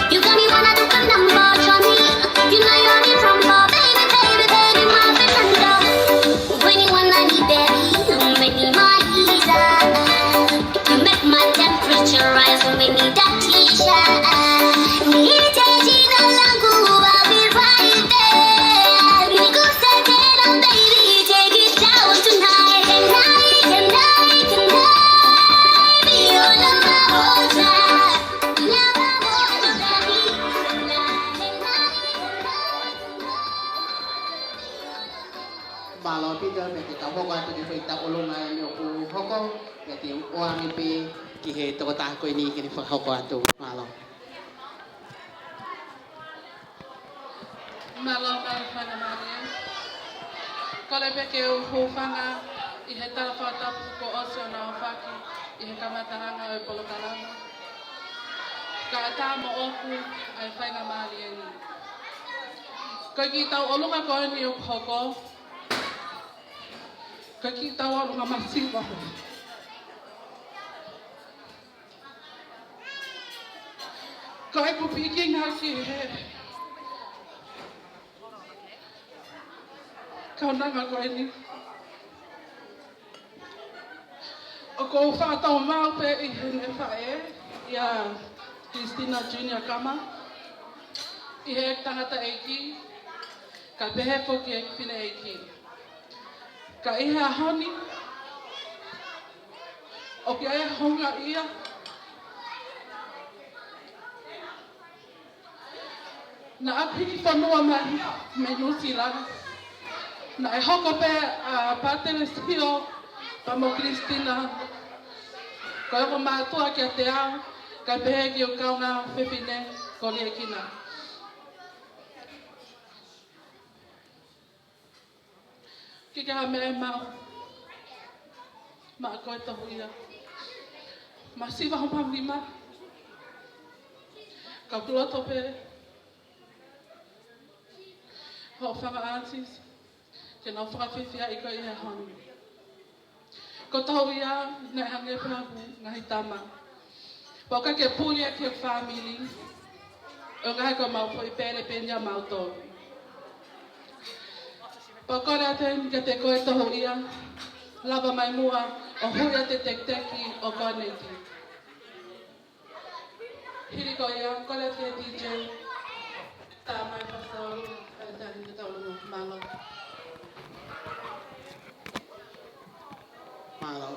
You got me wanna do the number, Johnny. You know you want me from the baby, baby, baby, my Fernando. When you wanna me, baby, you make me more easier. You make my temperature rise, you make me that teacher. Nihitaji na langu, I'll be right there. Nikusetena, baby, take it down tonight, tonight, tonight, tonight. Be all about that. Mālō ʻaupito, pea te tau hoko atu ki he foʻi tauʻolunga ʻe niʻihi ʻoku hoko, pea te u ʻoange pē ki he tokotaha ko eni ke ne fakahoko atu. Mālō. Mālō, mālō, faingamālie. Kole pē ke u hūfanga ʻi he tala fakatapu kuo ʻosi ʻo na ofaki ʻi he kamataʻanga ʻo e polokalama. Kae ʻatā moʻoku ʻa e faingamālie ni. Ko e kiʻi tauʻolunga ko eni ʻoku hoko, ko e kiʻi tauʻolunga masiva. Ko ʻeku pikinga ki he kaunanga ko eni. ʻOku ou fakatauvau pē ʻi heʻene faʻē, ʻia Christina Junior Kama, ʻi he tangataʻeiki, kae pehē foki ʻeku fineʻeiki. Ka ʻi he ʻaho ni, ʻoku ʻi ai e houngaʻia. Naʻá ku hiki fonua mai mei Nuʻu Sila. Naʻe hoko pē ʻa Pātele Sio pea mo Christina Ko e ongo mātuʻa kiate au, kae pehē ki hoku kaungā fefine ko Liekina. ʻIkai ke ʻi ai ha meʻa ʻe maʻu maʻa ko e tohuʻia. Masiva hoʻo maʻu nima. Ka ʻoku loto pē hoʻo fanga aunties ke nau fakafiefiaʻi koe ʻi he ʻaho ni. Ko e tohuʻia naʻe hangē pē ha ngaahi tama. Pea ʻoku ʻikai ke puli ia ki he fāmili, ʻo ngaahi ko ʻemau foʻi pele pē eni ʻamautolu. Pea ʻoku ou kole atu eni kiate koe tohuʻia, lava mai muʻa ʻo hui atu e tekiteki ʻo Koneti. Hili ko ia, kole atu ki he D J. Tā mai Pastor, tā mai Pastor, mālō. Mālō. Mālō.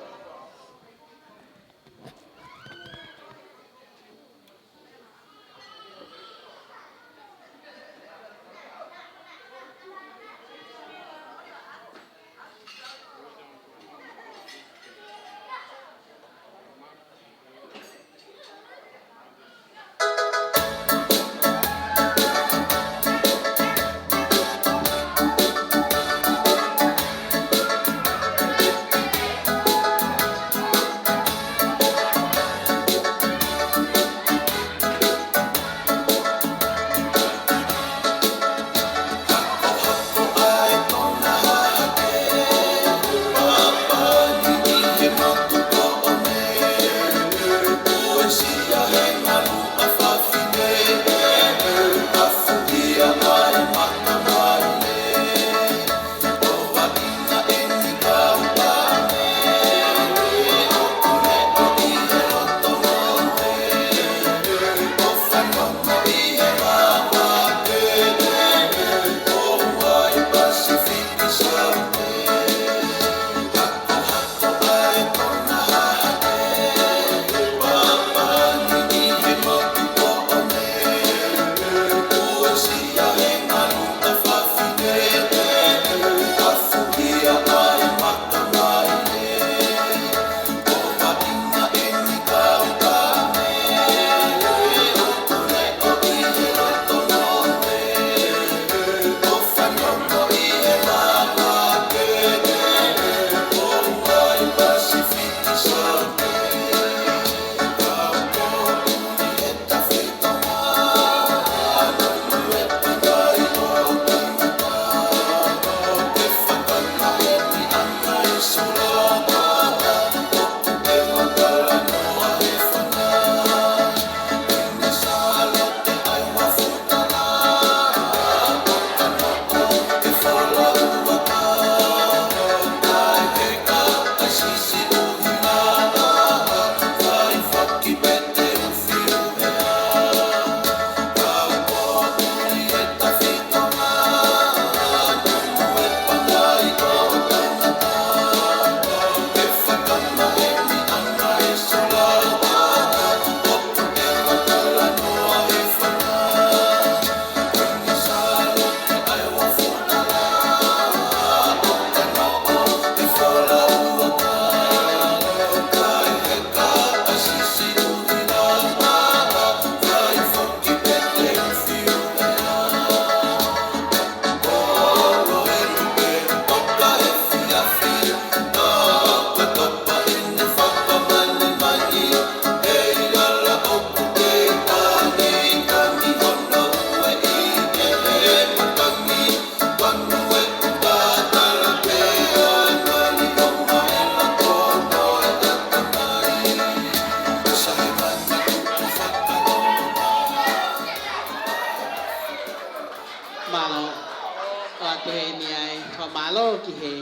ʻOatu heni ʻa e fakamālō ki he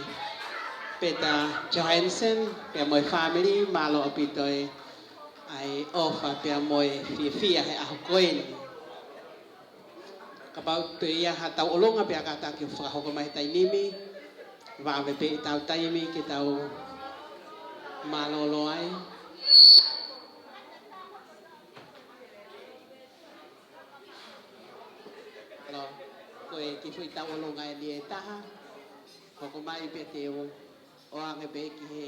Peter Johansen, pea mo e fāmili, mālō ʻaupito e ʻa e ʻofa pea mo e fiefia he ʻaho ko eni. Kapau toe ʻi ai ha tauʻolunga pea kātaki ʻo fakahoko mai he taimi ni, vave pē ʻetau taimi ke tau mālōlō ai. Mālō, ko e kiʻi foʻi tauʻolunga eni ʻe taha, hoko mai pea te u ʻoange pē ki he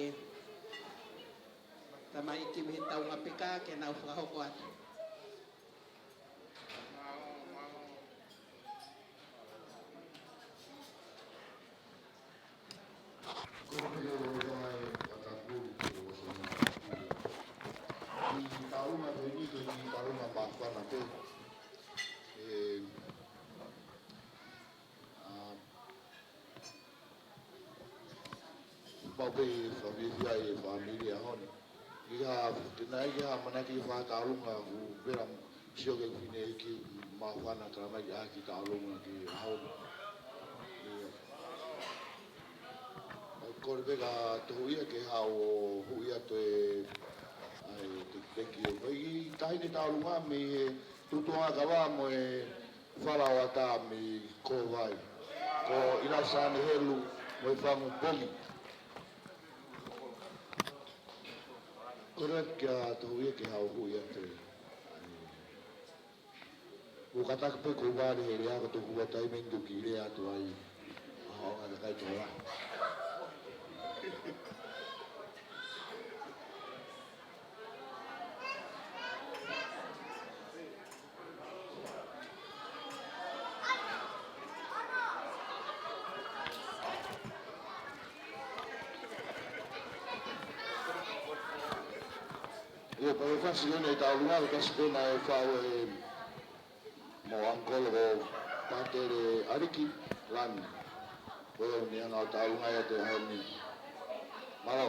Tamaiki mei he Taungapeka ke nau fakahoko atu. Ko e pehē ʻo e ʻai ʻa Takulu ko e ʻosi ʻa Takulu. Kiʻi taʻalunga ko eni ko e kiʻi taʻalunga māfana pē. ʻE, ʻa, pau pē ʻe fāmili ʻa e fāmili ʻaho ni. ʻI ha, ke nai ke ha manaki fa taʻalunga ʻoku vela sio ke fine ki māfana tala mai ʻa e kiʻi taʻalunga ki ʻaho ni. ʻIo. ʻOku kole pē ka tohu ia ke haʻu ʻo huʻi atu e, ʻa e, te, te ki o. Ko e kiʻi taʻahine taʻalunga mei he tutuʻanga kava mo e fala ʻo ʻatā mei Kovai. Ko ʻIlaisa Anehelu mo e Fangu Poli. Kole kia tohu ia ke haʻu ʻo huʻi atu e. ʻOku kātaki pē ko vale he lea ko toku ua taimi ni tuki lea atu ai. ʻA, ʻo kātaki kai tola. ʻIo, pea ʻe fasi ʻene taʻalunga, ʻe fasi pē naʻe fau e mo ʻankolo ko Patele ʻAliki Lani. Ko e ʻuhinga ʻo e taʻalunga ia ʻi he ʻaho ni. Mālō.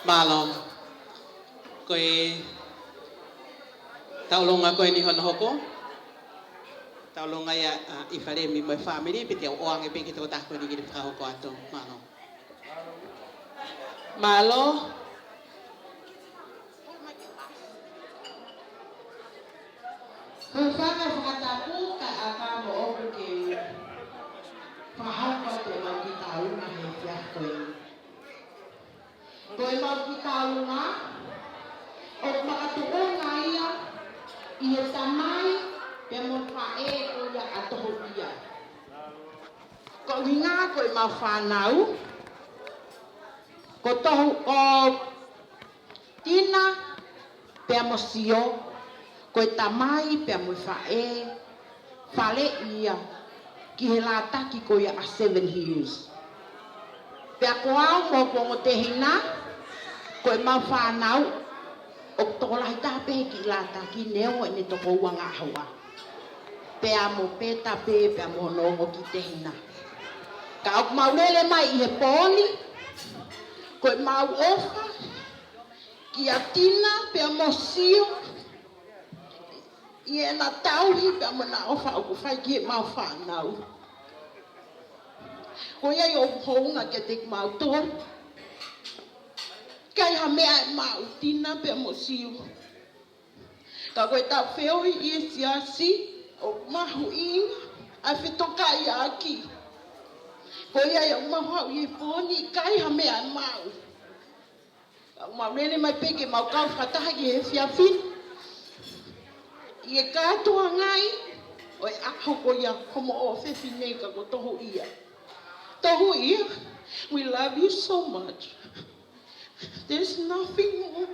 Mālō. Ko e taʻalunga ko eni hono hoko. Taʻalunga ia ʻa ʻIfalemi mo e fāmili, pea te u ʻoange pē ki he tokotaha ko eni ke ne fakahoko atu. Mālō. Mālō. Ko e fanga fakatapu kae ʻatā moʻoku ke fakahoko atu ʻemau kiʻi taʻalunga he efiafi ko eni. Ko e mau kiʻi taulunga, ʻoku makatuʻunga ia ʻi he tamai pea mo e faʻē ko ia ʻa Tohuʻia. Ko e ʻuhinga ko e mau fānau, ko Tohu, ko Tina pea mo Sio, ko e tamai pea mo e faʻē, faleʻi ia ki he lātaki ko ia ʻa Seven Hills. Pea ko au mo hoku ongo tehina, ko e mau fānau, ʻoku tokolahi taha pē he kiʻi lātaki neongo ʻene toko uangaʻa houa. Pea mo Peta pē, pea mo hono ongo kiʻi tehina. Ka ʻoku mau lele mai ʻi he pō ni, ko e mau ʻofa kia Tina pea mo Sio, ʻi heʻena tauhi pea mo ʻena ʻofa ʻoku fai ki he mau fānau. Ko ia ʻoku hounga kiate kimautolu. ʻIkai ha meʻa ʻe maʻu Tina pea mo Sio. Ka ko ʻetau feohi ʻi he siasi, ʻoku mahuʻinga ʻa e fetokaiʻaki. Ko ia ʻoku mau haʻu ʻi he pō ni, ʻikai ha meʻa ʻe maʻu. Ka ʻoku mau lele mai pē ke mau kau fakataha ki he efiafi ni ʻi he kātoangaʻi ʻo e ʻaho ko ia hoʻomo ʻofefine ka ko Tohuʻia. Tohuʻia, we love you so much. There's nothing more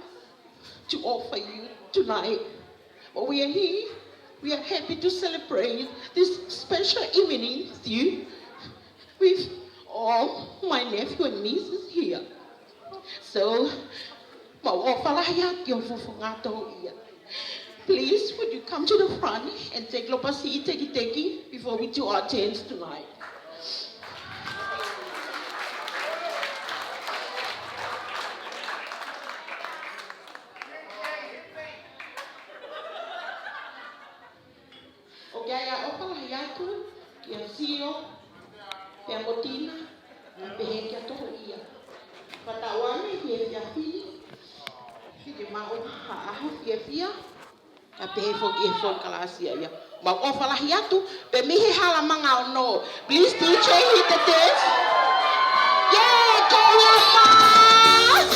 to offer you tonight. But we are here. We are happy to celebrate this special evening with you, with all my nephew and nieces here. So, mau ʻofa lahi atu ki ho fofonga Tohuʻia. Please, would you come to the front and take lopasi tekiteki before we do our dance tonight? ʻOku ʻi ai ʻa e ʻofa lahi atu kia Sio pea mo Tina, pea pehē kia Tohuʻia. Fakatauange ki he efiafi ni, ke maʻu ha ʻaho fiefia, pea pehē foki ʻe he foʻi kalasi ia. Mau ʻofa lahi atu, pea mei he Hala Manga Ono. Please, D J, hit the dance. Yeah, go on, Mars!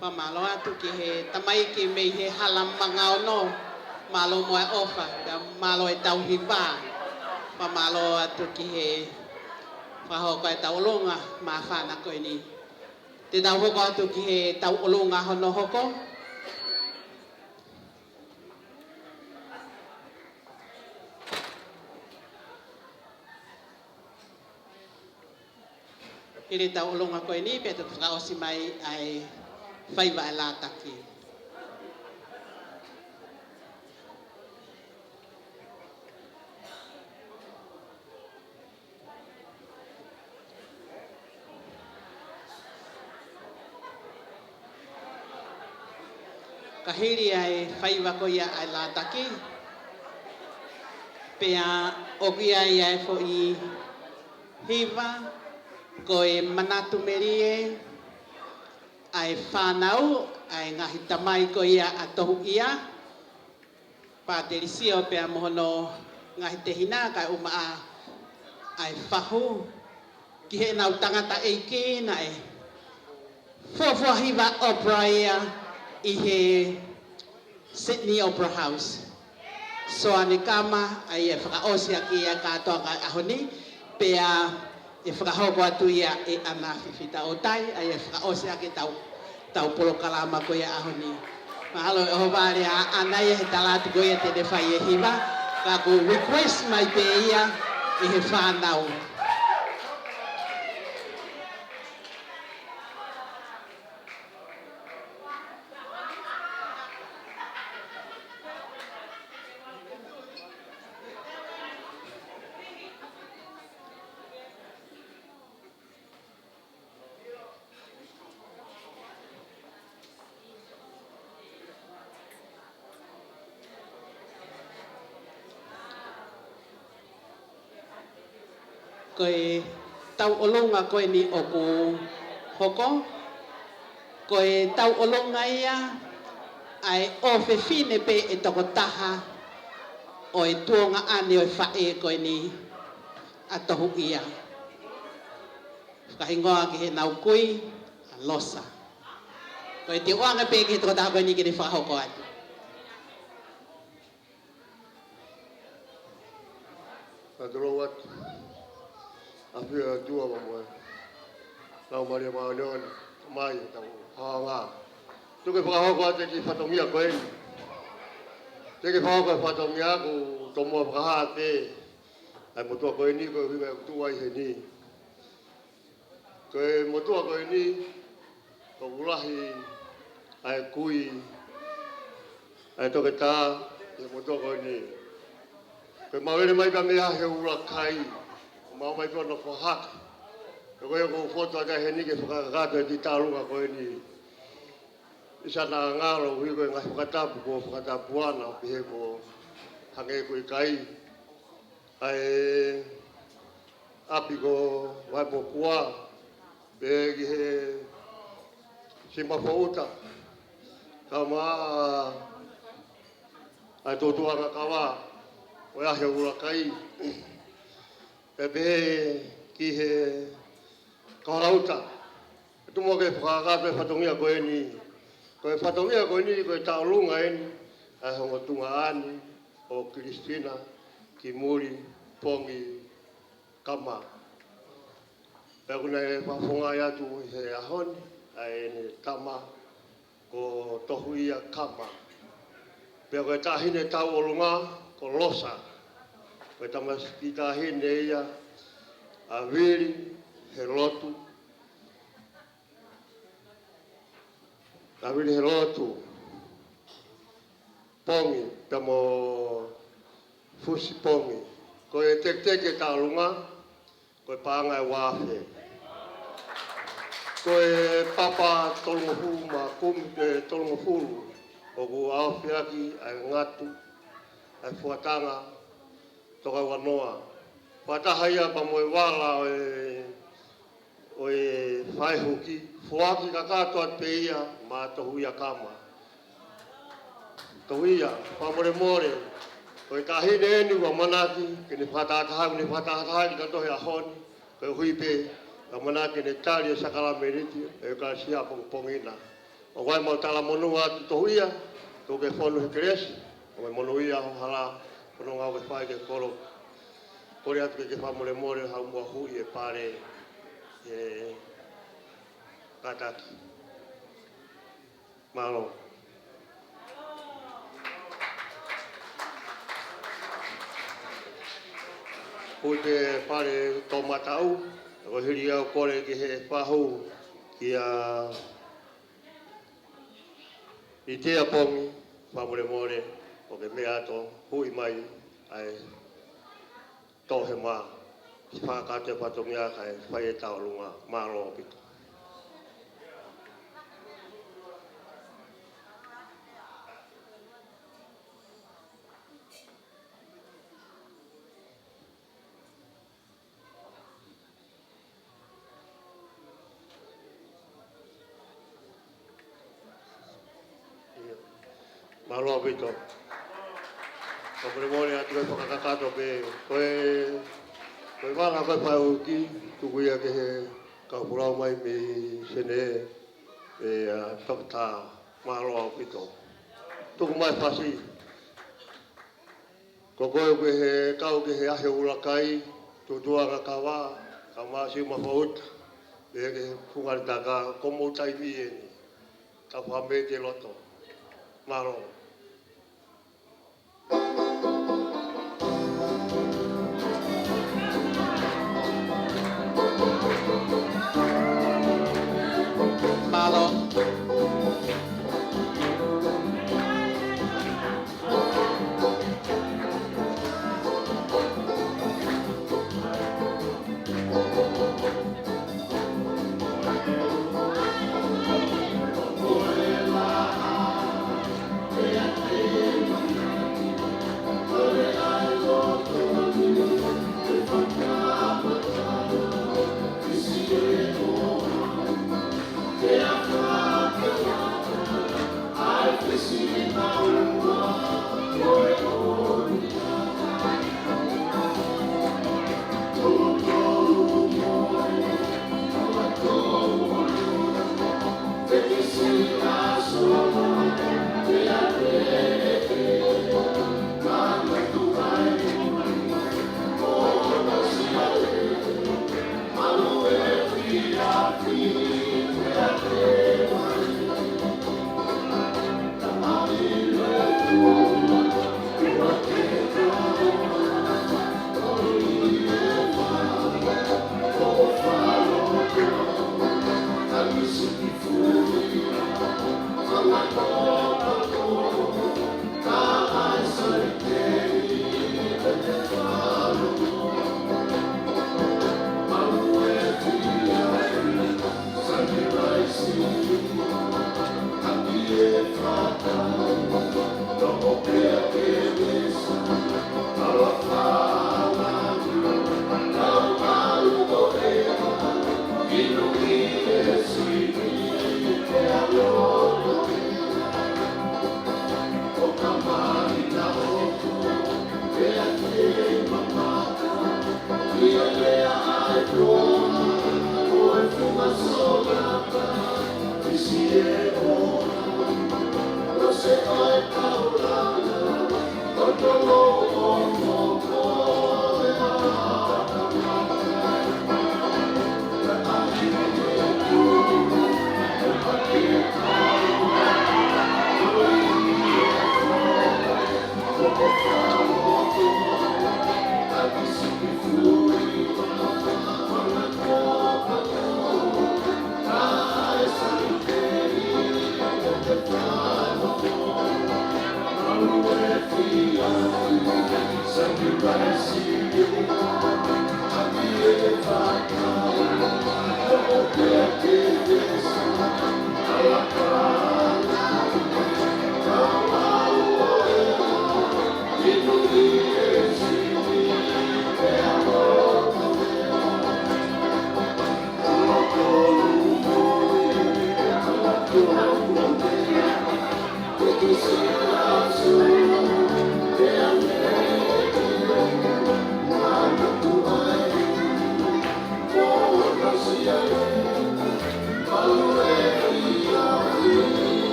Fakamālō atu ki he tamaiki mei he Hala Manga Ono. Mālō mo e ʻofa, pea mālō e tauhi pā. Fakamālō atu ki he fakahoko e tauʻolunga māfana ko eni. Te tau hoko atu ki he tauʻolunga hono hoko. Hili e tauʻolunga ko eni, pea toki fakaʻosi mai ʻa e faiva ʻa e lātaki. Ka hili ʻa e faiva ko ia ʻa e lātaki, pea ʻoku ʻi ai ʻa e foʻi hiva, ko e manatu melie ʻa e fānau, ʻa e ngaahi tamai ko ia ʻa Tohuʻia, Pātelisio pea mo hono ngaahi tehina, kae ʻumaʻā ʻa e fahu ki heʻenau tangataʻeiki naʻe fuofua hiva opera ia ʻi he Sydney Opera House. Soane Kama, ʻa ia ʻe fakaʻosi ʻaki ia kātoa ʻa e ʻaho ni, pea ʻe fakahoko atu ia ʻe ʻAna Fifita ʻOtai, ʻa ia ʻe fakaʻosi ʻaki ʻetau, ʻetau polokalama ko ia ʻaho ni. Mahalo ʻe ʻohovale ʻa ʻAna ia he tala atu ko ia te ne fai e hiva, ka ʻoku request mai pē ia ʻe he fānau. Ko e tauʻolunga ko eni ʻoku hoko, ko e tauʻolunga ia ʻa e ʻofefine pē ʻe toko taha ʻo e tuongaʻane ʻo e faʻē ko eni ʻa Tohuʻia. Fakahingoa ki heʻenau kui, ʻa Losa. Ko e te u ʻoange pē ki he toko taha ko eni ke ne fakahoko atu. Ka tulou atu. ʻAfio ʻa e ʻOtua mo e Laumālie Māʻoniʻoni, mai ʻetau haonga. Tuku ke fakahoko atu e kiʻi fatongia ko eni. Tuku ke fakahoko e fatongia, ʻoku tomuʻa fakahā atu ʻa e motuʻa ko eni, ko e ʻuhinga ʻoku tuʻu ai heni. Ko e motuʻa ko eni, ʻoku lahi ʻa e kui, ʻa e toketā ʻi he motuʻa ko eni. Ko e maʻu lele mai pē mei he ʻuluaki kai, ʻo maʻu mai pē ʻo nofo hake. Ko ia ʻoku ou fotu atu ai heni ke fakakakato e kiʻi tauʻolunga ko eni ʻi sana ngalo, ʻuhi ko e ngaahi fakatapu kuo fakatapu ʻana, ʻo pehē ko e hangē ko e kai ʻa e ʻapi ko Vaipopua, pehē ki he Simafouta, kae ʻumaʻā ʻa e Totuʻanga Kava, ʻo e ʻaho ʻuluaki kai, pea pehē ki he Kaholauta. Tuku muʻa ke fakakakato e fatongia ko eni. Ko e fatongia ko eni, ko e tauʻolunga eni ʻa e ongo tuongaʻane ʻo Kilisitina Kimuli Pongi Kama. Pea ʻoku ne fakafofongaʻi atu ʻi he ʻaho ni ʻa ʻene tama ko Tohuʻia Kama. Pea ko e taʻahine tauʻolunga ko Losa. Ko e tamaiki taʻahine ia ʻa Vili Helotu. ʻA Vili Helotu Pongi, pea mo Fusi Pongi. Ko e teketeke tauʻolunga, ko e paʻanga ʻe uaafe. Ko e papa tolungofulu mā kumi, ʻe, tolungofulu, ʻoku ʻaofia ʻaki ʻa e ngatu, ʻa e fuatanga, tokaua noa. Fakataha ia pea mo e vala ʻo e, ʻo e faʻē huki, foaki kakato atu pē ia maʻa Tohuʻia Kama. Tohuʻia, fakamolemole, ko e taʻahine eni ʻoku ʻamanaki ke ne fakatahataha, ke ne fakatahataha kitautolu he ʻaho ni, koeʻuhi pē ʻoku ʻamanaki ke ne tali e sākalamēniti ʻo e ʻEkalesia pongipongi na. ʻOku ʻi ai ʻemau talamonū atu Tohuʻia, tuku ke fonu he kelesi, ʻo e monūʻia ho hala, ko hono ngāue ʻoku ke fai ki he kolo. Kole atu ke ke fakamolemole, haʻu muʻa ʻo huʻi e pale, ʻe kātaki. Mālō. Huʻi e pale toʻomataʻu, ʻe Ko e hili au kole ki he fahu kia Litia Pongi, fakamolemole, ʻoku ke meʻa atu, huʻi mai ʻa e tohema, ke fakakakato e fatongia kae fai e tauʻolunga. Mālō ʻaupito. Mālō ʻaupito. Fakamolemole atu, kae fakakakato pē. Ko e, ko e vanga ko e fai uki, tuku ia ki he kau folau mai mei Senē, ʻe, ʻa, Toketā. Mālō ʻaupito. Tuku mai fasi. Ko koe ʻoku ke kau ki he ʻaho ʻuluaki, tutuʻanga kava, ka masiu mafauta, pea ke funga ʻi he taka, ko hoʻomou taimi eni. Tau fakamete loto. Mālō. Mālō.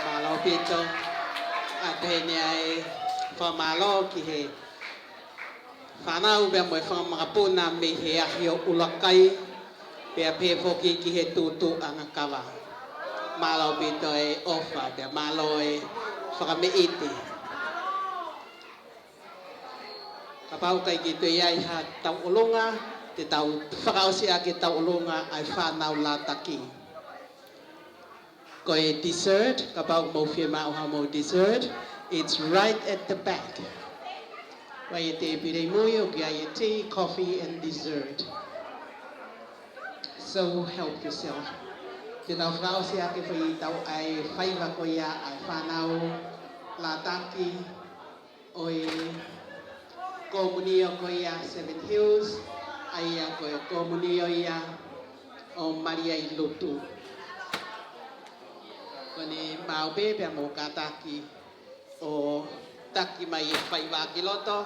Mālō ʻaupito. ʻA pehē ni ʻa e fakamālō ki he fānau pea mo e fanga makapuna mei he ʻaho ʻuluaki, pea pehē foki ki he tuʻutuʻuni ʻa e kava. Mālō ʻaupito e ʻofa, pea mālō e fakameʻite. Kapau ʻoku ʻikai ke toe ʻi ai ha tauʻolunga, te tau fakaʻosi ʻaki e tauʻolunga ʻa e fānau Lātaki. Ko e dessert, kapau ʻoku mou fiemaʻu haʻamou dessert, it's right at the back. ʻOku ʻi ai e tēpile ʻi mui, ʻoku ʻi ai e tea, coffee and dessert. So help yourself. Te tau fakaʻosi ʻaki e foʻi tau ʻa e faiva ko ia ʻa e fānau Lātaki, ʻo e komunio ko ia Seven Hills, ʻa ia ko e komunio ia ʻo Malia ʻi Lutu. Ko eni maʻu pē pea mou kātaki ʻo taki mai e faiva ki loto.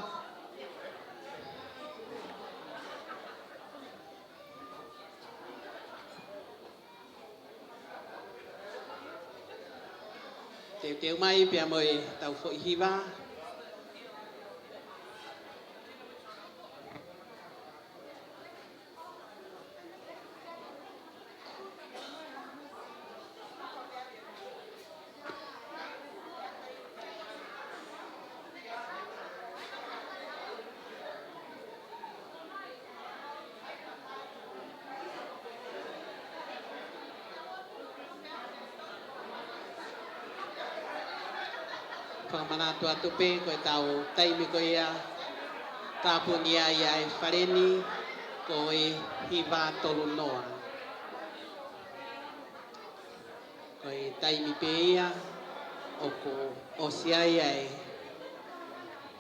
Teuteu mai pea mo e tau foʻi hiva. Fakamanatu atu pē ko e tau taimi ko ia, tāpuni ai ʻa e fale ni, ko e hiva tolu noa. Ko e taimi pē ia ʻoku ʻosi ai ʻa e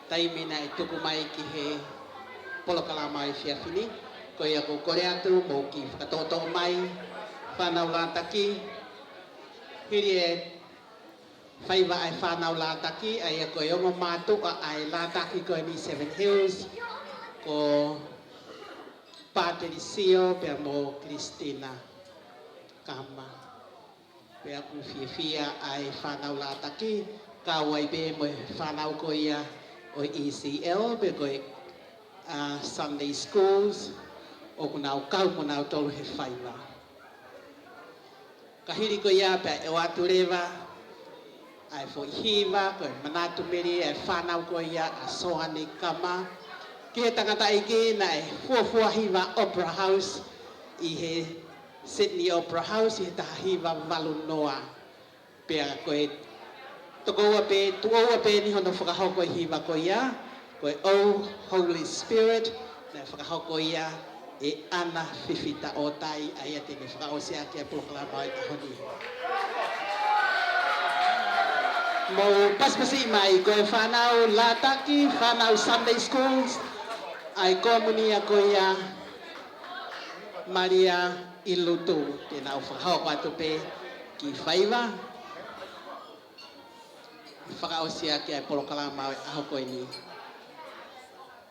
taimi naʻe tuku mai ki he polokalama ʻo e efiafi ni. Ko ia ʻoku ou kole atu mou kiʻi fakatoʻotoʻo mai, fānau Lātaki, hili e faiva ʻa e fānau Lātaki, ʻa ia ko e ongo mātuʻa ʻa e Lātaki ko eni Seven Hills, ko Pātelisio pea mo Christina Kama. Pea ʻoku fiefia ʻa e fānau Lātaki, kau ai pē mo e fānau ko ia ʻo e E C L, pe ko e, ʻa, Sunday schools, ʻoku nau kau mo nautolu he faiva. Ka hili ko ia pea ʻoatu leva ʻa e foʻi hiva, ko e manatu meli ʻa e fānau ko ia ʻa Soane Kama, ki he tangataʻeiki naʻe fuofua hiva Opera House ʻi he Sydney Opera House ʻi he taha hiva valu noa. Pea ko e tokoua pē, tuʻoua pē eni hono fakahoko e hiva ko ia, ko e Oh Holy Spirit, naʻe fakahoko ia ʻe ʻAna Fifita ʻOtai, ʻa ia te ne fakaʻosi ʻaki e polokalama ʻo e ʻaho ni. Mou pasipasi mai, ko e fānau Lātaki, fānau Sunday Schools, ʻa e komiuniti ko ia Malia ʻi Lutu, te nau fakahoko atu pē ki faiva. Fakaʻosi ʻaki ʻa e polokalama ʻo e ʻaho ko eni.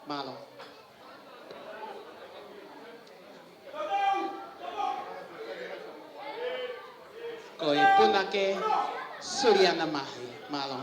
Mālō. Ko e punake Suliana Mahi. Mālō.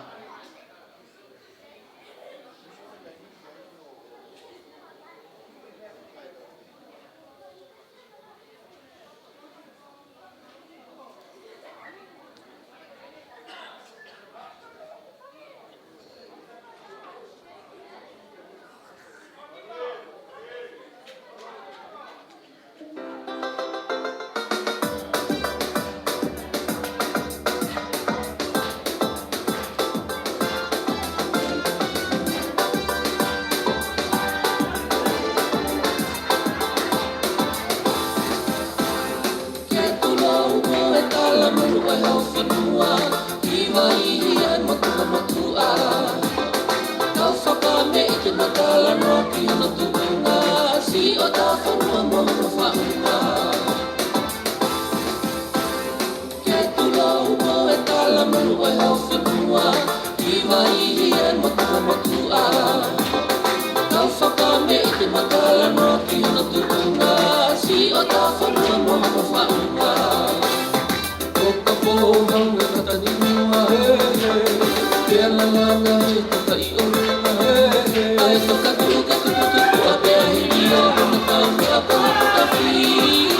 Ke tulo umo e tala mulu e hau fonua, ki vai ia e motumotuʻa. Kau fakameʻi ke matala noa ki hono tuʻunga, siʻotau fonua mo hono faʻunga. Ke tulo umo e tala mulu e hau fonua, ki vai ia e motumotuʻa. Kau fakameʻi ke matala noa ki hono tuʻunga, siʻotau fonua mo hono faʻunga. Ko ka pō hau e kata ni mua he, he. Pea lalanga he kata ʻi ʻolunga he, he. ʻA e toka tuʻu ke tuputupu ʻa pea hili ʻo hono tau meʻa ka haka tafi,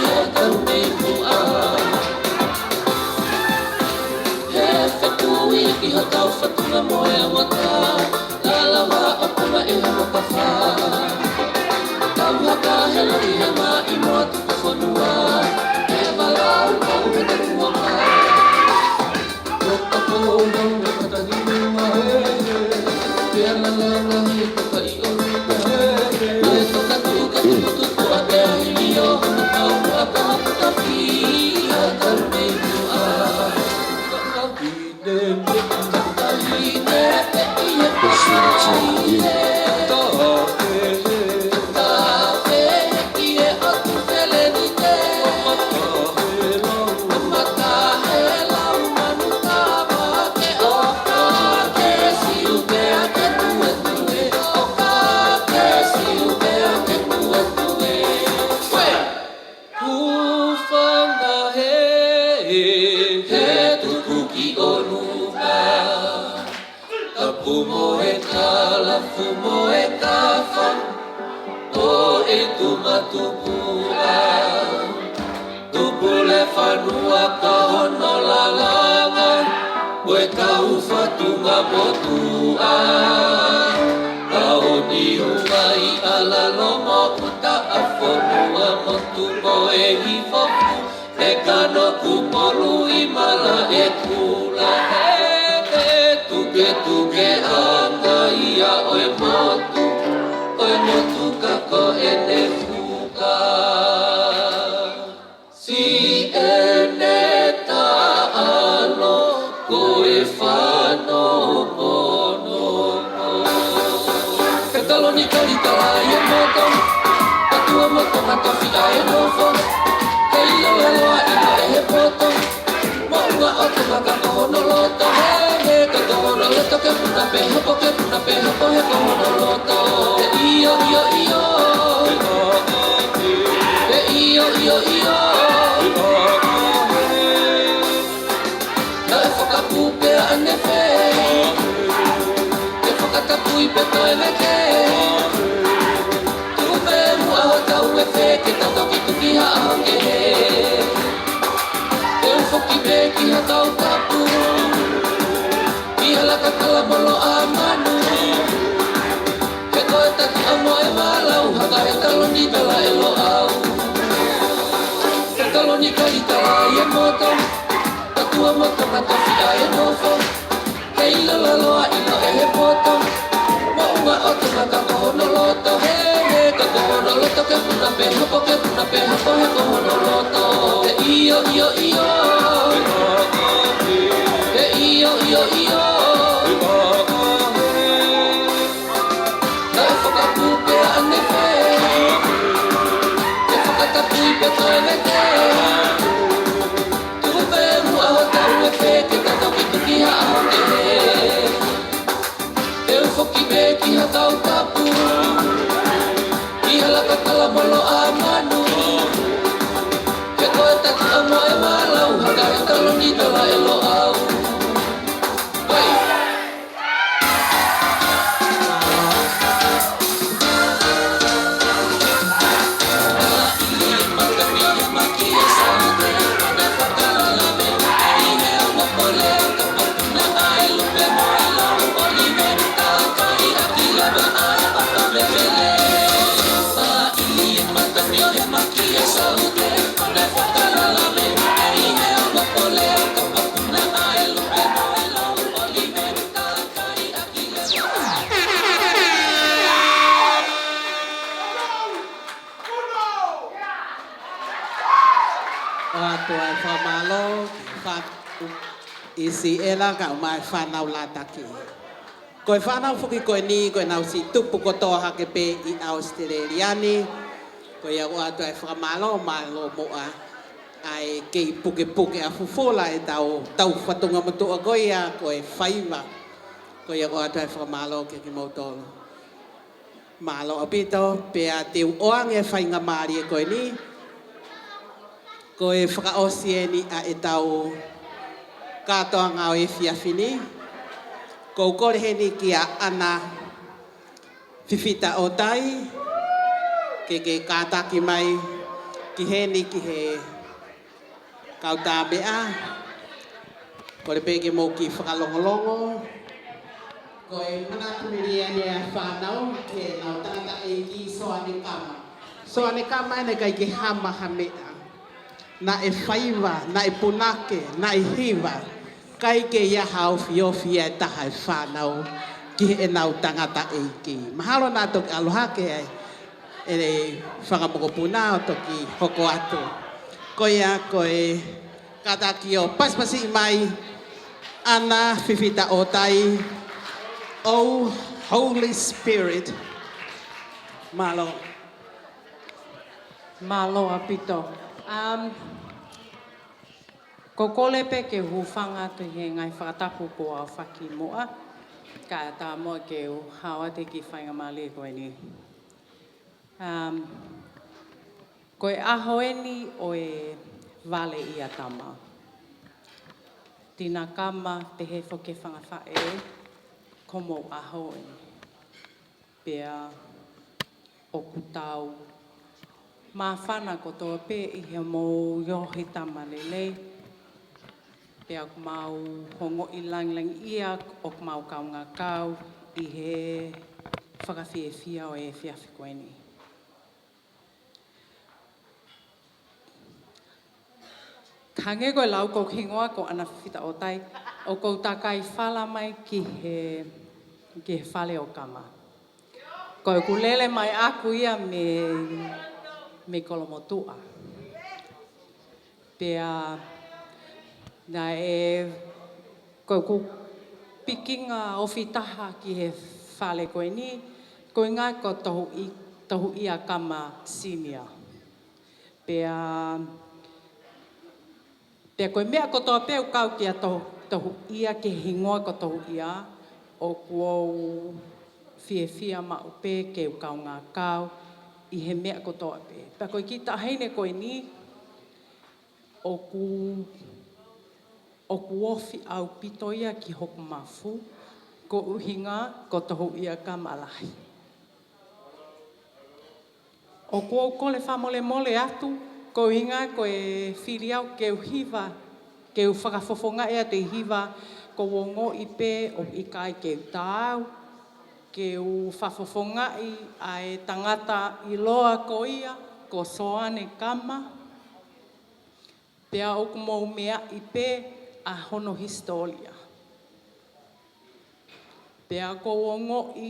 he tau mei mua. He fekui ki hotau fatunga mo e amata, lalawa ʻo puna ʻi hono kafa. Tau haka he lohi he maʻi mo atu ko fonua, he valau kau he taku ua mā. Ko ka pō hau e kata ni mua he, he. Pea lalanga he kata ʻi ʻolunga he, he. ʻA e toka tuʻu ke tuputupu ʻa pea hili ʻo hono tau meʻa ka haka tafi, he tau mei mua. Hūfanga he, he tuku ki ʻolunga. Tapu mo e kalafu mo e kafa, ʻo e tuma tupuʻa. Tupule fanua ka hono lalanga, ko e kau fatunga motuʻa. ʻAo ni uai ʻa lalo mo ʻuta ʻa fonua motu mo e hifofu, e kano kupolu ʻi mala e kula. He, he, tuketuke anga ia ʻo e motu, ʻo e motu ka ko ʻene fuka. Siʻene taʻalo ko e fano mono. Ke taloni kalitala ʻi e moto, katua moto ka tofi ʻa e nofo. He ʻilo lalo ʻa ʻilo ʻe he poto. Moʻunga ʻo Tonga ka ko hono loto, he, he, ka ko hono loto ke puna pē hopo, ke puna pē hopo, he ko hono loto. He ʻio, ʻio, ʻio. He ʻio, ʻio, ʻio. Naʻe fakapū pea ʻanefē, ke fakatapui pē toe veke. Tuku pē muʻa hotau efe ke tau toki tuki haʻa hangē. Te u foki pē ki ha kau tapu, ki ha laka kala molo ʻa manu. He ko e tatu amo e valau, haka he taloni tala e loʻau. He taloni kalitala ʻi e moto, katua moto ka tofi ʻa e nofo. He ʻilo lalo ʻa ʻilo ʻe he poto. Moʻunga ʻo Tonga ka ko hono loto, he, he, ka ko hono loto ke puna pē hopo, ke puna pē hopo, he ko hono loto. He ʻio, ʻio, ʻio. He ʻio, ʻio, ʻio. Tuku pē muʻa ho tau e fē ke ta toki tuki ha ʻaho kehe. Te u foki pē ki ha kau tapu, ki ha laka kala mo Loʻau manu. He ko e taki ʻa mo e mālō, ha kau taloni tola e Loʻau. Vai! ʻOatu ʻa e fakamālō, fa-, ʻi Siʻela kae ʻumaʻā e fānau Lātaki. Ko e fānau foki ko eni, ko ʻenau siʻi tupu kotoa hake pē ʻi ʻAositelēlia ni. Ko ia ʻoatu ʻa e fakamālō, mālō muʻa ʻa e kei pukepuke ʻa fufula ʻetau, tau fatungamotuʻa ko ia, ko e faiva. Ko ia ʻoatu ʻa e fakamālō kiate kimoutolu. Mālō ʻaupito, pea te u ʻoange e faingamālie ko eni. Ko e fakaʻosi eni ʻa ʻetau kātoanga ʻo e efiafi ni. Ko u kole heni kia ʻAna Fifita ʻOtai, ke ke kātaki mai ki heni ki he kau tā meʻa, kole pē ke mou kiʻi fakalongolongo. Ko e manatu melie eni ʻa e fānau ki heʻenau tangataʻeiki Soane Kama. Soane Kama ʻe ʻikai ke hama ha meʻa. Naʻe faiva, naʻe punake, naʻe hiva. ʻIkai ke ʻi ai ha ofiofi ʻa e taha e fānau ki heʻenau tangataʻeiki. Mahalo naʻa toki ʻalu hake ai ʻene fanga mokopuna ʻo toki hoko atu. Ko ia ko e kātaki ʻo pasipasiʻi mai ʻAna Fifita ʻOtai, Oh Holy Spirit. Mālō. Mālō ʻaupito. Um, ko u kole pē ke u hūfanga atu he ngaahi fakatapu kuo aofaki muʻa, kae ʻatā muʻa ke u hao atu ki he faingamālie ko eni. Um, ko e ʻaho eni ʻo e vale ʻia tama. Tina Kama, pehē foki e fanga faʻē, ko homou ʻaho eni. Pea ʻoku tau māfana kotoa pē ʻi hoʻomou ohi tama lelei. Pea ʻoku mau ongoʻi langilangiʻia ʻoku mau kaungā kau ʻi he fakafiefia ʻo e efiafi ko eni. Hangē ko e lau ko hoku hingoa ko ʻAna Fifita ʻOtai, ʻoku ou takai fala mai ki he, ki he fale ʻo Kama. Ko ʻeku lele mai ʻaku ia mei, mei Kolomotuʻa. Pea naʻe, ko ʻeku pikinga ofi taha ki he fale ko eni, ko e ʻuhinga ko Tohuʻi-, Tohuʻia Kama Senior. Pea, pea ko e meʻa kotoa pē ʻoku kau kia Tohu-, Tohuʻia, ki he hingoa ko Tohuʻia, ʻoku ou fiefia maʻu pē ke u kaungā kau ʻi he meʻa kotoa pē. Pea ko e kiʻi taʻahine ko eni, ʻoku, ʻoku ofi ʻaupito ia ki hoku mafu, ko e ʻuhinga ko Tohuʻia Kama Lahi. ʻOku ou kole fakamolemole atu, ko e ʻuhinga ko e fili au ke u hiva, ke u fakafofongaʻi atu e hiva, ko u ongoʻi pē ʻoku ʻikai ke u taau, ke u fakafofongaʻi ʻa e tangata ʻiloa ko ia, ko Soane Kama. Pea ʻoku mou meaʻi pē ʻa hono hisitōlia. Pea ʻoku ou ongoʻi,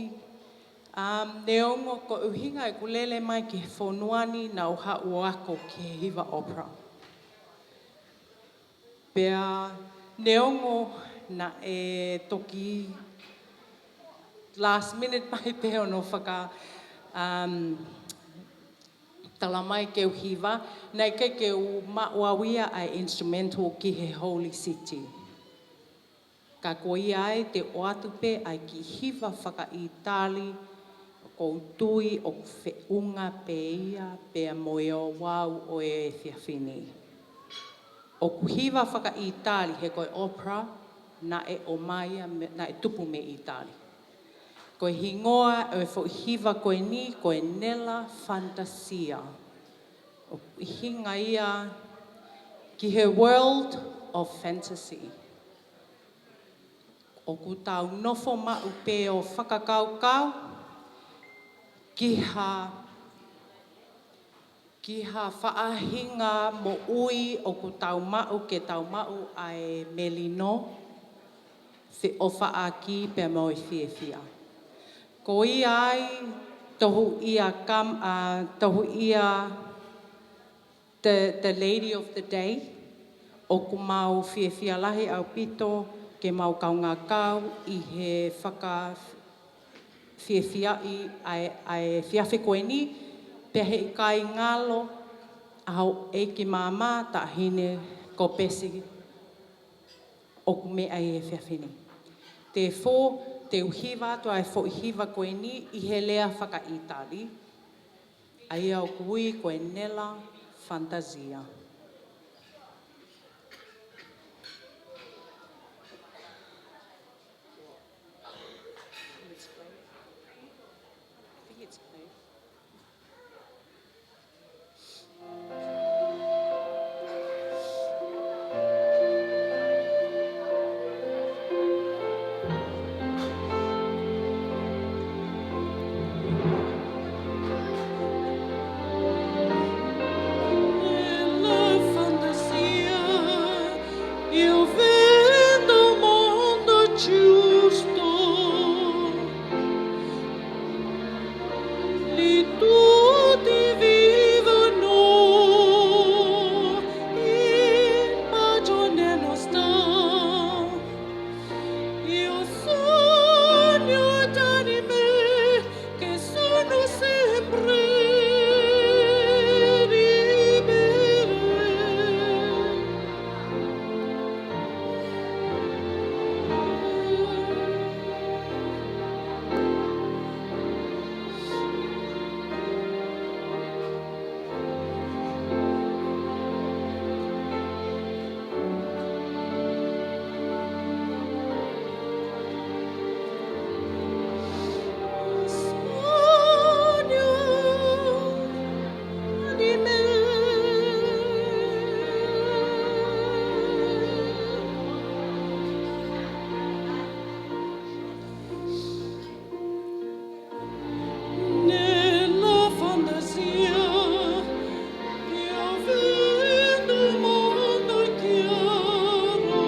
um, neongo ko e ʻuhinga ʻeku lele mai ki he fonua ni naʻa ku haʻu ʻo ako ki he hiva opera. Pea neongo naʻe toki last minute mai pē hono faka, um, Tala mai ke u hiva, naʻe ʻikai ke u maʻu au ia ʻa e instrumental ki he Holy City. Ka ko ia ai te u ʻoatu pē ʻa e kiʻi hiva fakaʻItali, ʻoku ou tui ʻoku feʻunga pē ia pea mo e ouau ʻo e efiafi ni. ʻOku hiva fakaʻItali he ko e opera naʻe ʻomai ia mei, naʻe tupu mei ʻItali. Ko e hingoa ʻo e foʻi hiva ko eni ko e Nella Fantasia. ʻOku ʻuhinga ia ki he world of fantasy. ʻOku tau nofo maʻu pē ʻo fakakaukau ki ha, ki ha faʻahinga moʻui ʻoku tau maʻu ke tau maʻu ʻa e melino, feʻofaʻaki pea mo e fiefia. Ko ia ai, tohu ia kam, ʻa, tohu ia the, the lady of the day, ʻoku mau fiefia lahi ʻaupito ke mau kaungā kau ʻi he fakafiefiaʻi ʻa e, ʻa e efiafi ko eni, pea heʻikai ngalo ʻa houʻeiki māmā Taʻahine Kopesi ʻoku meʻa ʻi he efiafi ni. Therefore, te u hiva atu ʻa e foʻi hiva ko eni ʻi he lea fakaʻItali, ʻa ia ʻoku ui ko e Nella Fantasia. Nella fantasia, io vedo un mondo giusto, lì tutti vivono in pace onestà. Io sogno d'anime che sono sempre libere. Nella fantasia, io vedo un mondo chiaro,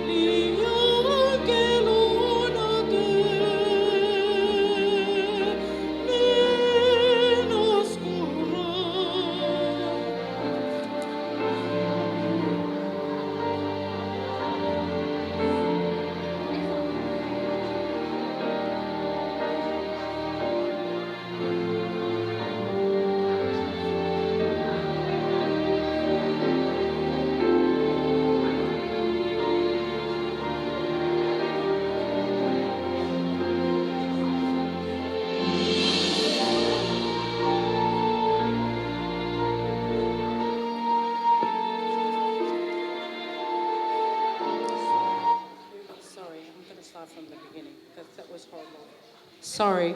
lì anche luna tenera. Sorry, I'm gonna start from the beginning. That, that was horrible. Sorry.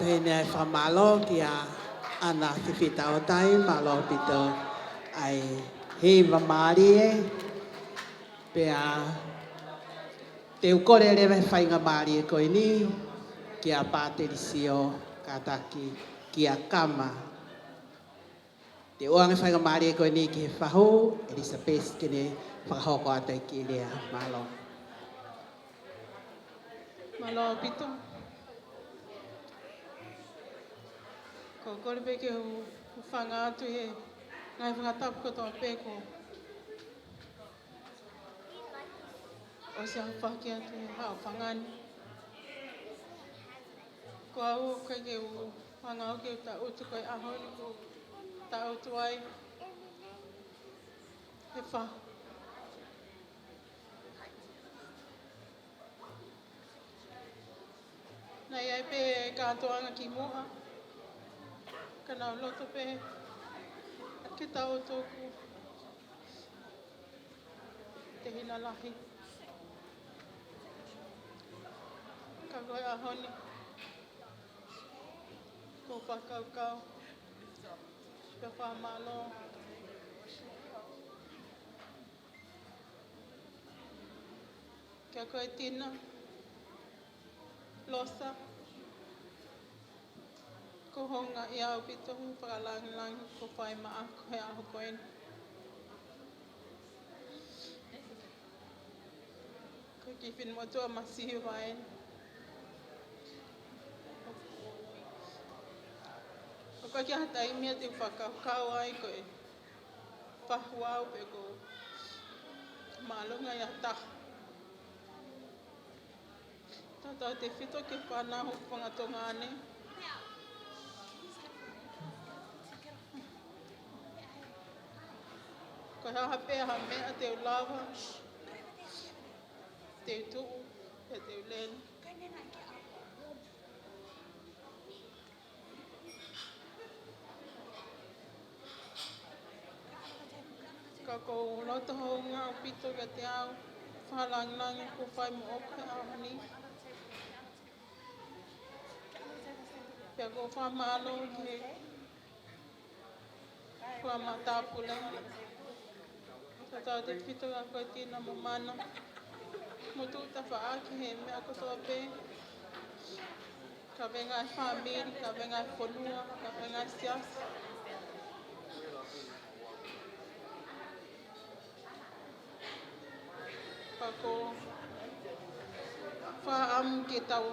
Heni ai fakamālō kia ʻAna Fifita ʻOtai, mālō ʻaupito ʻa e hiva mālie, pea te u kole leva e faingamālie ko eni kia Pātelisio kātaki kia Kama. Te u ʻoange faingamālie ko eni ki he fahu, ʻElisapesi, ke ne fakahoko atu ai e kiʻi lea. Mālō. Mālō ʻaupito. Ko e kole pē ke u, u hūfanga atu he ngaahi fakatapu kotoa pē kuo ʻosi aofaki atu he haʻofanga ni. Ko au ʻoku ʻikai ke u hanga au ke u tangutu ko e ʻaho ni kuo u tangutu ai he fahu. Naʻe ʻi ai pē kātoanga kimuʻa, ka naʻa ku loto pē ke tangutu ʻoku te hina lahi. Ka ko e ʻaho ni, ko e fakakaukau, pea fakamālō kia koe Tina, Losa, ko hoʻo ngāue ʻaupito he fakalāngilangi kuo fai maʻaku he ʻaho ko eni. Ko e kiʻi finemotuʻa masiva eni. ʻOku ʻikai ke ʻi ai ha taimi ia te u fakakaukau ai ko e fahu au pe ko e māʻolunga ia ha taha. Tautautefito ki he fānau hoku fanga Tonga ni. Ko e hā pē ha meʻa te u lava, te u tuʻu, pea te u lele. Ka ko e loto houngaʻia ʻaupito kiate au, fakalāngilangi kuo fai moʻoku he ʻaho ni. Pea ʻoku ou fakamālō ki he fakamatapule. Tautautefito kia koe Tina mo Mana. Mou tuʻu tafaʻaki he meʻa kotoa pē. Kavenga e fāmili, kavenga e fonua, kavenga e siasi. Ka ʻoku ou fakaʻamu ke tau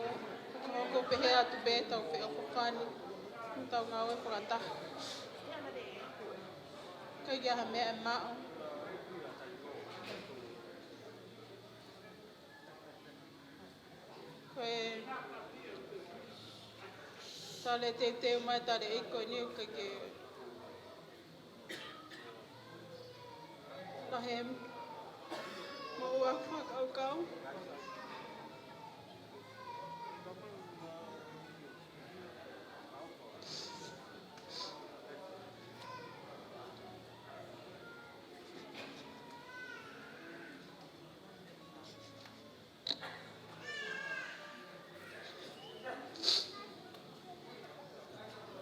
hoko pehē atu pē ʻetau feʻofoʻofani, mo ʻetau ngāue fakataha. ʻIkai ke ʻi ai ha meʻa ʻe maʻu. Ko e tali teuteu mai e tali ʻeiki ko eni ʻoku ʻikai ke lahi e moʻua fakakaukau.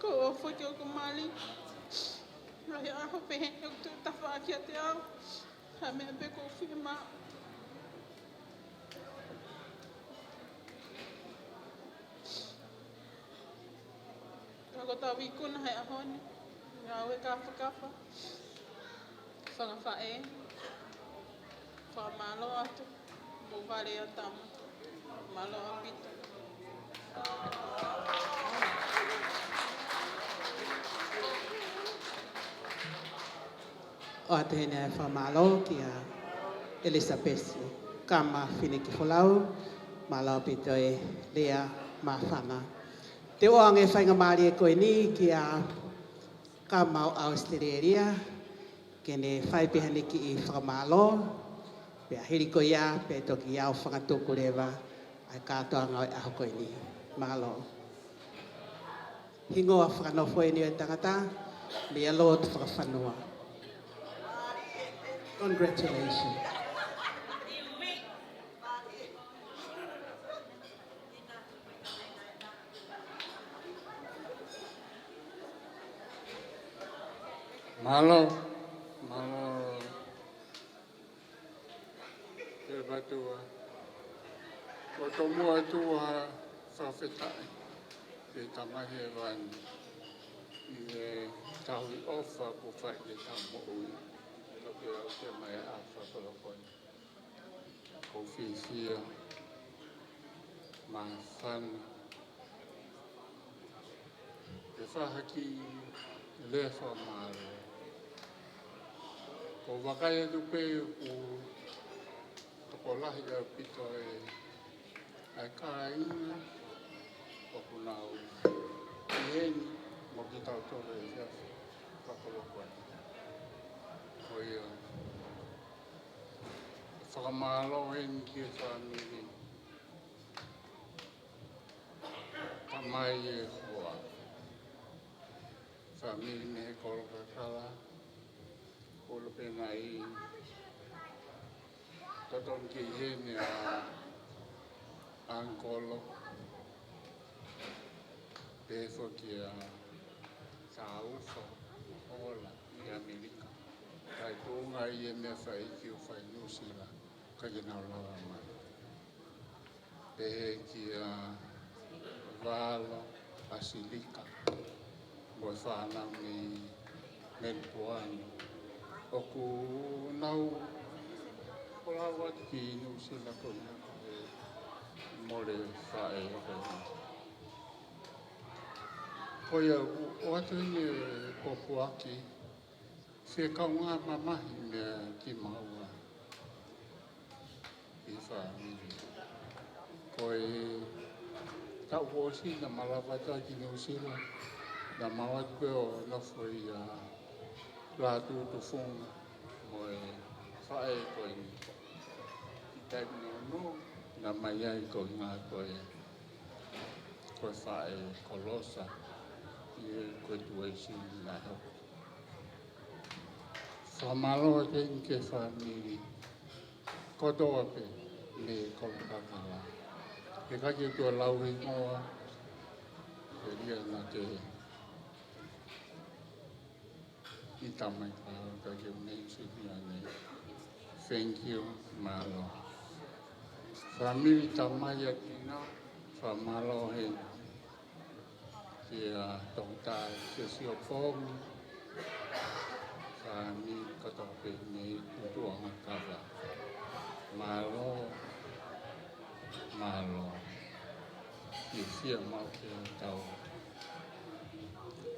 Ko e ʻofa ki hoku mali. Lahi e ʻaho pē ʻoku tuʻu tafaʻaki kiate au ha meʻa pē ʻoku ou fiemaʻu. Ka ko ʻetau ikuna he ʻaho ni, ngāue kāfakafa, fanga faʻē, fakamālō atu, mo vale ʻa tama. Mālō ʻaupito. ʻOatu heni e fakamālō kia ʻElisapesi Kama Fineʻeiki Folau, mālō ʻaupito e lea māfana. Te u ʻoange e faingamālie ko eni kia Kama ʻo ʻAositelēlia, ke ne fai pē haʻane kiʻi fakamālō, pea hili ko ia, pea toki aofangatuku leva ʻa e kātoanga ʻo e ʻaho ko eni. Mālō. Hingoa fakanofo eni ʻo e tangata, meia Lord Fakafanua. Congratulations. Mālō, mālō. Te patua. Ko tomuʻa atu ʻa e fakafetaʻi ki he Tamai Hēvani ʻi he tauhi ʻofa kuo fai ki heʻetau moʻui. Toki ʻoatu mai ʻa e fakakoloa ko eni. ʻOku ou fiefia, māfana, ke fakahā ʻeku lea fakamālō. ʻOku ou vakai atu pē ʻoku tokolahi ʻaupito e, ʻa e kāinga ʻoku nau ʻi heni mo kitautolu he efiafi fakakoloa ko eni. Ko ia, fakamālō heni ki he fāmili. Tamai ʻe hoa. Fāmili mei he Kolokakala. Kolo pē ngai. Totonu ke ʻi heni ʻa ʻAngikolo. Pehē foki ʻa Sāufa, ola ʻi ʻAmelika. Kae tuʻunga ʻi he meʻa fai ki ʻo fai Nuʻusila, ka ke nau lava mai. Pehē kia Valo, ʻAsilika, mo e fānau mei Melipoane. ʻOku nau folau atu ki Nuʻusila ko ia ko e mole faʻē ʻo e Ko ia ʻoku ʻoatu ʻene pōpoaki, fie kaungā mamahi meia kimaua ʻi he fāmili. Ko e taʻu kuo ʻosi naʻá ma lava atu ki Nuʻusila, naʻá ma ō atu pē ʻo nofo ʻi Lātūtufunga mo e faʻē ko eni. ʻI he taimi nounou naʻá ma ʻi ai ko e ngaahi ko e, ko e faʻē kolosa, ʻi he ko e tuʻu ʻi Sini naʻe hoko. Fakamālō atu ki he fāmili kotoa pē mei Kolokakala. He ʻikai ke u toe lau hingoa, he ʻikai naʻá ke ʻi Tamai ka, ka ke mention ia nei. Thank you, mālō. Fāmili Tamai ʻa Tina, fakamālō heni kia Toketā Siosiua Pongi, fāmili kotoa pē mei Tutuʻangakava. Mālō, mālō. Fiefia maʻu ke tau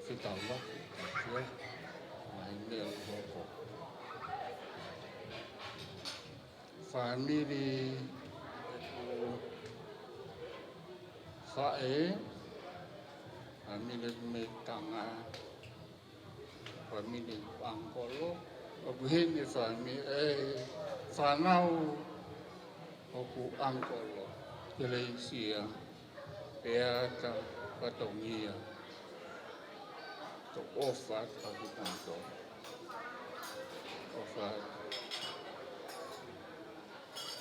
fetaulaki, tau fio, mai meʻa ʻoku hoko. Fāmili ʻeku faʻē, fāmili ʻeku meʻitanga, fāmili ʻeku ʻangikolo, ʻoku ʻi heni e fāmili, e fānau ʻoku ʻangikolo, Keleisia, Peata, Fatongia, ʻoku ou ʻofa atu kiate kimoutolu. ʻOfa atu.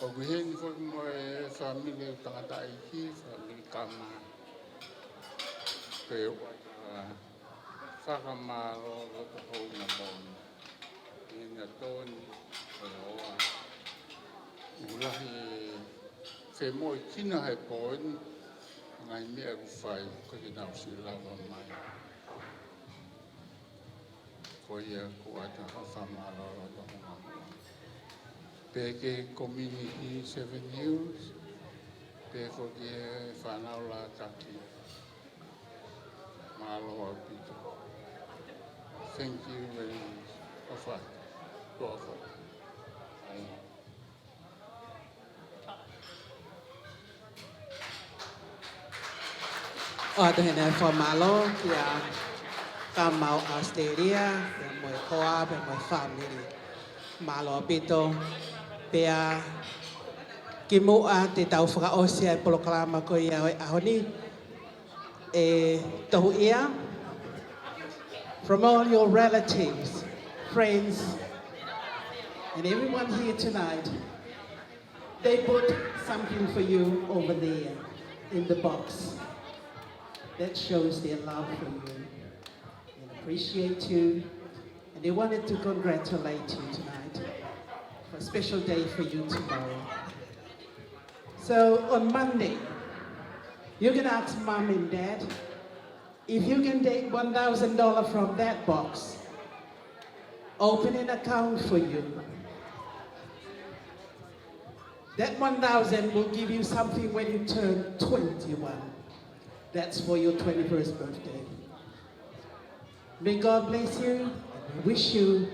ʻOku ʻi heni foki mo e fāmili ʻeku tangataʻeiki, fāmili Kama, pea ʻoku ou fakamālō loto houngaʻia moʻoni. ʻI he ngaahi tōʻonga ʻo e ʻOtua. ʻOku lahi e femoʻuekina he pō ni, ngaahi meʻa ʻoku fai, ʻikai ke nau siʻi lava mai. Ko ia ʻoku ou ʻoatu ha fakamālō loto houngaʻia moʻoni. Pea ki he community Seven Hills, pea foki ki he fānau Lātaki. Mālō ʻaupito. Thank you very much. ʻOfa. ʻOfa. ʻAi. ʻOatu heni e fakamālō kia Kamau ʻAositelēlia, pea mo e hoa, pea mo e fāmili. Mālō ʻaupito. Pea kimuʻa te tau fakaʻosi ʻa e polokalama ko ia ʻo e ʻaho ni, ʻe tohuʻia, from all your relatives, friends, and everyone here tonight, they bought something for you over there in the box. That shows their love for you and appreciate you. They wanted to congratulate you tonight for a special day for you tomorrow. So on Monday, you can ask mom and dad if you can take one thousand dollars from that box, open an account for you. That one thousand will give you something when you turn twenty-one. That's for your twenty-first birthday. May God bless you and we wish you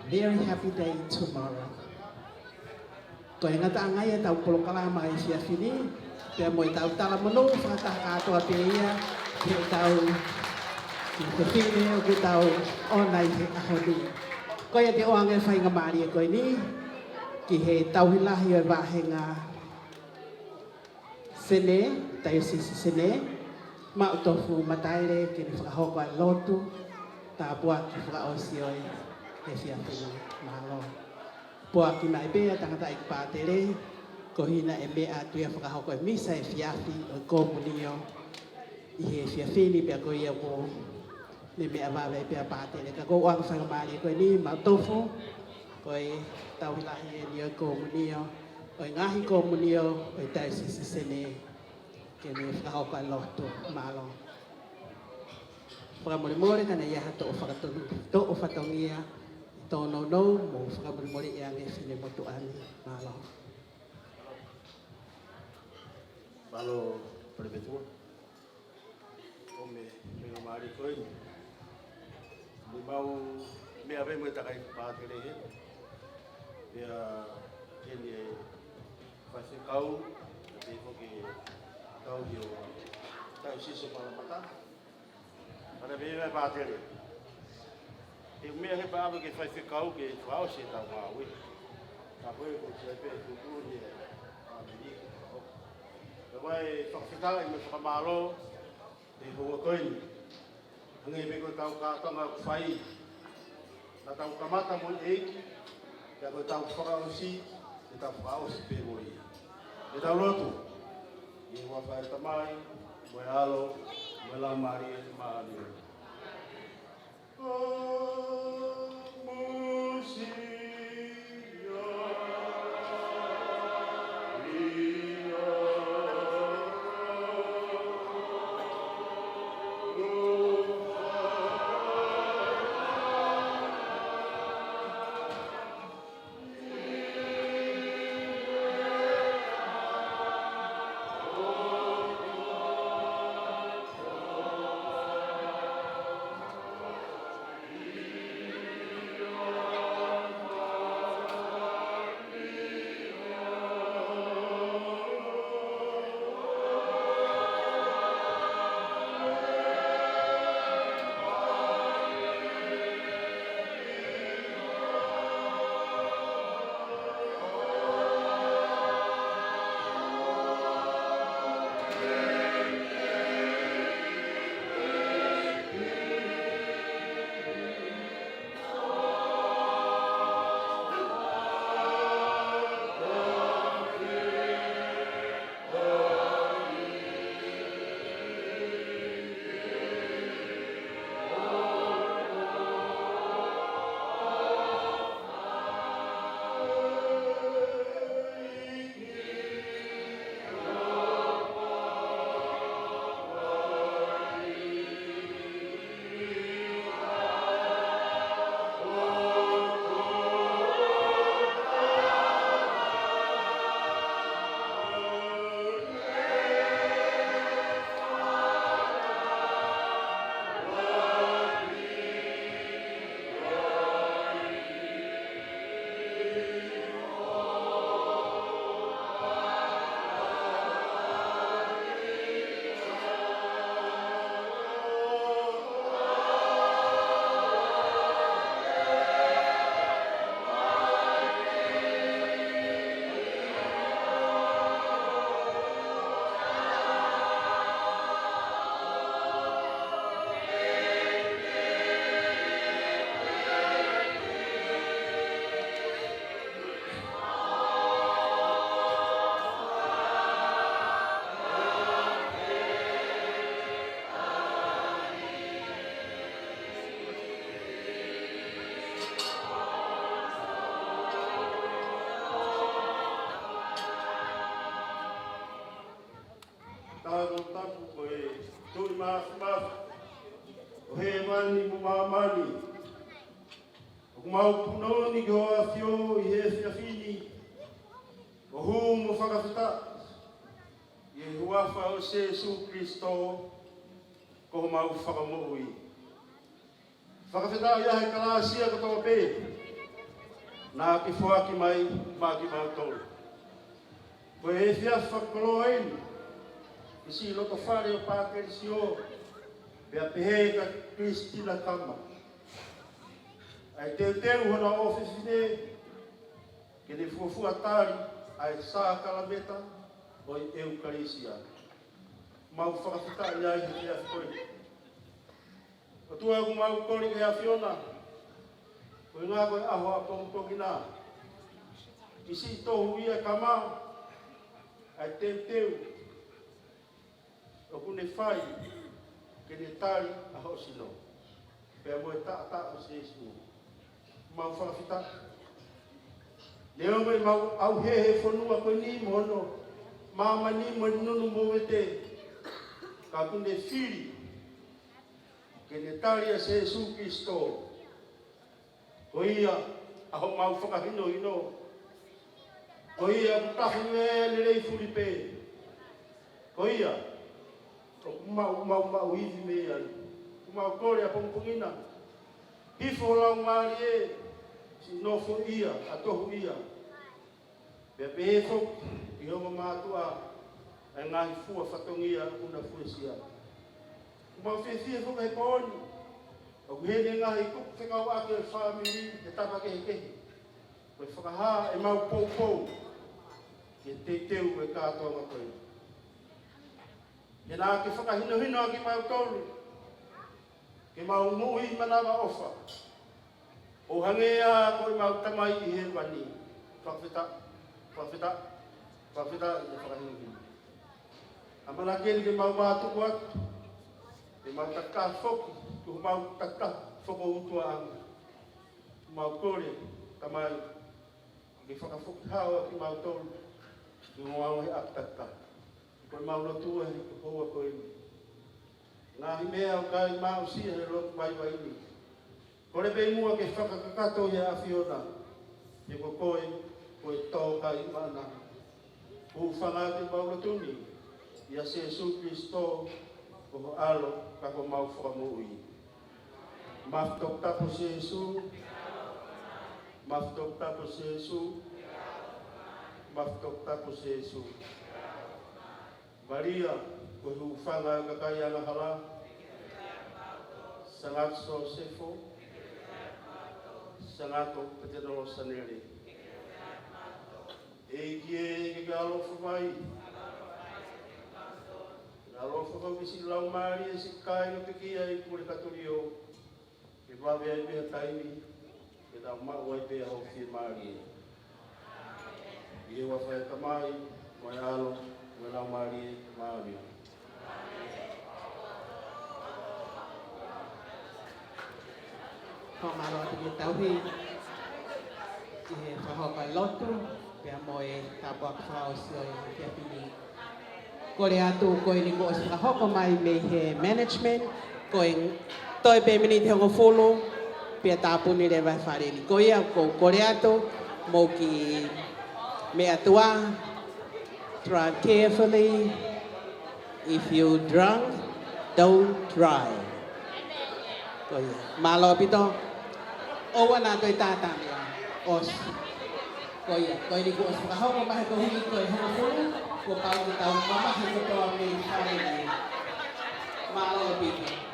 a very happy day tomorrow. Ko e ngataʻanga ia ʻetau polokalama he efiafi ni, pea mo ʻetau talamonū fakataha kātoa pē ia, ki heʻetau, ki he fefine ʻoku tau ʻoʻona ʻi he ʻaho ni. Ko ia te u ʻoange faingamālie ko eni, ki he tauhi lahi ʻo e vāhenga Senē, Taiosisi Senē, Maʻutofu Mataele ke ne fakahoko ʻa e lotu, tāpuaki fakaʻosi ʻo e efiafi ni. Mālō. Puaki mai pē ʻa e tangataʻeiki pātele, ko hono ʻai ʻe meʻa atu ia fakahoko e misa efiafi ʻo e komunio ʻi he efiafi ni pea ko ia kuo ne meʻa vave pē ʻa pātele. Ka ko e ʻoange faingamālie ko eni Maʻutofu, ko e tauhi lahi eni ʻo e komunio, ʻo e ngaahi komunio ʻo e Taiosisi Senē, ke ne fakahoko ʻa e lotu. Mālō. Fakamolemole ka ne ʻi ai ha toʻo fakatonu, toʻo fatongia, tōnounou mo fakamolemoleʻi ange e finemotuʻa ni. Mālō. Mālō, Pelepetua. Ko e meʻa, meʻa mālie ko eni. Mo ʻemau meʻa pē mo e tangataʻeiki pātele he. Pea eni e faifekau, pea pehē foki e tauhi ʻo e Taiosisi ʻo Parapata. Pea pehē mai pātele, ʻe meʻa he paʻanga ke faifekau ke fakaʻosi ʻetau ngāue. Ka ko e ko e pē tuʻutuʻuni e ʻAmelika. Ka ko e fakafetaʻi mo e fakamālō he houa ko eni. Hangē pē ko ʻetau kātoanga ʻoku fai, naʻa tau kamata mo e ʻEiki, pea ko ʻetau fakaʻosi, te tau fakaʻosi pē mo ia. Ke tau lotu. ʻI he huafa ʻo e Tamai, mo e ʻAlo, mo e Laumālie Māʻoniʻoni. ʻo hēvani mo māmani. ʻOku mau punou ni ki hoʻo ʻAfio ʻi he efiafi ni, ʻo hū mo fakafetaʻi ʻi he huafa ʻo Sēsū Kilisitō ko homau Fakamoʻui. Fakafetaʻi ʻi he kalāsia kotoa pē naʻa ke foaki mai maʻa kimautolu. Ko e efiafi fakakoloa eni ki siʻi loto fale ʻo Pākelisiō, pea pehē kia Kilisitina Kama. ʻA e teuteu honau ʻofefine ke ne fuofua tali ʻa e sākalamēniti ʻo e ʻEukalēsia. Mau fakafetaʻi ai he efiafi ko eni. ʻOtua, ʻoku mau kole ki he ʻAfiona, ko e ngaahi ko e ʻaho ʻapongipongi na, ʻi siʻi tohu ia Kama, ʻa e teuteu ʻoku ne fai ke ne tali ʻa hoʻo sino, pea mo e taʻataʻa ʻo Sēsū. Mau fakafetaʻi. Neongo ʻemau ʻauhē he fonua ko eni mo hono māmani mo e nunu mo vete, ka ʻoku ne fili ke ne tali ʻa Sēsū Kilisitō. Ko ia ʻa homau fakahinohino. Ko ia ʻoku tahu ʻe lelei fuli pē. Ko ia ʻoku mau, mau, mau ivi mei ai. ʻOku mau kole ʻapongipongi na, hifo ho Laumālie, siʻi nofoʻia ʻa e tohu ia. Pea pehē foki ki hoʻo mātuʻa ʻa e ngaahi fua fatongia ʻoku na fuesia. ʻOku mau fiefia foki he pō ni ʻoku ʻi heni e ngaahi kupu fekauʻaki ʻo e fāmili he tapa kehekehe. Ko e fakahā ʻemau poupou ki he teuteu ʻo e kātoanga ko eni. He naʻa ke fakahinohino ʻa kimautolu ke mau moʻui manavaʻofa, ʻo hangē ā ko ʻemau Tamai ʻi Hēvani. Fakafetaʻi, fakafetaʻi, fakafetaʻi ʻi he fakahinohino. ʻAmanaki eni ke mau mātuku atu, ke mau takitaha foki, ke mau takitaha fokoutuaʻanga. Mau kole, Tamai, ke fakafoki hao ʻa kimautolu ki hoʻo ngaahi ʻapi takitaha. Ko ʻemau lotu ʻi he houa ko eni. Ngaahi meʻa ʻoku ʻikai mau sio he lotu vaivai ni, kole pē muʻa ke fakakakato ʻi he ʻAfiona, he ko koe ko e tōkai maʻana. Hūfanga atu ʻemau lotu ni ʻia Sēsū Kilisitō, ko ho ʻAlo ka ko homau Fakamoʻui. Mafi toputapu Sēsū. Mafi toputapu Sēsū. Mafi toputapu Sēsū. Malia, ko e hūfanga ʻo e kakai angahala. Sangato Sosefo. Sangato Petenolo Sanele. ʻEiki ē, ke ke ʻaloʻofa mai. Ke ʻaloʻofa mai ki siʻi laumālie siʻi kāinga pekia ʻi Pulekatōlio. Ke vave ai pē ha taimi ke nau maʻu ai pē hoʻo fiemālie. ʻI he huafa ʻo e Tamai, mo e ʻAlo, mo e Laumālie Māʻoniʻoni. Fakamālō atu ki he tauhi ʻi he fakahoko ʻa e lotu, pea mo e tāpuaki fakaʻosi ʻo e efiafi ni. Kole atu ko eni kuo ʻosi fakahoko mai mei he management, ko e toe pē miniti hongofulu, pea tāpuni leva e fale ni. Ko ia, ʻoku ou kole atu, mou kiʻi meʻa tuʻa, drive carefully. If you drunk, don't drive. Ko ia. Mālō ʻaupito. ʻOua naʻa toe tātā meʻa. ʻOsi. Ko ia. Ko eni kuo ʻosi fakahoko mai he kohi ko e hongofulu. Kuo pau ke tau mamahi kotoa mei fale ni. Mālō ʻaupito.